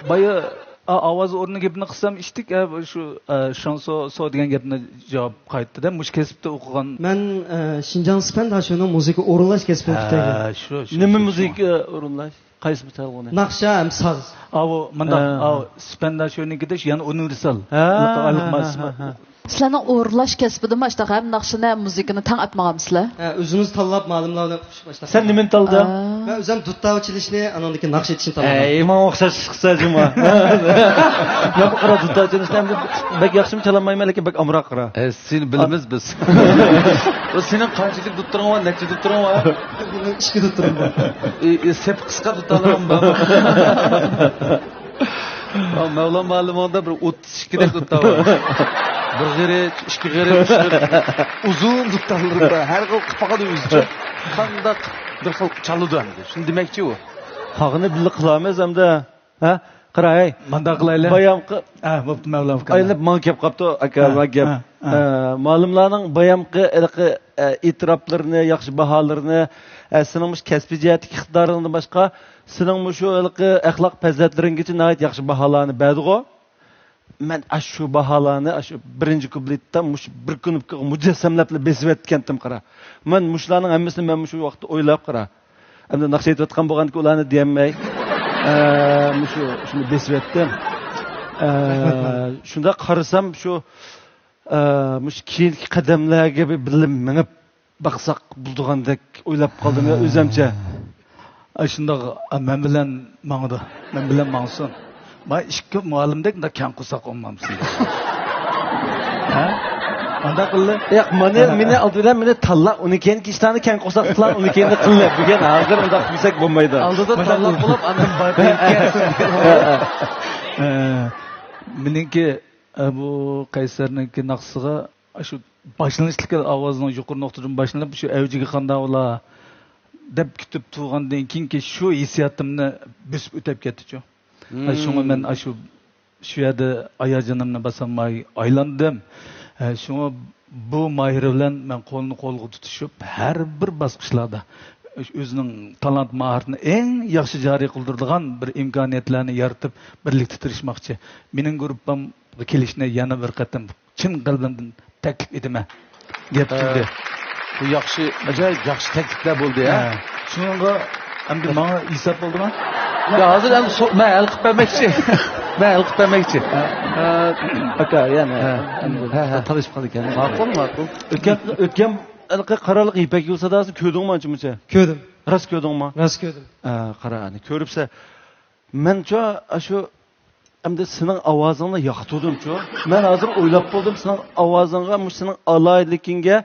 بايا، ئا، ئاۋاز ئورنى گېپىنى قىلسام، ئىشتىك، ئە، شۇ، ئە، شانسو سو دېگەن گەپنى جاۋاب قايتتى-دە، مۇشۇ كەسىپتە ئوقۇغان. مەن، ئە، شىنجاڭ سىپەن داشۆنىڭ مۇزىكا ئورۇنلاش كەسپىنى پۈتتۈرگەن. ھە، شۇ، شۇ، نېمە شۇ، شۇ. مۇزىكا ئورۇنلاش؟ قايسى بىر تەلغۇنى؟ ناخشا ھەم ساز. ئاۋۇ مۇنداق، ھە، ئاۋۇ سىپەنداشۆنىڭكىدە يەنە ئۇنىۋېرسال. ھە، ھە، ھە، ھە. سىلەرنىڭ ئورۇنلاش كەسپىدىمۇ ئاشۇنداق ھەم ناخشىنى، ھەم مۇزىكىنى تەڭ ئەتمىغانمىسىلەر؟ ھە، ئۆزىمىز تاللاپ، مۇئەللىملەر بىلەن قوشۇپ ئاشۇنداق. سەن نېمىنى تاللىدىڭ؟ ھە. مەن ئۆزۈم دۇتاۋ چېلىشنى، ئانىڭدىن كېيىن ناخشا ئېيتىشنى تاللىدىم. ئەي، ماڭا ئوخشاش چىقسا جۇما. ياپا قارا دۇتاۋ چېلىشنى ئەمدى بەك ياخشىمۇ چالالمايمەن، لېكىن بەك ئامراق قارا. ئە، سېنى بىلىمىز بىز. ئۇ سېنىڭ قانچىلىك دۇتتۇرۇڭ بار، نەچچە دۇتتۇرۇڭ بار؟ مېنىڭ ئىككى دۇتتۇرۇم بار. ئى، ئى، سېپى قىسقا دۇتالىرىڭ بار؟ ھە، مەۋلان مۇئەللىمىڭدە بىر ئوتتۇز ئىككىدەك دۇتا بار. بىر غېرىچ، ئىككى غېرىچ، ئۈچ غېرىچ. ئۇزۇن دۇتالىرىڭ بار. ھەر خىل قىلىپ باقىدۇ ئۆزىچە. قانداق بىر خىل چالىدۇ ئەمدى. شۇنى دېمەكچى ئۇ. قالغىنى بىللە قىلارمىز ئەمدى. ھە؟ قاراي. مانداق قىلايلى. بايامقى ھە، بوپتۇ، مەۋلان ئۇكا. ئايلىنىپ ماڭا كەپ قاپتۇ، ئاكا، ھە، ماڭا گەپ. ھە، ھە. ئە، مۇئەللىملارنىڭ بايامقى ھېلىقى، ئە، ئېتىراپلىرىنى، ياخشى باھالىرىنى، ئە، سېنىڭ مۇشۇ كەسپىي جەھەتتىكى ئىقتىدارىڭدىن باشقا، سېنىڭ مۇشۇ ھېلىقى ئەخلاق پەزىلەتلىرىڭگىچە ناھايىتى ياخشى باھالارنى بەردىغۇ. مەن ئاشۇ باھالارنى، ئاشۇ بىرىنچى كۇپلېتتا مۇشۇ بىر كۇنۇپكىغا مۇجەسسەملەپلا بېسىۋەتكەنتىم، قارا. مەن مۇشۇلارنىڭ ھەممىسىنى مەن مۇشۇ ۋاقىتتا ئويلاپ، قارا. ئەمدى ناخشا ئېيتىۋاتقان بولغاندىكىن ئۇلارنى دېيەلمەي، ئە، مۇشۇ، شۇنى بېسىۋەتتىم. ئە، شۇنداق قارىسام، شۇ، ئە، مۇشۇ كېيىنكى قەدەملەرگە بىر بىللە مېڭىپ باقساق بولىدىغاندەك ئويلاپ قالدىم يا ئۆزۈمچە. ئاشۇنداق، ئە، مەن بىلەن ماڭىدۇ. مەن بىلەن ماڭسۇن. ما ئىككى مۇئەللىمدەك مۇنداق كەڭ قورساق بولمامسىز؟ ھە؟ ئانداق قىلدى. ياق، مانا مېنى ئالدى بىلەن مېنى تاللا، ئۇنى كېيىن ئىشلارنى كەڭ قورساقلىقلار، ئۇنى كېيىن قىلىپ دېگەن، ھازىر ئۇنداق دېسەك بولمايدۇ. ئالدىدا تاللاپ بولۇپ، ئاندىن بار بېرىپ كەلسۇن. ئە، مېنىڭكى، ئە، بۇ قەيسەرنىڭكى ناخشىسىغا ئاشۇ باشلىنىشلىقى ئاۋازنىڭ يۇقىرى نۇقتىدىن باشلىنىپ، شۇ ئەۋجىگە قانداق بولا دەپ كۈتۈپ تۇرغاندىن كېيىنكى شۇ ھېسسىياتىمنى بۆسۈپ ئۆتەپ كەتتىچۇ. ھە، شۇڭا مەن ئاشۇ، شۇ يەردە ھاياجىنىمنى باسالماي ئايلاندىم. ھە، شۇڭا بۇ ماھىر بىلەن مەن قولنى قولغا تۇتۇشۇپ، ھەر بىر باسقۇچلاردا ئۆزىنىڭ تالانت ماھارىتىنى ئەڭ ياخشى جارى قىلدۇرىدىغان بىر ئىمكانىيەتلەرنى يارىتىپ، بىرلىكتە تىرىشماقچى. مېنىڭ گۇرۇپپامغا كېلىشنى يەنە بىر قېتىم چىن قەلبىمدىن تەكلىپ ئېتىمەن. گەپ تۈگىدى. بۇ ياخشى، ئاجايىپ ياخشى تەكلىپلەر بولدى، ھە؟ ھە. شۇنىڭغا ئەمدى ماڭا ھېساب بولدىمۇ؟ يا، ھازىر ئەمدى سو-، مەن ھەل قىلىپ بەرمەكچى. مەن ھەل قىلىپ بەرمەكچى. ئە، ئاكا، يەنە ھە. ئەمدى ھە، ھە. تالىشىپ قالىدىكەن. ماقۇل، ماقۇل. ئۆتكەن، ئۆتكەن ھېلىقى قارالىق يىپەك يولى ساداسىنى كۆردۈڭمۇ ئانچە-مۇنچە؟ كۆردۈم. راست كۆردۈڭمۇ؟ راست كۆردۈم. ئە، قارا، ئەنە كۆرۈپسەن. مەنچۇ ئاشۇ ئەمدى سېنىڭ ئاۋازىڭنى ياقتۇردۇمچۇ. مەن ھازىر ئويلاپ بولدۇم، سېنىڭ ئاۋازىڭغا، مۇشۇ سېنىڭ ئالاھىدىلىكىڭگە،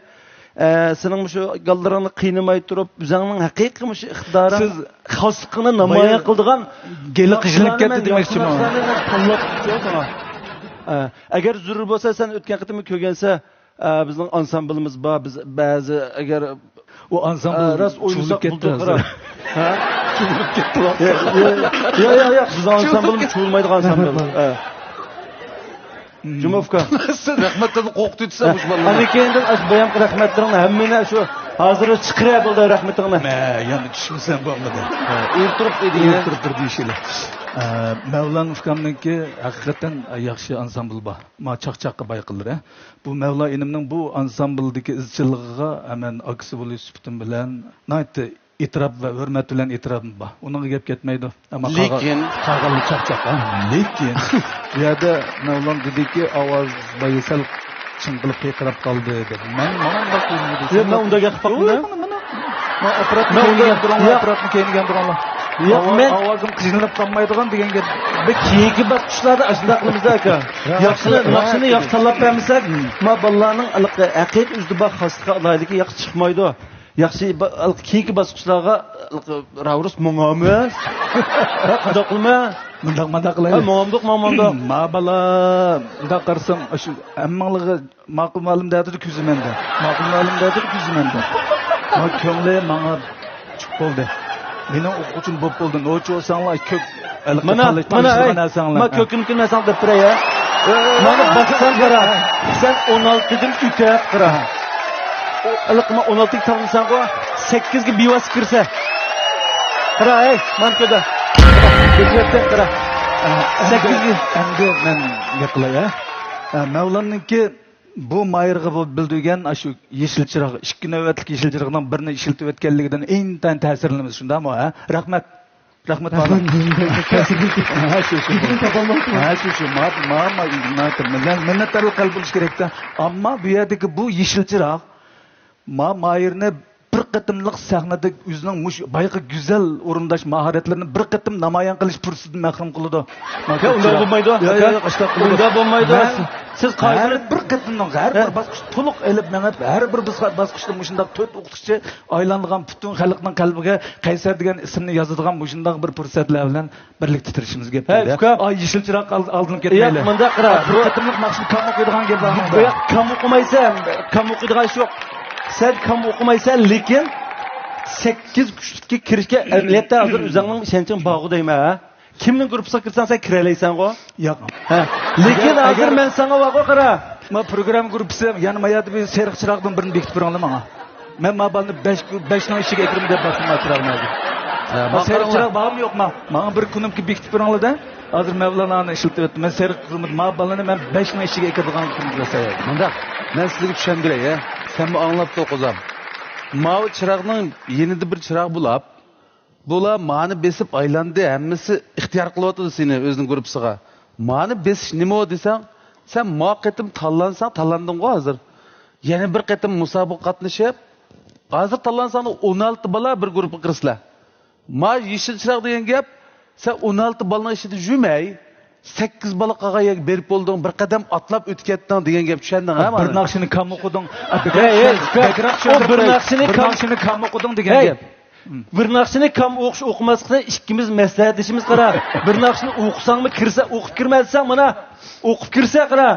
ئە، سېنىڭ مۇشۇ گاللىرىڭنى قىينىماي تۇرۇپ، ئۆزۈڭنىڭ ھەقىقىي مۇشۇ ئىقتىدارىڭ، سىز خاسلىقىڭنى نامايان بايا قىلىدىغان گېلى قىژىلىپ كەتتى دېمەكچىمۇ؟ ناخشىلارنى مەن تاللاپ تۇرۇپتۇ ساڭا. ئە، ئەگەر زۆرۈر بولسا، سەن ئۆتكەن قېتىم كۆرگەنسەن، ئە، بىزنىڭ ئانسامبىلىمىز بار، بىز بەزى، ئەگەر ئۇ ئانسامبىل ئە، راست ئوينىساق چۇۋۇلۇپ كەتتى بولىدۇ، ھازىر. ھە؟ چۇۋۇلۇپ كەتتى ۋاقتى. ياق، ياق، ياق، ياق، بىزنىڭ ئانسامبىلىمىز چۇۋۇلمايدىغان ئانسامبىل. ھە. جۇمۇ ئۇكا. سەن رەھمەتلەرنى قورقۇتۇۋېتىسەن مۇشۇ بالىلارنى. ئاندىن كېيىن ئاشۇ بايامقى رەھمەتلىرىڭنى ھەممىنى شۇ ھازىر چىقىرە بولدى رەھمىتىڭنى. مە، يەنە چۈشمىسەم بولمىدى. ھە، ئېلتۇرۇپ ئېدىڭ، ئېلتۇرۇپ بىر دېيىشىلى. ئە، مەۋلان ئۇكامنىڭكى ھەقىقەتەن ياخشى ئانسامبىل بار. ما چاقچاققا باي قىلدى. بۇ مەۋلا ئىنىمنىڭ بۇ ئانسامبىلدىكى ئىزچىللىقىغا مەن ئاكىسى بولۇش سۈپىتىم بىلەن ناھايىتى ئېتىراپ ۋە ھۆرمەت بىلەن ئېتىراپىم بار. ئۇنىڭغا گەپ كەتمەيدۇ. ئەمما قالغان، لېكىن، قالغانلار چاقچاق، ھە؟ لېكىن بۇ يەردە مەۋلان دېدىكى، ئاۋاز بايا سەل چىڭقىلىپ قىرقىراپ قالدى دەپ. مەن مانا مۇنداق كۆرۈندى دېسەم، ياق، مەن ئۇنداق گەپ قىلمىدىم. ياق، مانا، مانا. ما ئاپپاراتنى كەينىگە دۇرۇڭلار، ياق. ئاپپاراتنى كەينىگە دۇرۇڭلار. ياق، ئاۋاز، مەن ئاۋازىم قىجىللاپ قالمايدىغان دېگەن گەپ. بىر كېيىنكى باسقۇچلاردا ئاشۇنداق قىلىمىز ئاكا. ياخشىنى، ناخشىنى ياخشى تاللاپ بەرمىسەك، ما بالىلارنىڭ ھەقىقىي ئۆزىدە بار خاسلىقى، ئالاھىدىلىكى ياخشى چىقمايدۇ. ياخشى، با-، كېيىنكى باسقۇچلارغا راۋرۇس ماڭامىز. ھە، قانداق قىلىمىز؟ مۇنداق، مۇنداق قىلايلى. ماڭامدۇق، ماڭامدۇق. ما بالا، مۇنداق قارىسام، شۇ ھەممىڭلارغا ماقۇل مەلۇم دەۋاتىدۇ كۆزى مەندە. ماقۇل مەلۇم دەۋاتىدۇ كۆزى مەندە. ما كۆڭلى ماڭا چۈشۈپ بولدى. مېنىڭ ئوقۇغۇچىم بولۇپ بولدى. نوچى بولساڭلار كۆك، مانا، مانا، ئەي، ما كۆكۈمكىنى مەن ساڭا دەپ بېرەي، ھە؟ مانا باسسام قارا، سەن ئون ئالتىدىن ئۆتۈپ قارا. ھېلىقى ما ئون ئالتىگە تاڭلىساڭغۇ، سەككىزگە بىۋاسىتە كىرسە. قارا، ھەي، مانا كۆردە. بىر تەرەپتىن قارا. سەككىزگە. ئەمدى مەن گەپ قىلاي، ھە؟ مەۋلاننىڭكى بۇ ماھىرغا بۇ بىلدۈرگەن ئاشۇ يېشىل چىراغ، ئىككى نۆۋەتلىك يېشىل چىراغنىڭ بىرىنى ئىشلىتىۋەتكەنلىكىدىن ئىنتايىن تەسىرلىنىمىز، شۇنداقمۇ، ھە؟ رەھمەت. رەھمەت، رەھمەت. ھە، شۇ، شۇ. ھە، شۇ، شۇ. مەن، مىننەتدارلىق قەلب بولۇش كېرەكتە. ئەمما بۇ يەردىكى بۇ يېشىل چىراغ ما ماھىرنى بىر قېتىملىق سەھنىدە ئۆزىنىڭ مۇشۇ بايىقى گۈزەل ئورۇنداش ماھارەتلىرىنى بىر قېتىم نامايان قىلىش پۇرسىتىدىن مەھرۇم قىلىدۇ. ياق، ئۇنداق بولمايدۇ، ياق، ئاكا. ياق، ئۇنداق بولمايدۇ. سىز قايسى بىر قېتىمنىڭ ھەر بىر باسقۇچ تولۇق ئېلىپ مېڭىپ، ھەر بىر باسقۇچتا مۇشۇنداق تۆت ئوقۇتقۇچى ئايلانغان پۈتۈن خەلقنىڭ قەلبىگە قەيسەر دېگەن ئىسىمنى يازىدىغان مۇشۇنداق بىر پۇرسەتلەر بىلەن بىرلىكتە تىرىشىمىز گەپ. ھەي، ئۇكا. ئاي، يېشىل چىراغ ئالدىنىپ كەتمەيلى. ياق، مۇنداق قارا. بىر قېتىملىق ماخسۇس كام ئوقۇيدىغان گەپ بار. ياق، كام ئوقۇمايسەن. كام ئوقۇيدىغان ئىش يوق. سەن كام ئوقۇمايسەن، لېكىن سەككىز كۈچلۈككە كىرىشكە ئەمەلىيەتتە ھازىر ئۆزۈڭنىڭ ئىشەنچىڭ بارغۇ دەيمەن، ھە؟ كىمنىڭ گۇرۇپپىسىغا كىرسەڭ، سەن كىرەلەيسەنغۇ؟ ياق. ھە. لېكىن ئەگەر، ھازىر ئەگەر مەن ساڭا بارغۇ قارا. ما پروگرامما گۇرۇپپىسى يەنە ما يەردە بىر سېرىق چىراغدىن بىرنى بېكىتىپ بېرىڭلار ماڭا. مەن ما بالىنى بەش، بەشنىڭ ئىچىگە ئەكىرىمەن دەپ باقتىم ما چىراغنى ھازىر. ھە، ما سېرىق چىراغ بارمۇ يوقما؟ ماڭا بىر كۇنۇپكا بېكىتىپ بېرىڭلار-دە. ھازىر مەۋلانانى ئىشلىتىۋەتتىم. مەن سېرىق كۇرمىدىم. ما بالىنى مەن بەشنىڭ ئىچىگە ئەكىرىدىغان كۇنۇپكا ياسايمەن. مۇنداق، مەن سىزگە چۈشەندۈرەي، ھە. سەنمۇ ئاڭلاپ تۇر، قوزام. ماۋۇ چىراغنىڭ يېنىدا بىر چىراغ بولاپ، بۇلار مانى بېسىپ ئايلاندى، ھەممىسى ئىختىيار قىلىۋاتىدۇ سېنى ئۆزىنىڭ گۇرۇپپىسىغا. مانى بېسىش نېمە دېسەڭ، سەن ما قېتىم تاللانساڭ، تاللاندىڭغۇ ھازىر. يەنە بىر قېتىم مۇسابىقە قاتنىشىپ، ھازىر تاللانساڭ، ئون ئالتە بالا بىر گۇرۇپپىغا كىرىسىلەر. ما يېشىل چىراغ دېگەن گەپ، سەن ئون ئالتە بالىنىڭ ئىچىدە يۈرمەي، سەككىز بالا قالغان يەرگە بېرىپ بولدۇڭ، بىر قەدەم ئاتلاپ ئۆتۈپ كەتتىڭ دېگەن گەپ، چۈشەندىڭ، ھە، بىر مانا؟ ناخشىنى كام ئوقۇدۇڭ؟ ھەي، ھەي، بەكرەك ئۇ چۈشەندۈرۈپ بىر قوي. ناخشىنى بىر كام، ناخشىنى كام ئوقۇدۇڭ دېگەن ھەي، گەپ. بىر ناخشىنى كام ئوقۇش ئوقۇماسلىقنى ئىككىمىز مەسلىھەتلىشىمىز قارا. بىر ناخشىنى ئوقۇساڭمۇ كىرسە، ئوقۇپ كىرمە دېسەڭ، مانا، ئوقۇپ كىرسە قارا.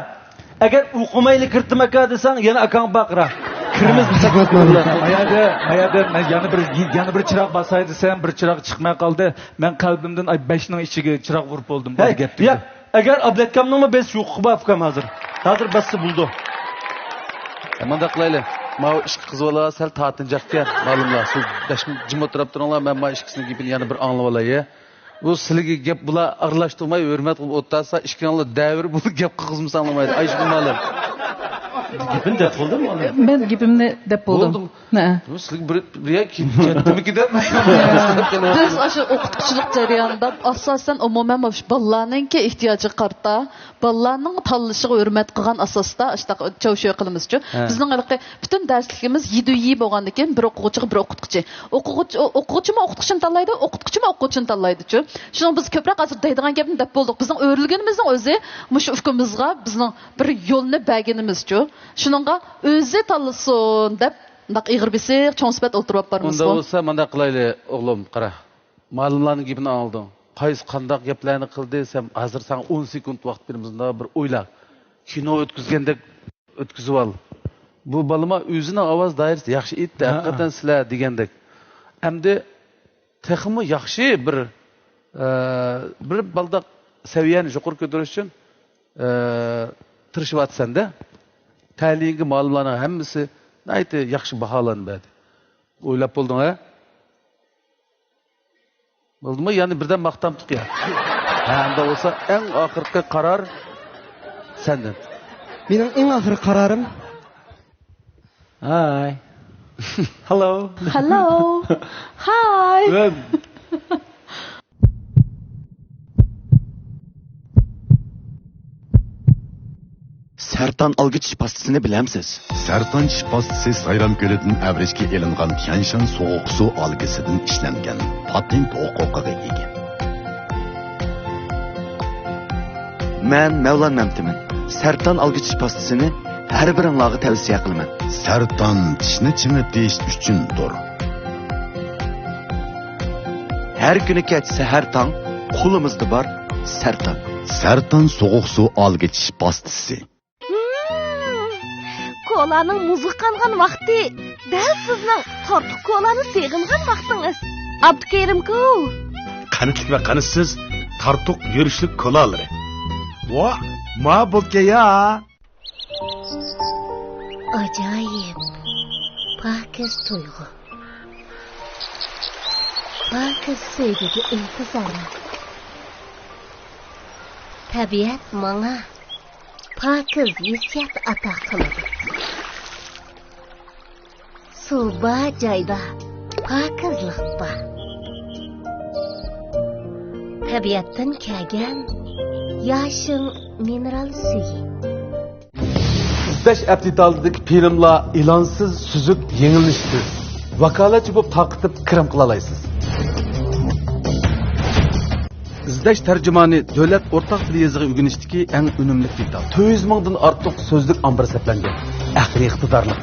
ئەگەر ئوقۇمايلا كىرتىم ئاكا دېسەڭ، يەنە ئاكاڭ بار قارا. كىرىمىز. ما يەردە، ما يەردە مەن يەنە بىر، يەنە بىر چىراغ باساي دېسەم، بىر چىراغ چىقماي قالدى. مەن قەلبىمدىن، ئاي، بەشنىڭ ئىچىگە چىراغ ئۇرۇپ بولدۇم، ھەي، دېگەن گەپ يا، تۈگىدى. ئەگەر ئابلەتكامنىڭمۇ بېسىش ھوقۇقى بار ئۇكام ھازىر. ھازىر باسسا بولىدۇ. مانداق قىلايلى. ماۋۇ ئىككى قىز بالا سەل تارتىنچاقكەن، مالۇملا. سىز بەش مىنۇت جىم ئولتۇراپ تۇرۇڭلار، مەن ماۋۇ ئىككىسىنىڭ گېپىنى يەنە بىر ئاڭلىۋالاي. بۇ سىلىگە گەپ بۇلار ئارىلاشتۇرماي، ھۆرمەت قىلىپ ئولتۇرسا، ئىككىڭلار دەۋر بولۇپ گەپ قىلغۇزمىساڭلار مايلى. ئايشىگۈل مالىم. گېپىنى دەپ بولدۇم مانا. مەن گېپىمنى دەپ بولدۇم. بولدىم. ھە. بۇ سىلىگە بىر، بىر يەر كەتتىمىكى دەپ. بىز ئاشۇ ئوقۇتقۇچىلىق جەريانىدا ئاساسەن ئومۇمەن مۇشۇ بالىلارنىڭكى ئېھتىياجىغا قارىتا، بالىلارنىڭ تاللىشىغا ھۆرمەت قىلغان ئاساستا ئاشۇنداق چاۋشيې قىلىمىزچۇ. ھە. بىزنىڭ ھېلىقى پۈتۈن دەرسلىكىمىز يىدۇ يى بولغاندىن كېيىن بىر ئوقۇغۇچىغا بىر ئوقۇتقۇچى. ئوقۇغۇچى، ئو-، ئوقۇغۇچىمۇ ئوقۇتقۇچىنى تاللايدۇ، ئوقۇتقۇچىمۇ ئوقۇغۇچىنى تاللايدۇچۇ. شۇنىڭ بىز كۆپرەك ھازىر دەيدىغان گەپنى دەپ بولدۇق. بىزنىڭ ئۆرۈلگىنىمىزنىڭ ئۆزى مۇشۇ ئۇكىمىزغا بىزنىڭ بىر يولنى بەرگىنىمىزچۇ. شۇنىڭغا ئۆزى تاللىسۇن دەپ مۇنداق ئېغىر بېسىق، چوڭ سۈپەت ئولتۇرۇپ ئۇنداق بارمىزغۇ؟ بولسا مۇنداق قىلايلى، ئوغلۇم، قارا. مالىملارنىڭ گېپىنى ئاڭلىدىڭ. قايسى قانداق گەپلەرنى قىلدى، سەن ھازىر ساڭا ئون سېكۇنت ۋاقىت بېرىمىز، مۇنداق بىر ئويلا. كىنو ئۆتكۈزگەندەك ئۆتكۈزۈۋال. بۇ بالىما ئۆزىنىڭ ئاۋاز دائىرىسى ياخشى ئېيتتى، ھە، ھەقىقەتەن ھە. سىلەر دېگەندەك. ئەمدى تېخىمۇ ياخشى بىر، ئە، بىر بالداق سەۋىيەنى يۇقىرى كۆتۈرۈش ئۈچۈن، ئە، تىرىشىۋاتىسەن-دە. تەلىيىڭگە مالىملارنىڭ ھەممىسى ناھايىتى ياخشى باھالارنى بەردى. ئويلاپ بولدۇڭ، ھە؟ بولدىمۇ؟ يەنە بىردەم ماختامتۇق يا. ھە، ئەمدى بولسا ئەڭ ئاخىرقى قارار سەندىن. مېنىڭ ئەڭ ئاخىرقى قارارىم. ھاي. ھالو. ھالو. ھاي. ۋە سەرتان ئالگى چىش پاستىسىنى بىلەمسىز؟ سەرتان چىش پاستىسى سايرام كۆلىدىن ئەۋرىشكە ئېلىنغان تيەنشان سوغۇق سۇ ئالگىسىدىن ئىشلەنگەن، پاتېنت ھوقۇقىغا ئىگە. مەن مەۋلان مەمتىمىن. سەرتان ئالگى چىش پاستىسىنى ھەر بىرىڭلارغا تەۋسىيە قىلىمەن. سەرتان چىشنى چىڭىتىش ئۈچۈندۇر. ھەر كۈنى كەچ سەھەر تاڭ قولىمىزدا بار سەرتان. سەرتان سوغۇق سۇ ئالگى چىش پاستىسى. ھىم، كولانىڭ مۇزغا قانغان ۋاقتى. دەل سىزنىڭ تارتۇق كولانى سېغىنغان ۋاقتىڭىز. ئابدۇكېرىمكۇ؟ قەنتلىك ۋە قەنتسىز تارتۇق يۈرۈشلۈك كولالىرى. ۋا، ما بولكەن يا. ئاجايىپ، پاكىز تۇيغۇ. پاكىز سۆيگۈگە ئىنتىزارلىق. تەبىئەت ماڭا پاكىز ھېسسىيات ئاتا قىلىدۇ. سۇ بار جايدا پاكىزلىق بار. تەبىئەتتىن كەلگەن ياشىڭ مىنېرال سۈيى. ئىزدەش ئەپ دېتالىدىكى فىلىملار ئېلانسىز، سۈزۈك، يېڭىلىنىشسىز. ۋاكالەتچى بولۇپ تارقىتىپ كىرىم قىلالايسىز. ئىزدەش تەرجىمانى دۆلەت ئورتاق تىل يېزىقى ئۆگىنىشتىكى ئەڭ ئۈنۈملۈك دېتال. تۆت يۈز مىڭدىن ئارتۇق سۆزلۈك ئامبىرى سەپلەنگەن. ئەقلىي ئىقتىدارلىق.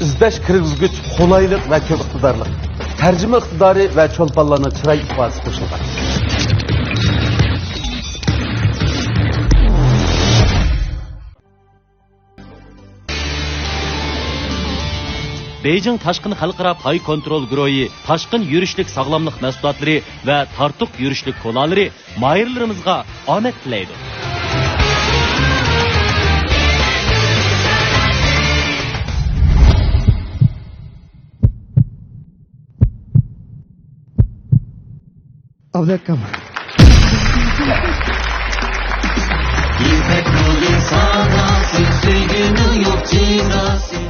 ئىزدەش كىرگۈزگۈچ قولايلىق ۋە كۆپ ئىقتىدارلىق. تەرجىمە ئىقتىدارى ۋە چولپانلارنىڭ چىراي ئىپادىسى قوشۇلغان. بېيجىڭ تاشقىن خەلقئارا پاي كونترول گۇرۇھى تاشقىن يۈرۈشلۈك ساغلاملىق مەھسۇلاتلىرى ۋە تارتۇق يۈرۈشلۈك كولالىرى ماھىرلىرىمىزغا ئامەت تىلەيدۇ. ئابلەتكام.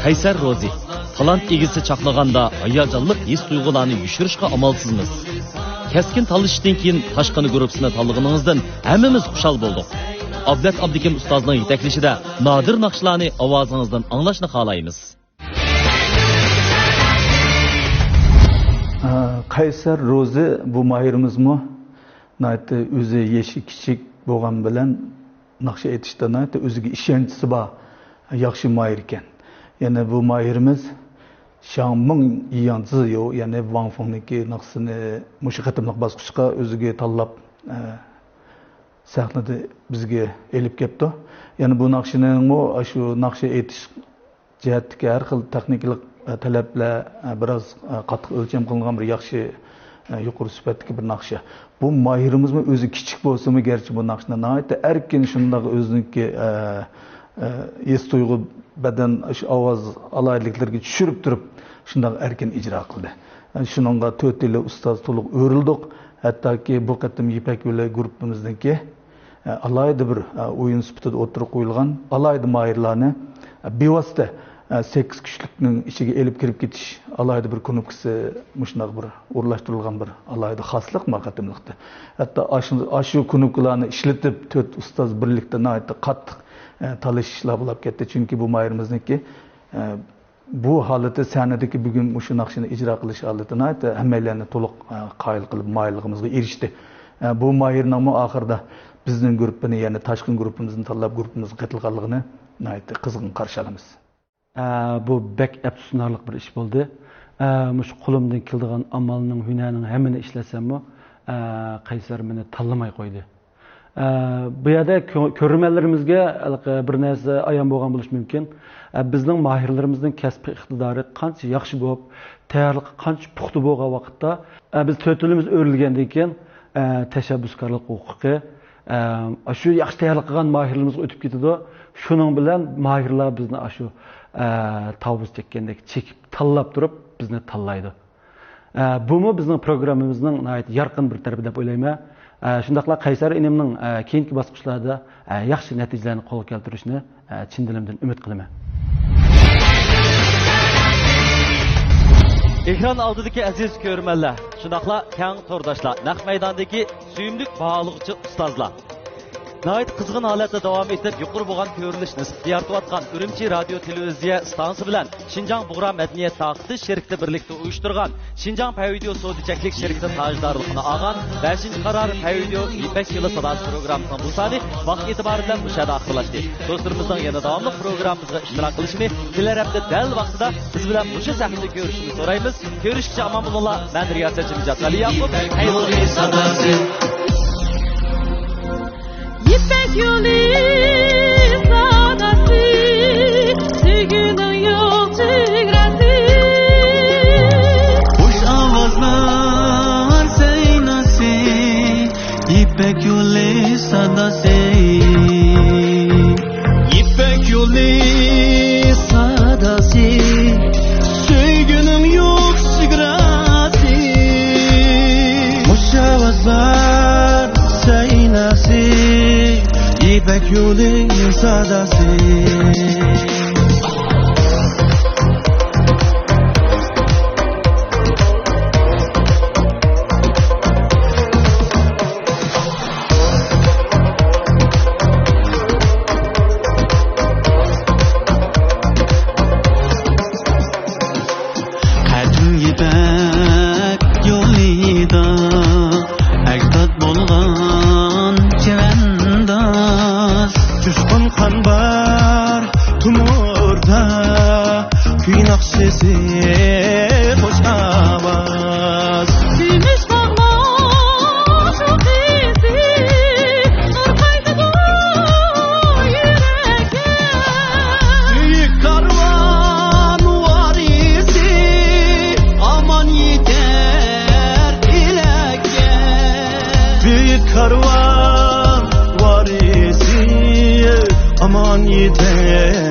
قەيسەر روزى، تالانت ئىگىسى چاقنىغاندا ھاياجانلىق ھېس-تۇيغۇلارنى يوشۇرۇشقا ئامالسىزمىز. كەسكىن تاللىشىشتىن كېيىن تاشقىنى گۇرۇپپىسىنى تاللىغىنىڭىزدىن ھەممىمىز خۇشال بولدۇق. ئابلەت ئابلىكىم ئۇستازنىڭ يېتەكلىشىدە نادىر ناخشىلارنى ئاۋازىڭىزدىن ئاڭلاشنى خالايمىز. ئە، قەيسەر روزى بۇ ماھىرىمىزمۇ ناھايىتى ئۆزى يېشى كىچىك بولغان بىلەن ناخشا ئېيتىشتا ناھايىتى ئۆزىگە ئىشەنچىسى بار، ياخشى ماھىر ئىكەن. يەنە بۇ ماھىرىمىز شاڭ مىڭ يىياڭ زىيو، يەنى ۋاڭ فېڭنىڭكى ناخشىسىنى مۇشۇ قېتىملىق باسقۇچقا ئۆزىگە تاللاپ، ئە، سەھنىدە بىزگە ئېلىپ كەپتۇ. يەنە بۇ ناخشىنىڭمۇ ئاشۇ ناخشا ئېيتىش جەھەتتىكى ھەر خىل تېخنىكىلىق، ئە، تەلەپلەر، ئە، بىراز، ئە، قاتتىق ئۆلچەم قىلىنغان بىر ياخشى، ئە، يۇقىرى سۈپەتتىكى بىر ناخشا. بۇ ماھىرىمىزمۇ ئۆزى كىچىك بولسىمۇ، گەرچە بۇ ناخشىنى ناھايىتى ئەركىن شۇنداق ئۆزىنىڭكى، ئە، ھېس تۇيغۇ، بەدەن شۇ ئاۋاز ئالاھىدىلىكلىرىگە چۈشۈرۈپ تۇرۇپ، شۇنداق ئەركىن ئىجرا قىلدى. شۇنىڭغا تۆتىيلا ئۇستاز تولۇق ئۆرۈلدۇق. ھەتتاكى بۇ قېتىم يىپەك يولى گۇرۇپپىمىزنىڭكى ئالاھىدە بىر ئويۇن سۈپىتىدە ئوتتۇرىغا قويۇلغان ئالاھىدە ماھىرلارنى بىۋاسىتە سەككىز كۈچلۈكنىڭ ئىچىگە ئېلىپ كىرىپ كېتىش ئالاھىدە بىر كۇنۇپكىسى، مۇشۇنداق بىر ئورۇنلاشتۇرۇلغان بىر ئالاھىدە خاسلىق ما قېتىملىقتا. ھەتتا ئاشۇ، ئاشۇ كۇنۇپكىلارنى ئىشلىتىپ، تۆت ئۇستاز بىرلىكتە ناھايىتى قاتتىق، ئە، تالىشىشلار بولۇپ كەتتى. چۈنكى بۇ ماھىرىمىزنىڭكى، ئە، بۇ ھالىتى، سەھنىدىكى بۈگۈن مۇشۇ ناخشىنى ئىجرا قىلىش ھالىتى ناھايىتى ھەممەيلەننى تولۇق، ئە، قايىل قىلىپ، مايىللىقىمىزغا ئېرىشتى. ئە، بۇ ماھىرنىڭمۇ ئاخىرىدا بىزنىڭ گۇرۇپپىنى، يەنى تاشقىن گۇرۇپپىمىزنى تاللاپ، گۇرۇپپىمىزغا قېتىلغانلىقىنى ناھايىتى قىزغىن قارشى ئالىمىز. ئە، بۇ بەك ئەپسۇسلىنارلىق بىر ئىش بولدى. ئە، مۇشۇ قولۇمدىن كېلىدىغان ئامالنىڭ، ھۈنەرنىڭ ھەممىنى ئىشلەتسەممۇ، ئە، قەيسەر مېنى تاللىماي قويدى. ئە، بۇ يەردە كۆ-، كۆرۈرمەنلىرىمىزگە ھېلىقى بىر نەرسە ئايان بولغان بولۇشى مۇمكىن. ئە، بىزنىڭ ماھىرلىرىمىزنىڭ كەسپىي ئىقتىدارى قانچە ياخشى بولۇپ، تەييارلىقى قانچە پۇختا بولغان ۋاقىتتا، ئە، بىز تۆتىيلىمىز ئۆرۈلگەندىن كېيىن، ئە، تەشەببۇسكارلىق ھوقۇقى، ئە، ئاشۇ ياخشى تەييارلىق قىلغان ماھىرلىرىمىزغا ئۆتۈپ كېتىدۇ. شۇنىڭ بىلەن ماھىرلار بىزنى ئاشۇ، ئە، تاۋۇز چەككەندەك چېكىپ، تاللاپ تۇرۇپ بىزنى تاللايدۇ. ئە، بۇمۇ بىزنىڭ پروگراممىمىزنىڭ ناھايىتى يارقىن بىر تەرىپى دەپ ئويلايمەن. ئە، شۇنداقلا قەيسەر ئىنىمنىڭ، ئە، كېيىنكى باسقۇچلاردا، ئە، ياخشى نەتىجىلەرنى قولغا كەلتۈرۈشىنى، ئە، چىن دىلىمدىن ئۈمىد قىلىمەن. ئېكران ئالدىدىكى ئەزىز كۆرۈرمەنلەر، شۇنداقلا كەڭ تورداشلار، نەق مەيداندىكى سۆيۈملۈك باھالىغۇچى ئۇستازلار! ناھايىتى قىزغىن ھالەتتە داۋام ئېتىپ، يۇقىرى بولغان كۆرۈنۈشنى سىزلەرگە يارىتىۋاتقان ئۈرۈمچى رادىيو تېلېۋىزىيە ئىستانسىسى بىلەن شىنجاڭ بۇغرا مەدەنىيەت تارقىتىش شىركىتى بىرلىكتە ئۇيۇشتۇرغان شىنجاڭ پەيۋىدىيو سودا چەكلىك شىركىتى تاجدارلىقىنى ئالغان بەشىنچى قارار پەيۋىدىيو يىپەك يولى ساداسى پروگراممىسىنىڭ بۇ سانى ۋاقىت ئېتىبارى بىلەن مۇشۇ يەردە ئاخىرلاشتى. دوستلىرىمىزنىڭ يەنە داۋاملىق پروگراممىمىزغا ئىشتىراك قىلىشىنى، كېلەر ھەپتە دەل ۋاقتىدا بىز بىلەن مۇشۇ سەھنىدە كۆرۈشۈشىنى سورايمىز. كۆرۈشكىچە ئامان بولۇڭلار. مەن رىياسەتچى نىجات ۋەلى ياقۇپ. خەير بولسۇن. يىپەك يولى ساداسى، سۆيگۈنىڭ يوق چېگراسى. خۇش ئاۋازلار سەيناسى، يىپەك يولى ساداسى. يىپەك يولى ساداسى، سۆيگۈنىڭ يوق چېگراسى. خۇش ئاۋازلار سەيناسى، يىپەك يولى ساداسى. قەدىم يىپەك يولىدا ئەجداد بولغان چەۋەنداز. جۇشقۇن قان بار تومۇردا، كۈي ناخشىسى، خۇش ئاۋاز. كۈمۈش باغلار شۇخىسى، نۇر قايتىدۇ يۈرەككە. بۈيۈك كارۋان ۋارىسى، ئامان يېتەر ئىلەككە. بۈيۈك كارۋان ۋارىسى، ئامان يېتەر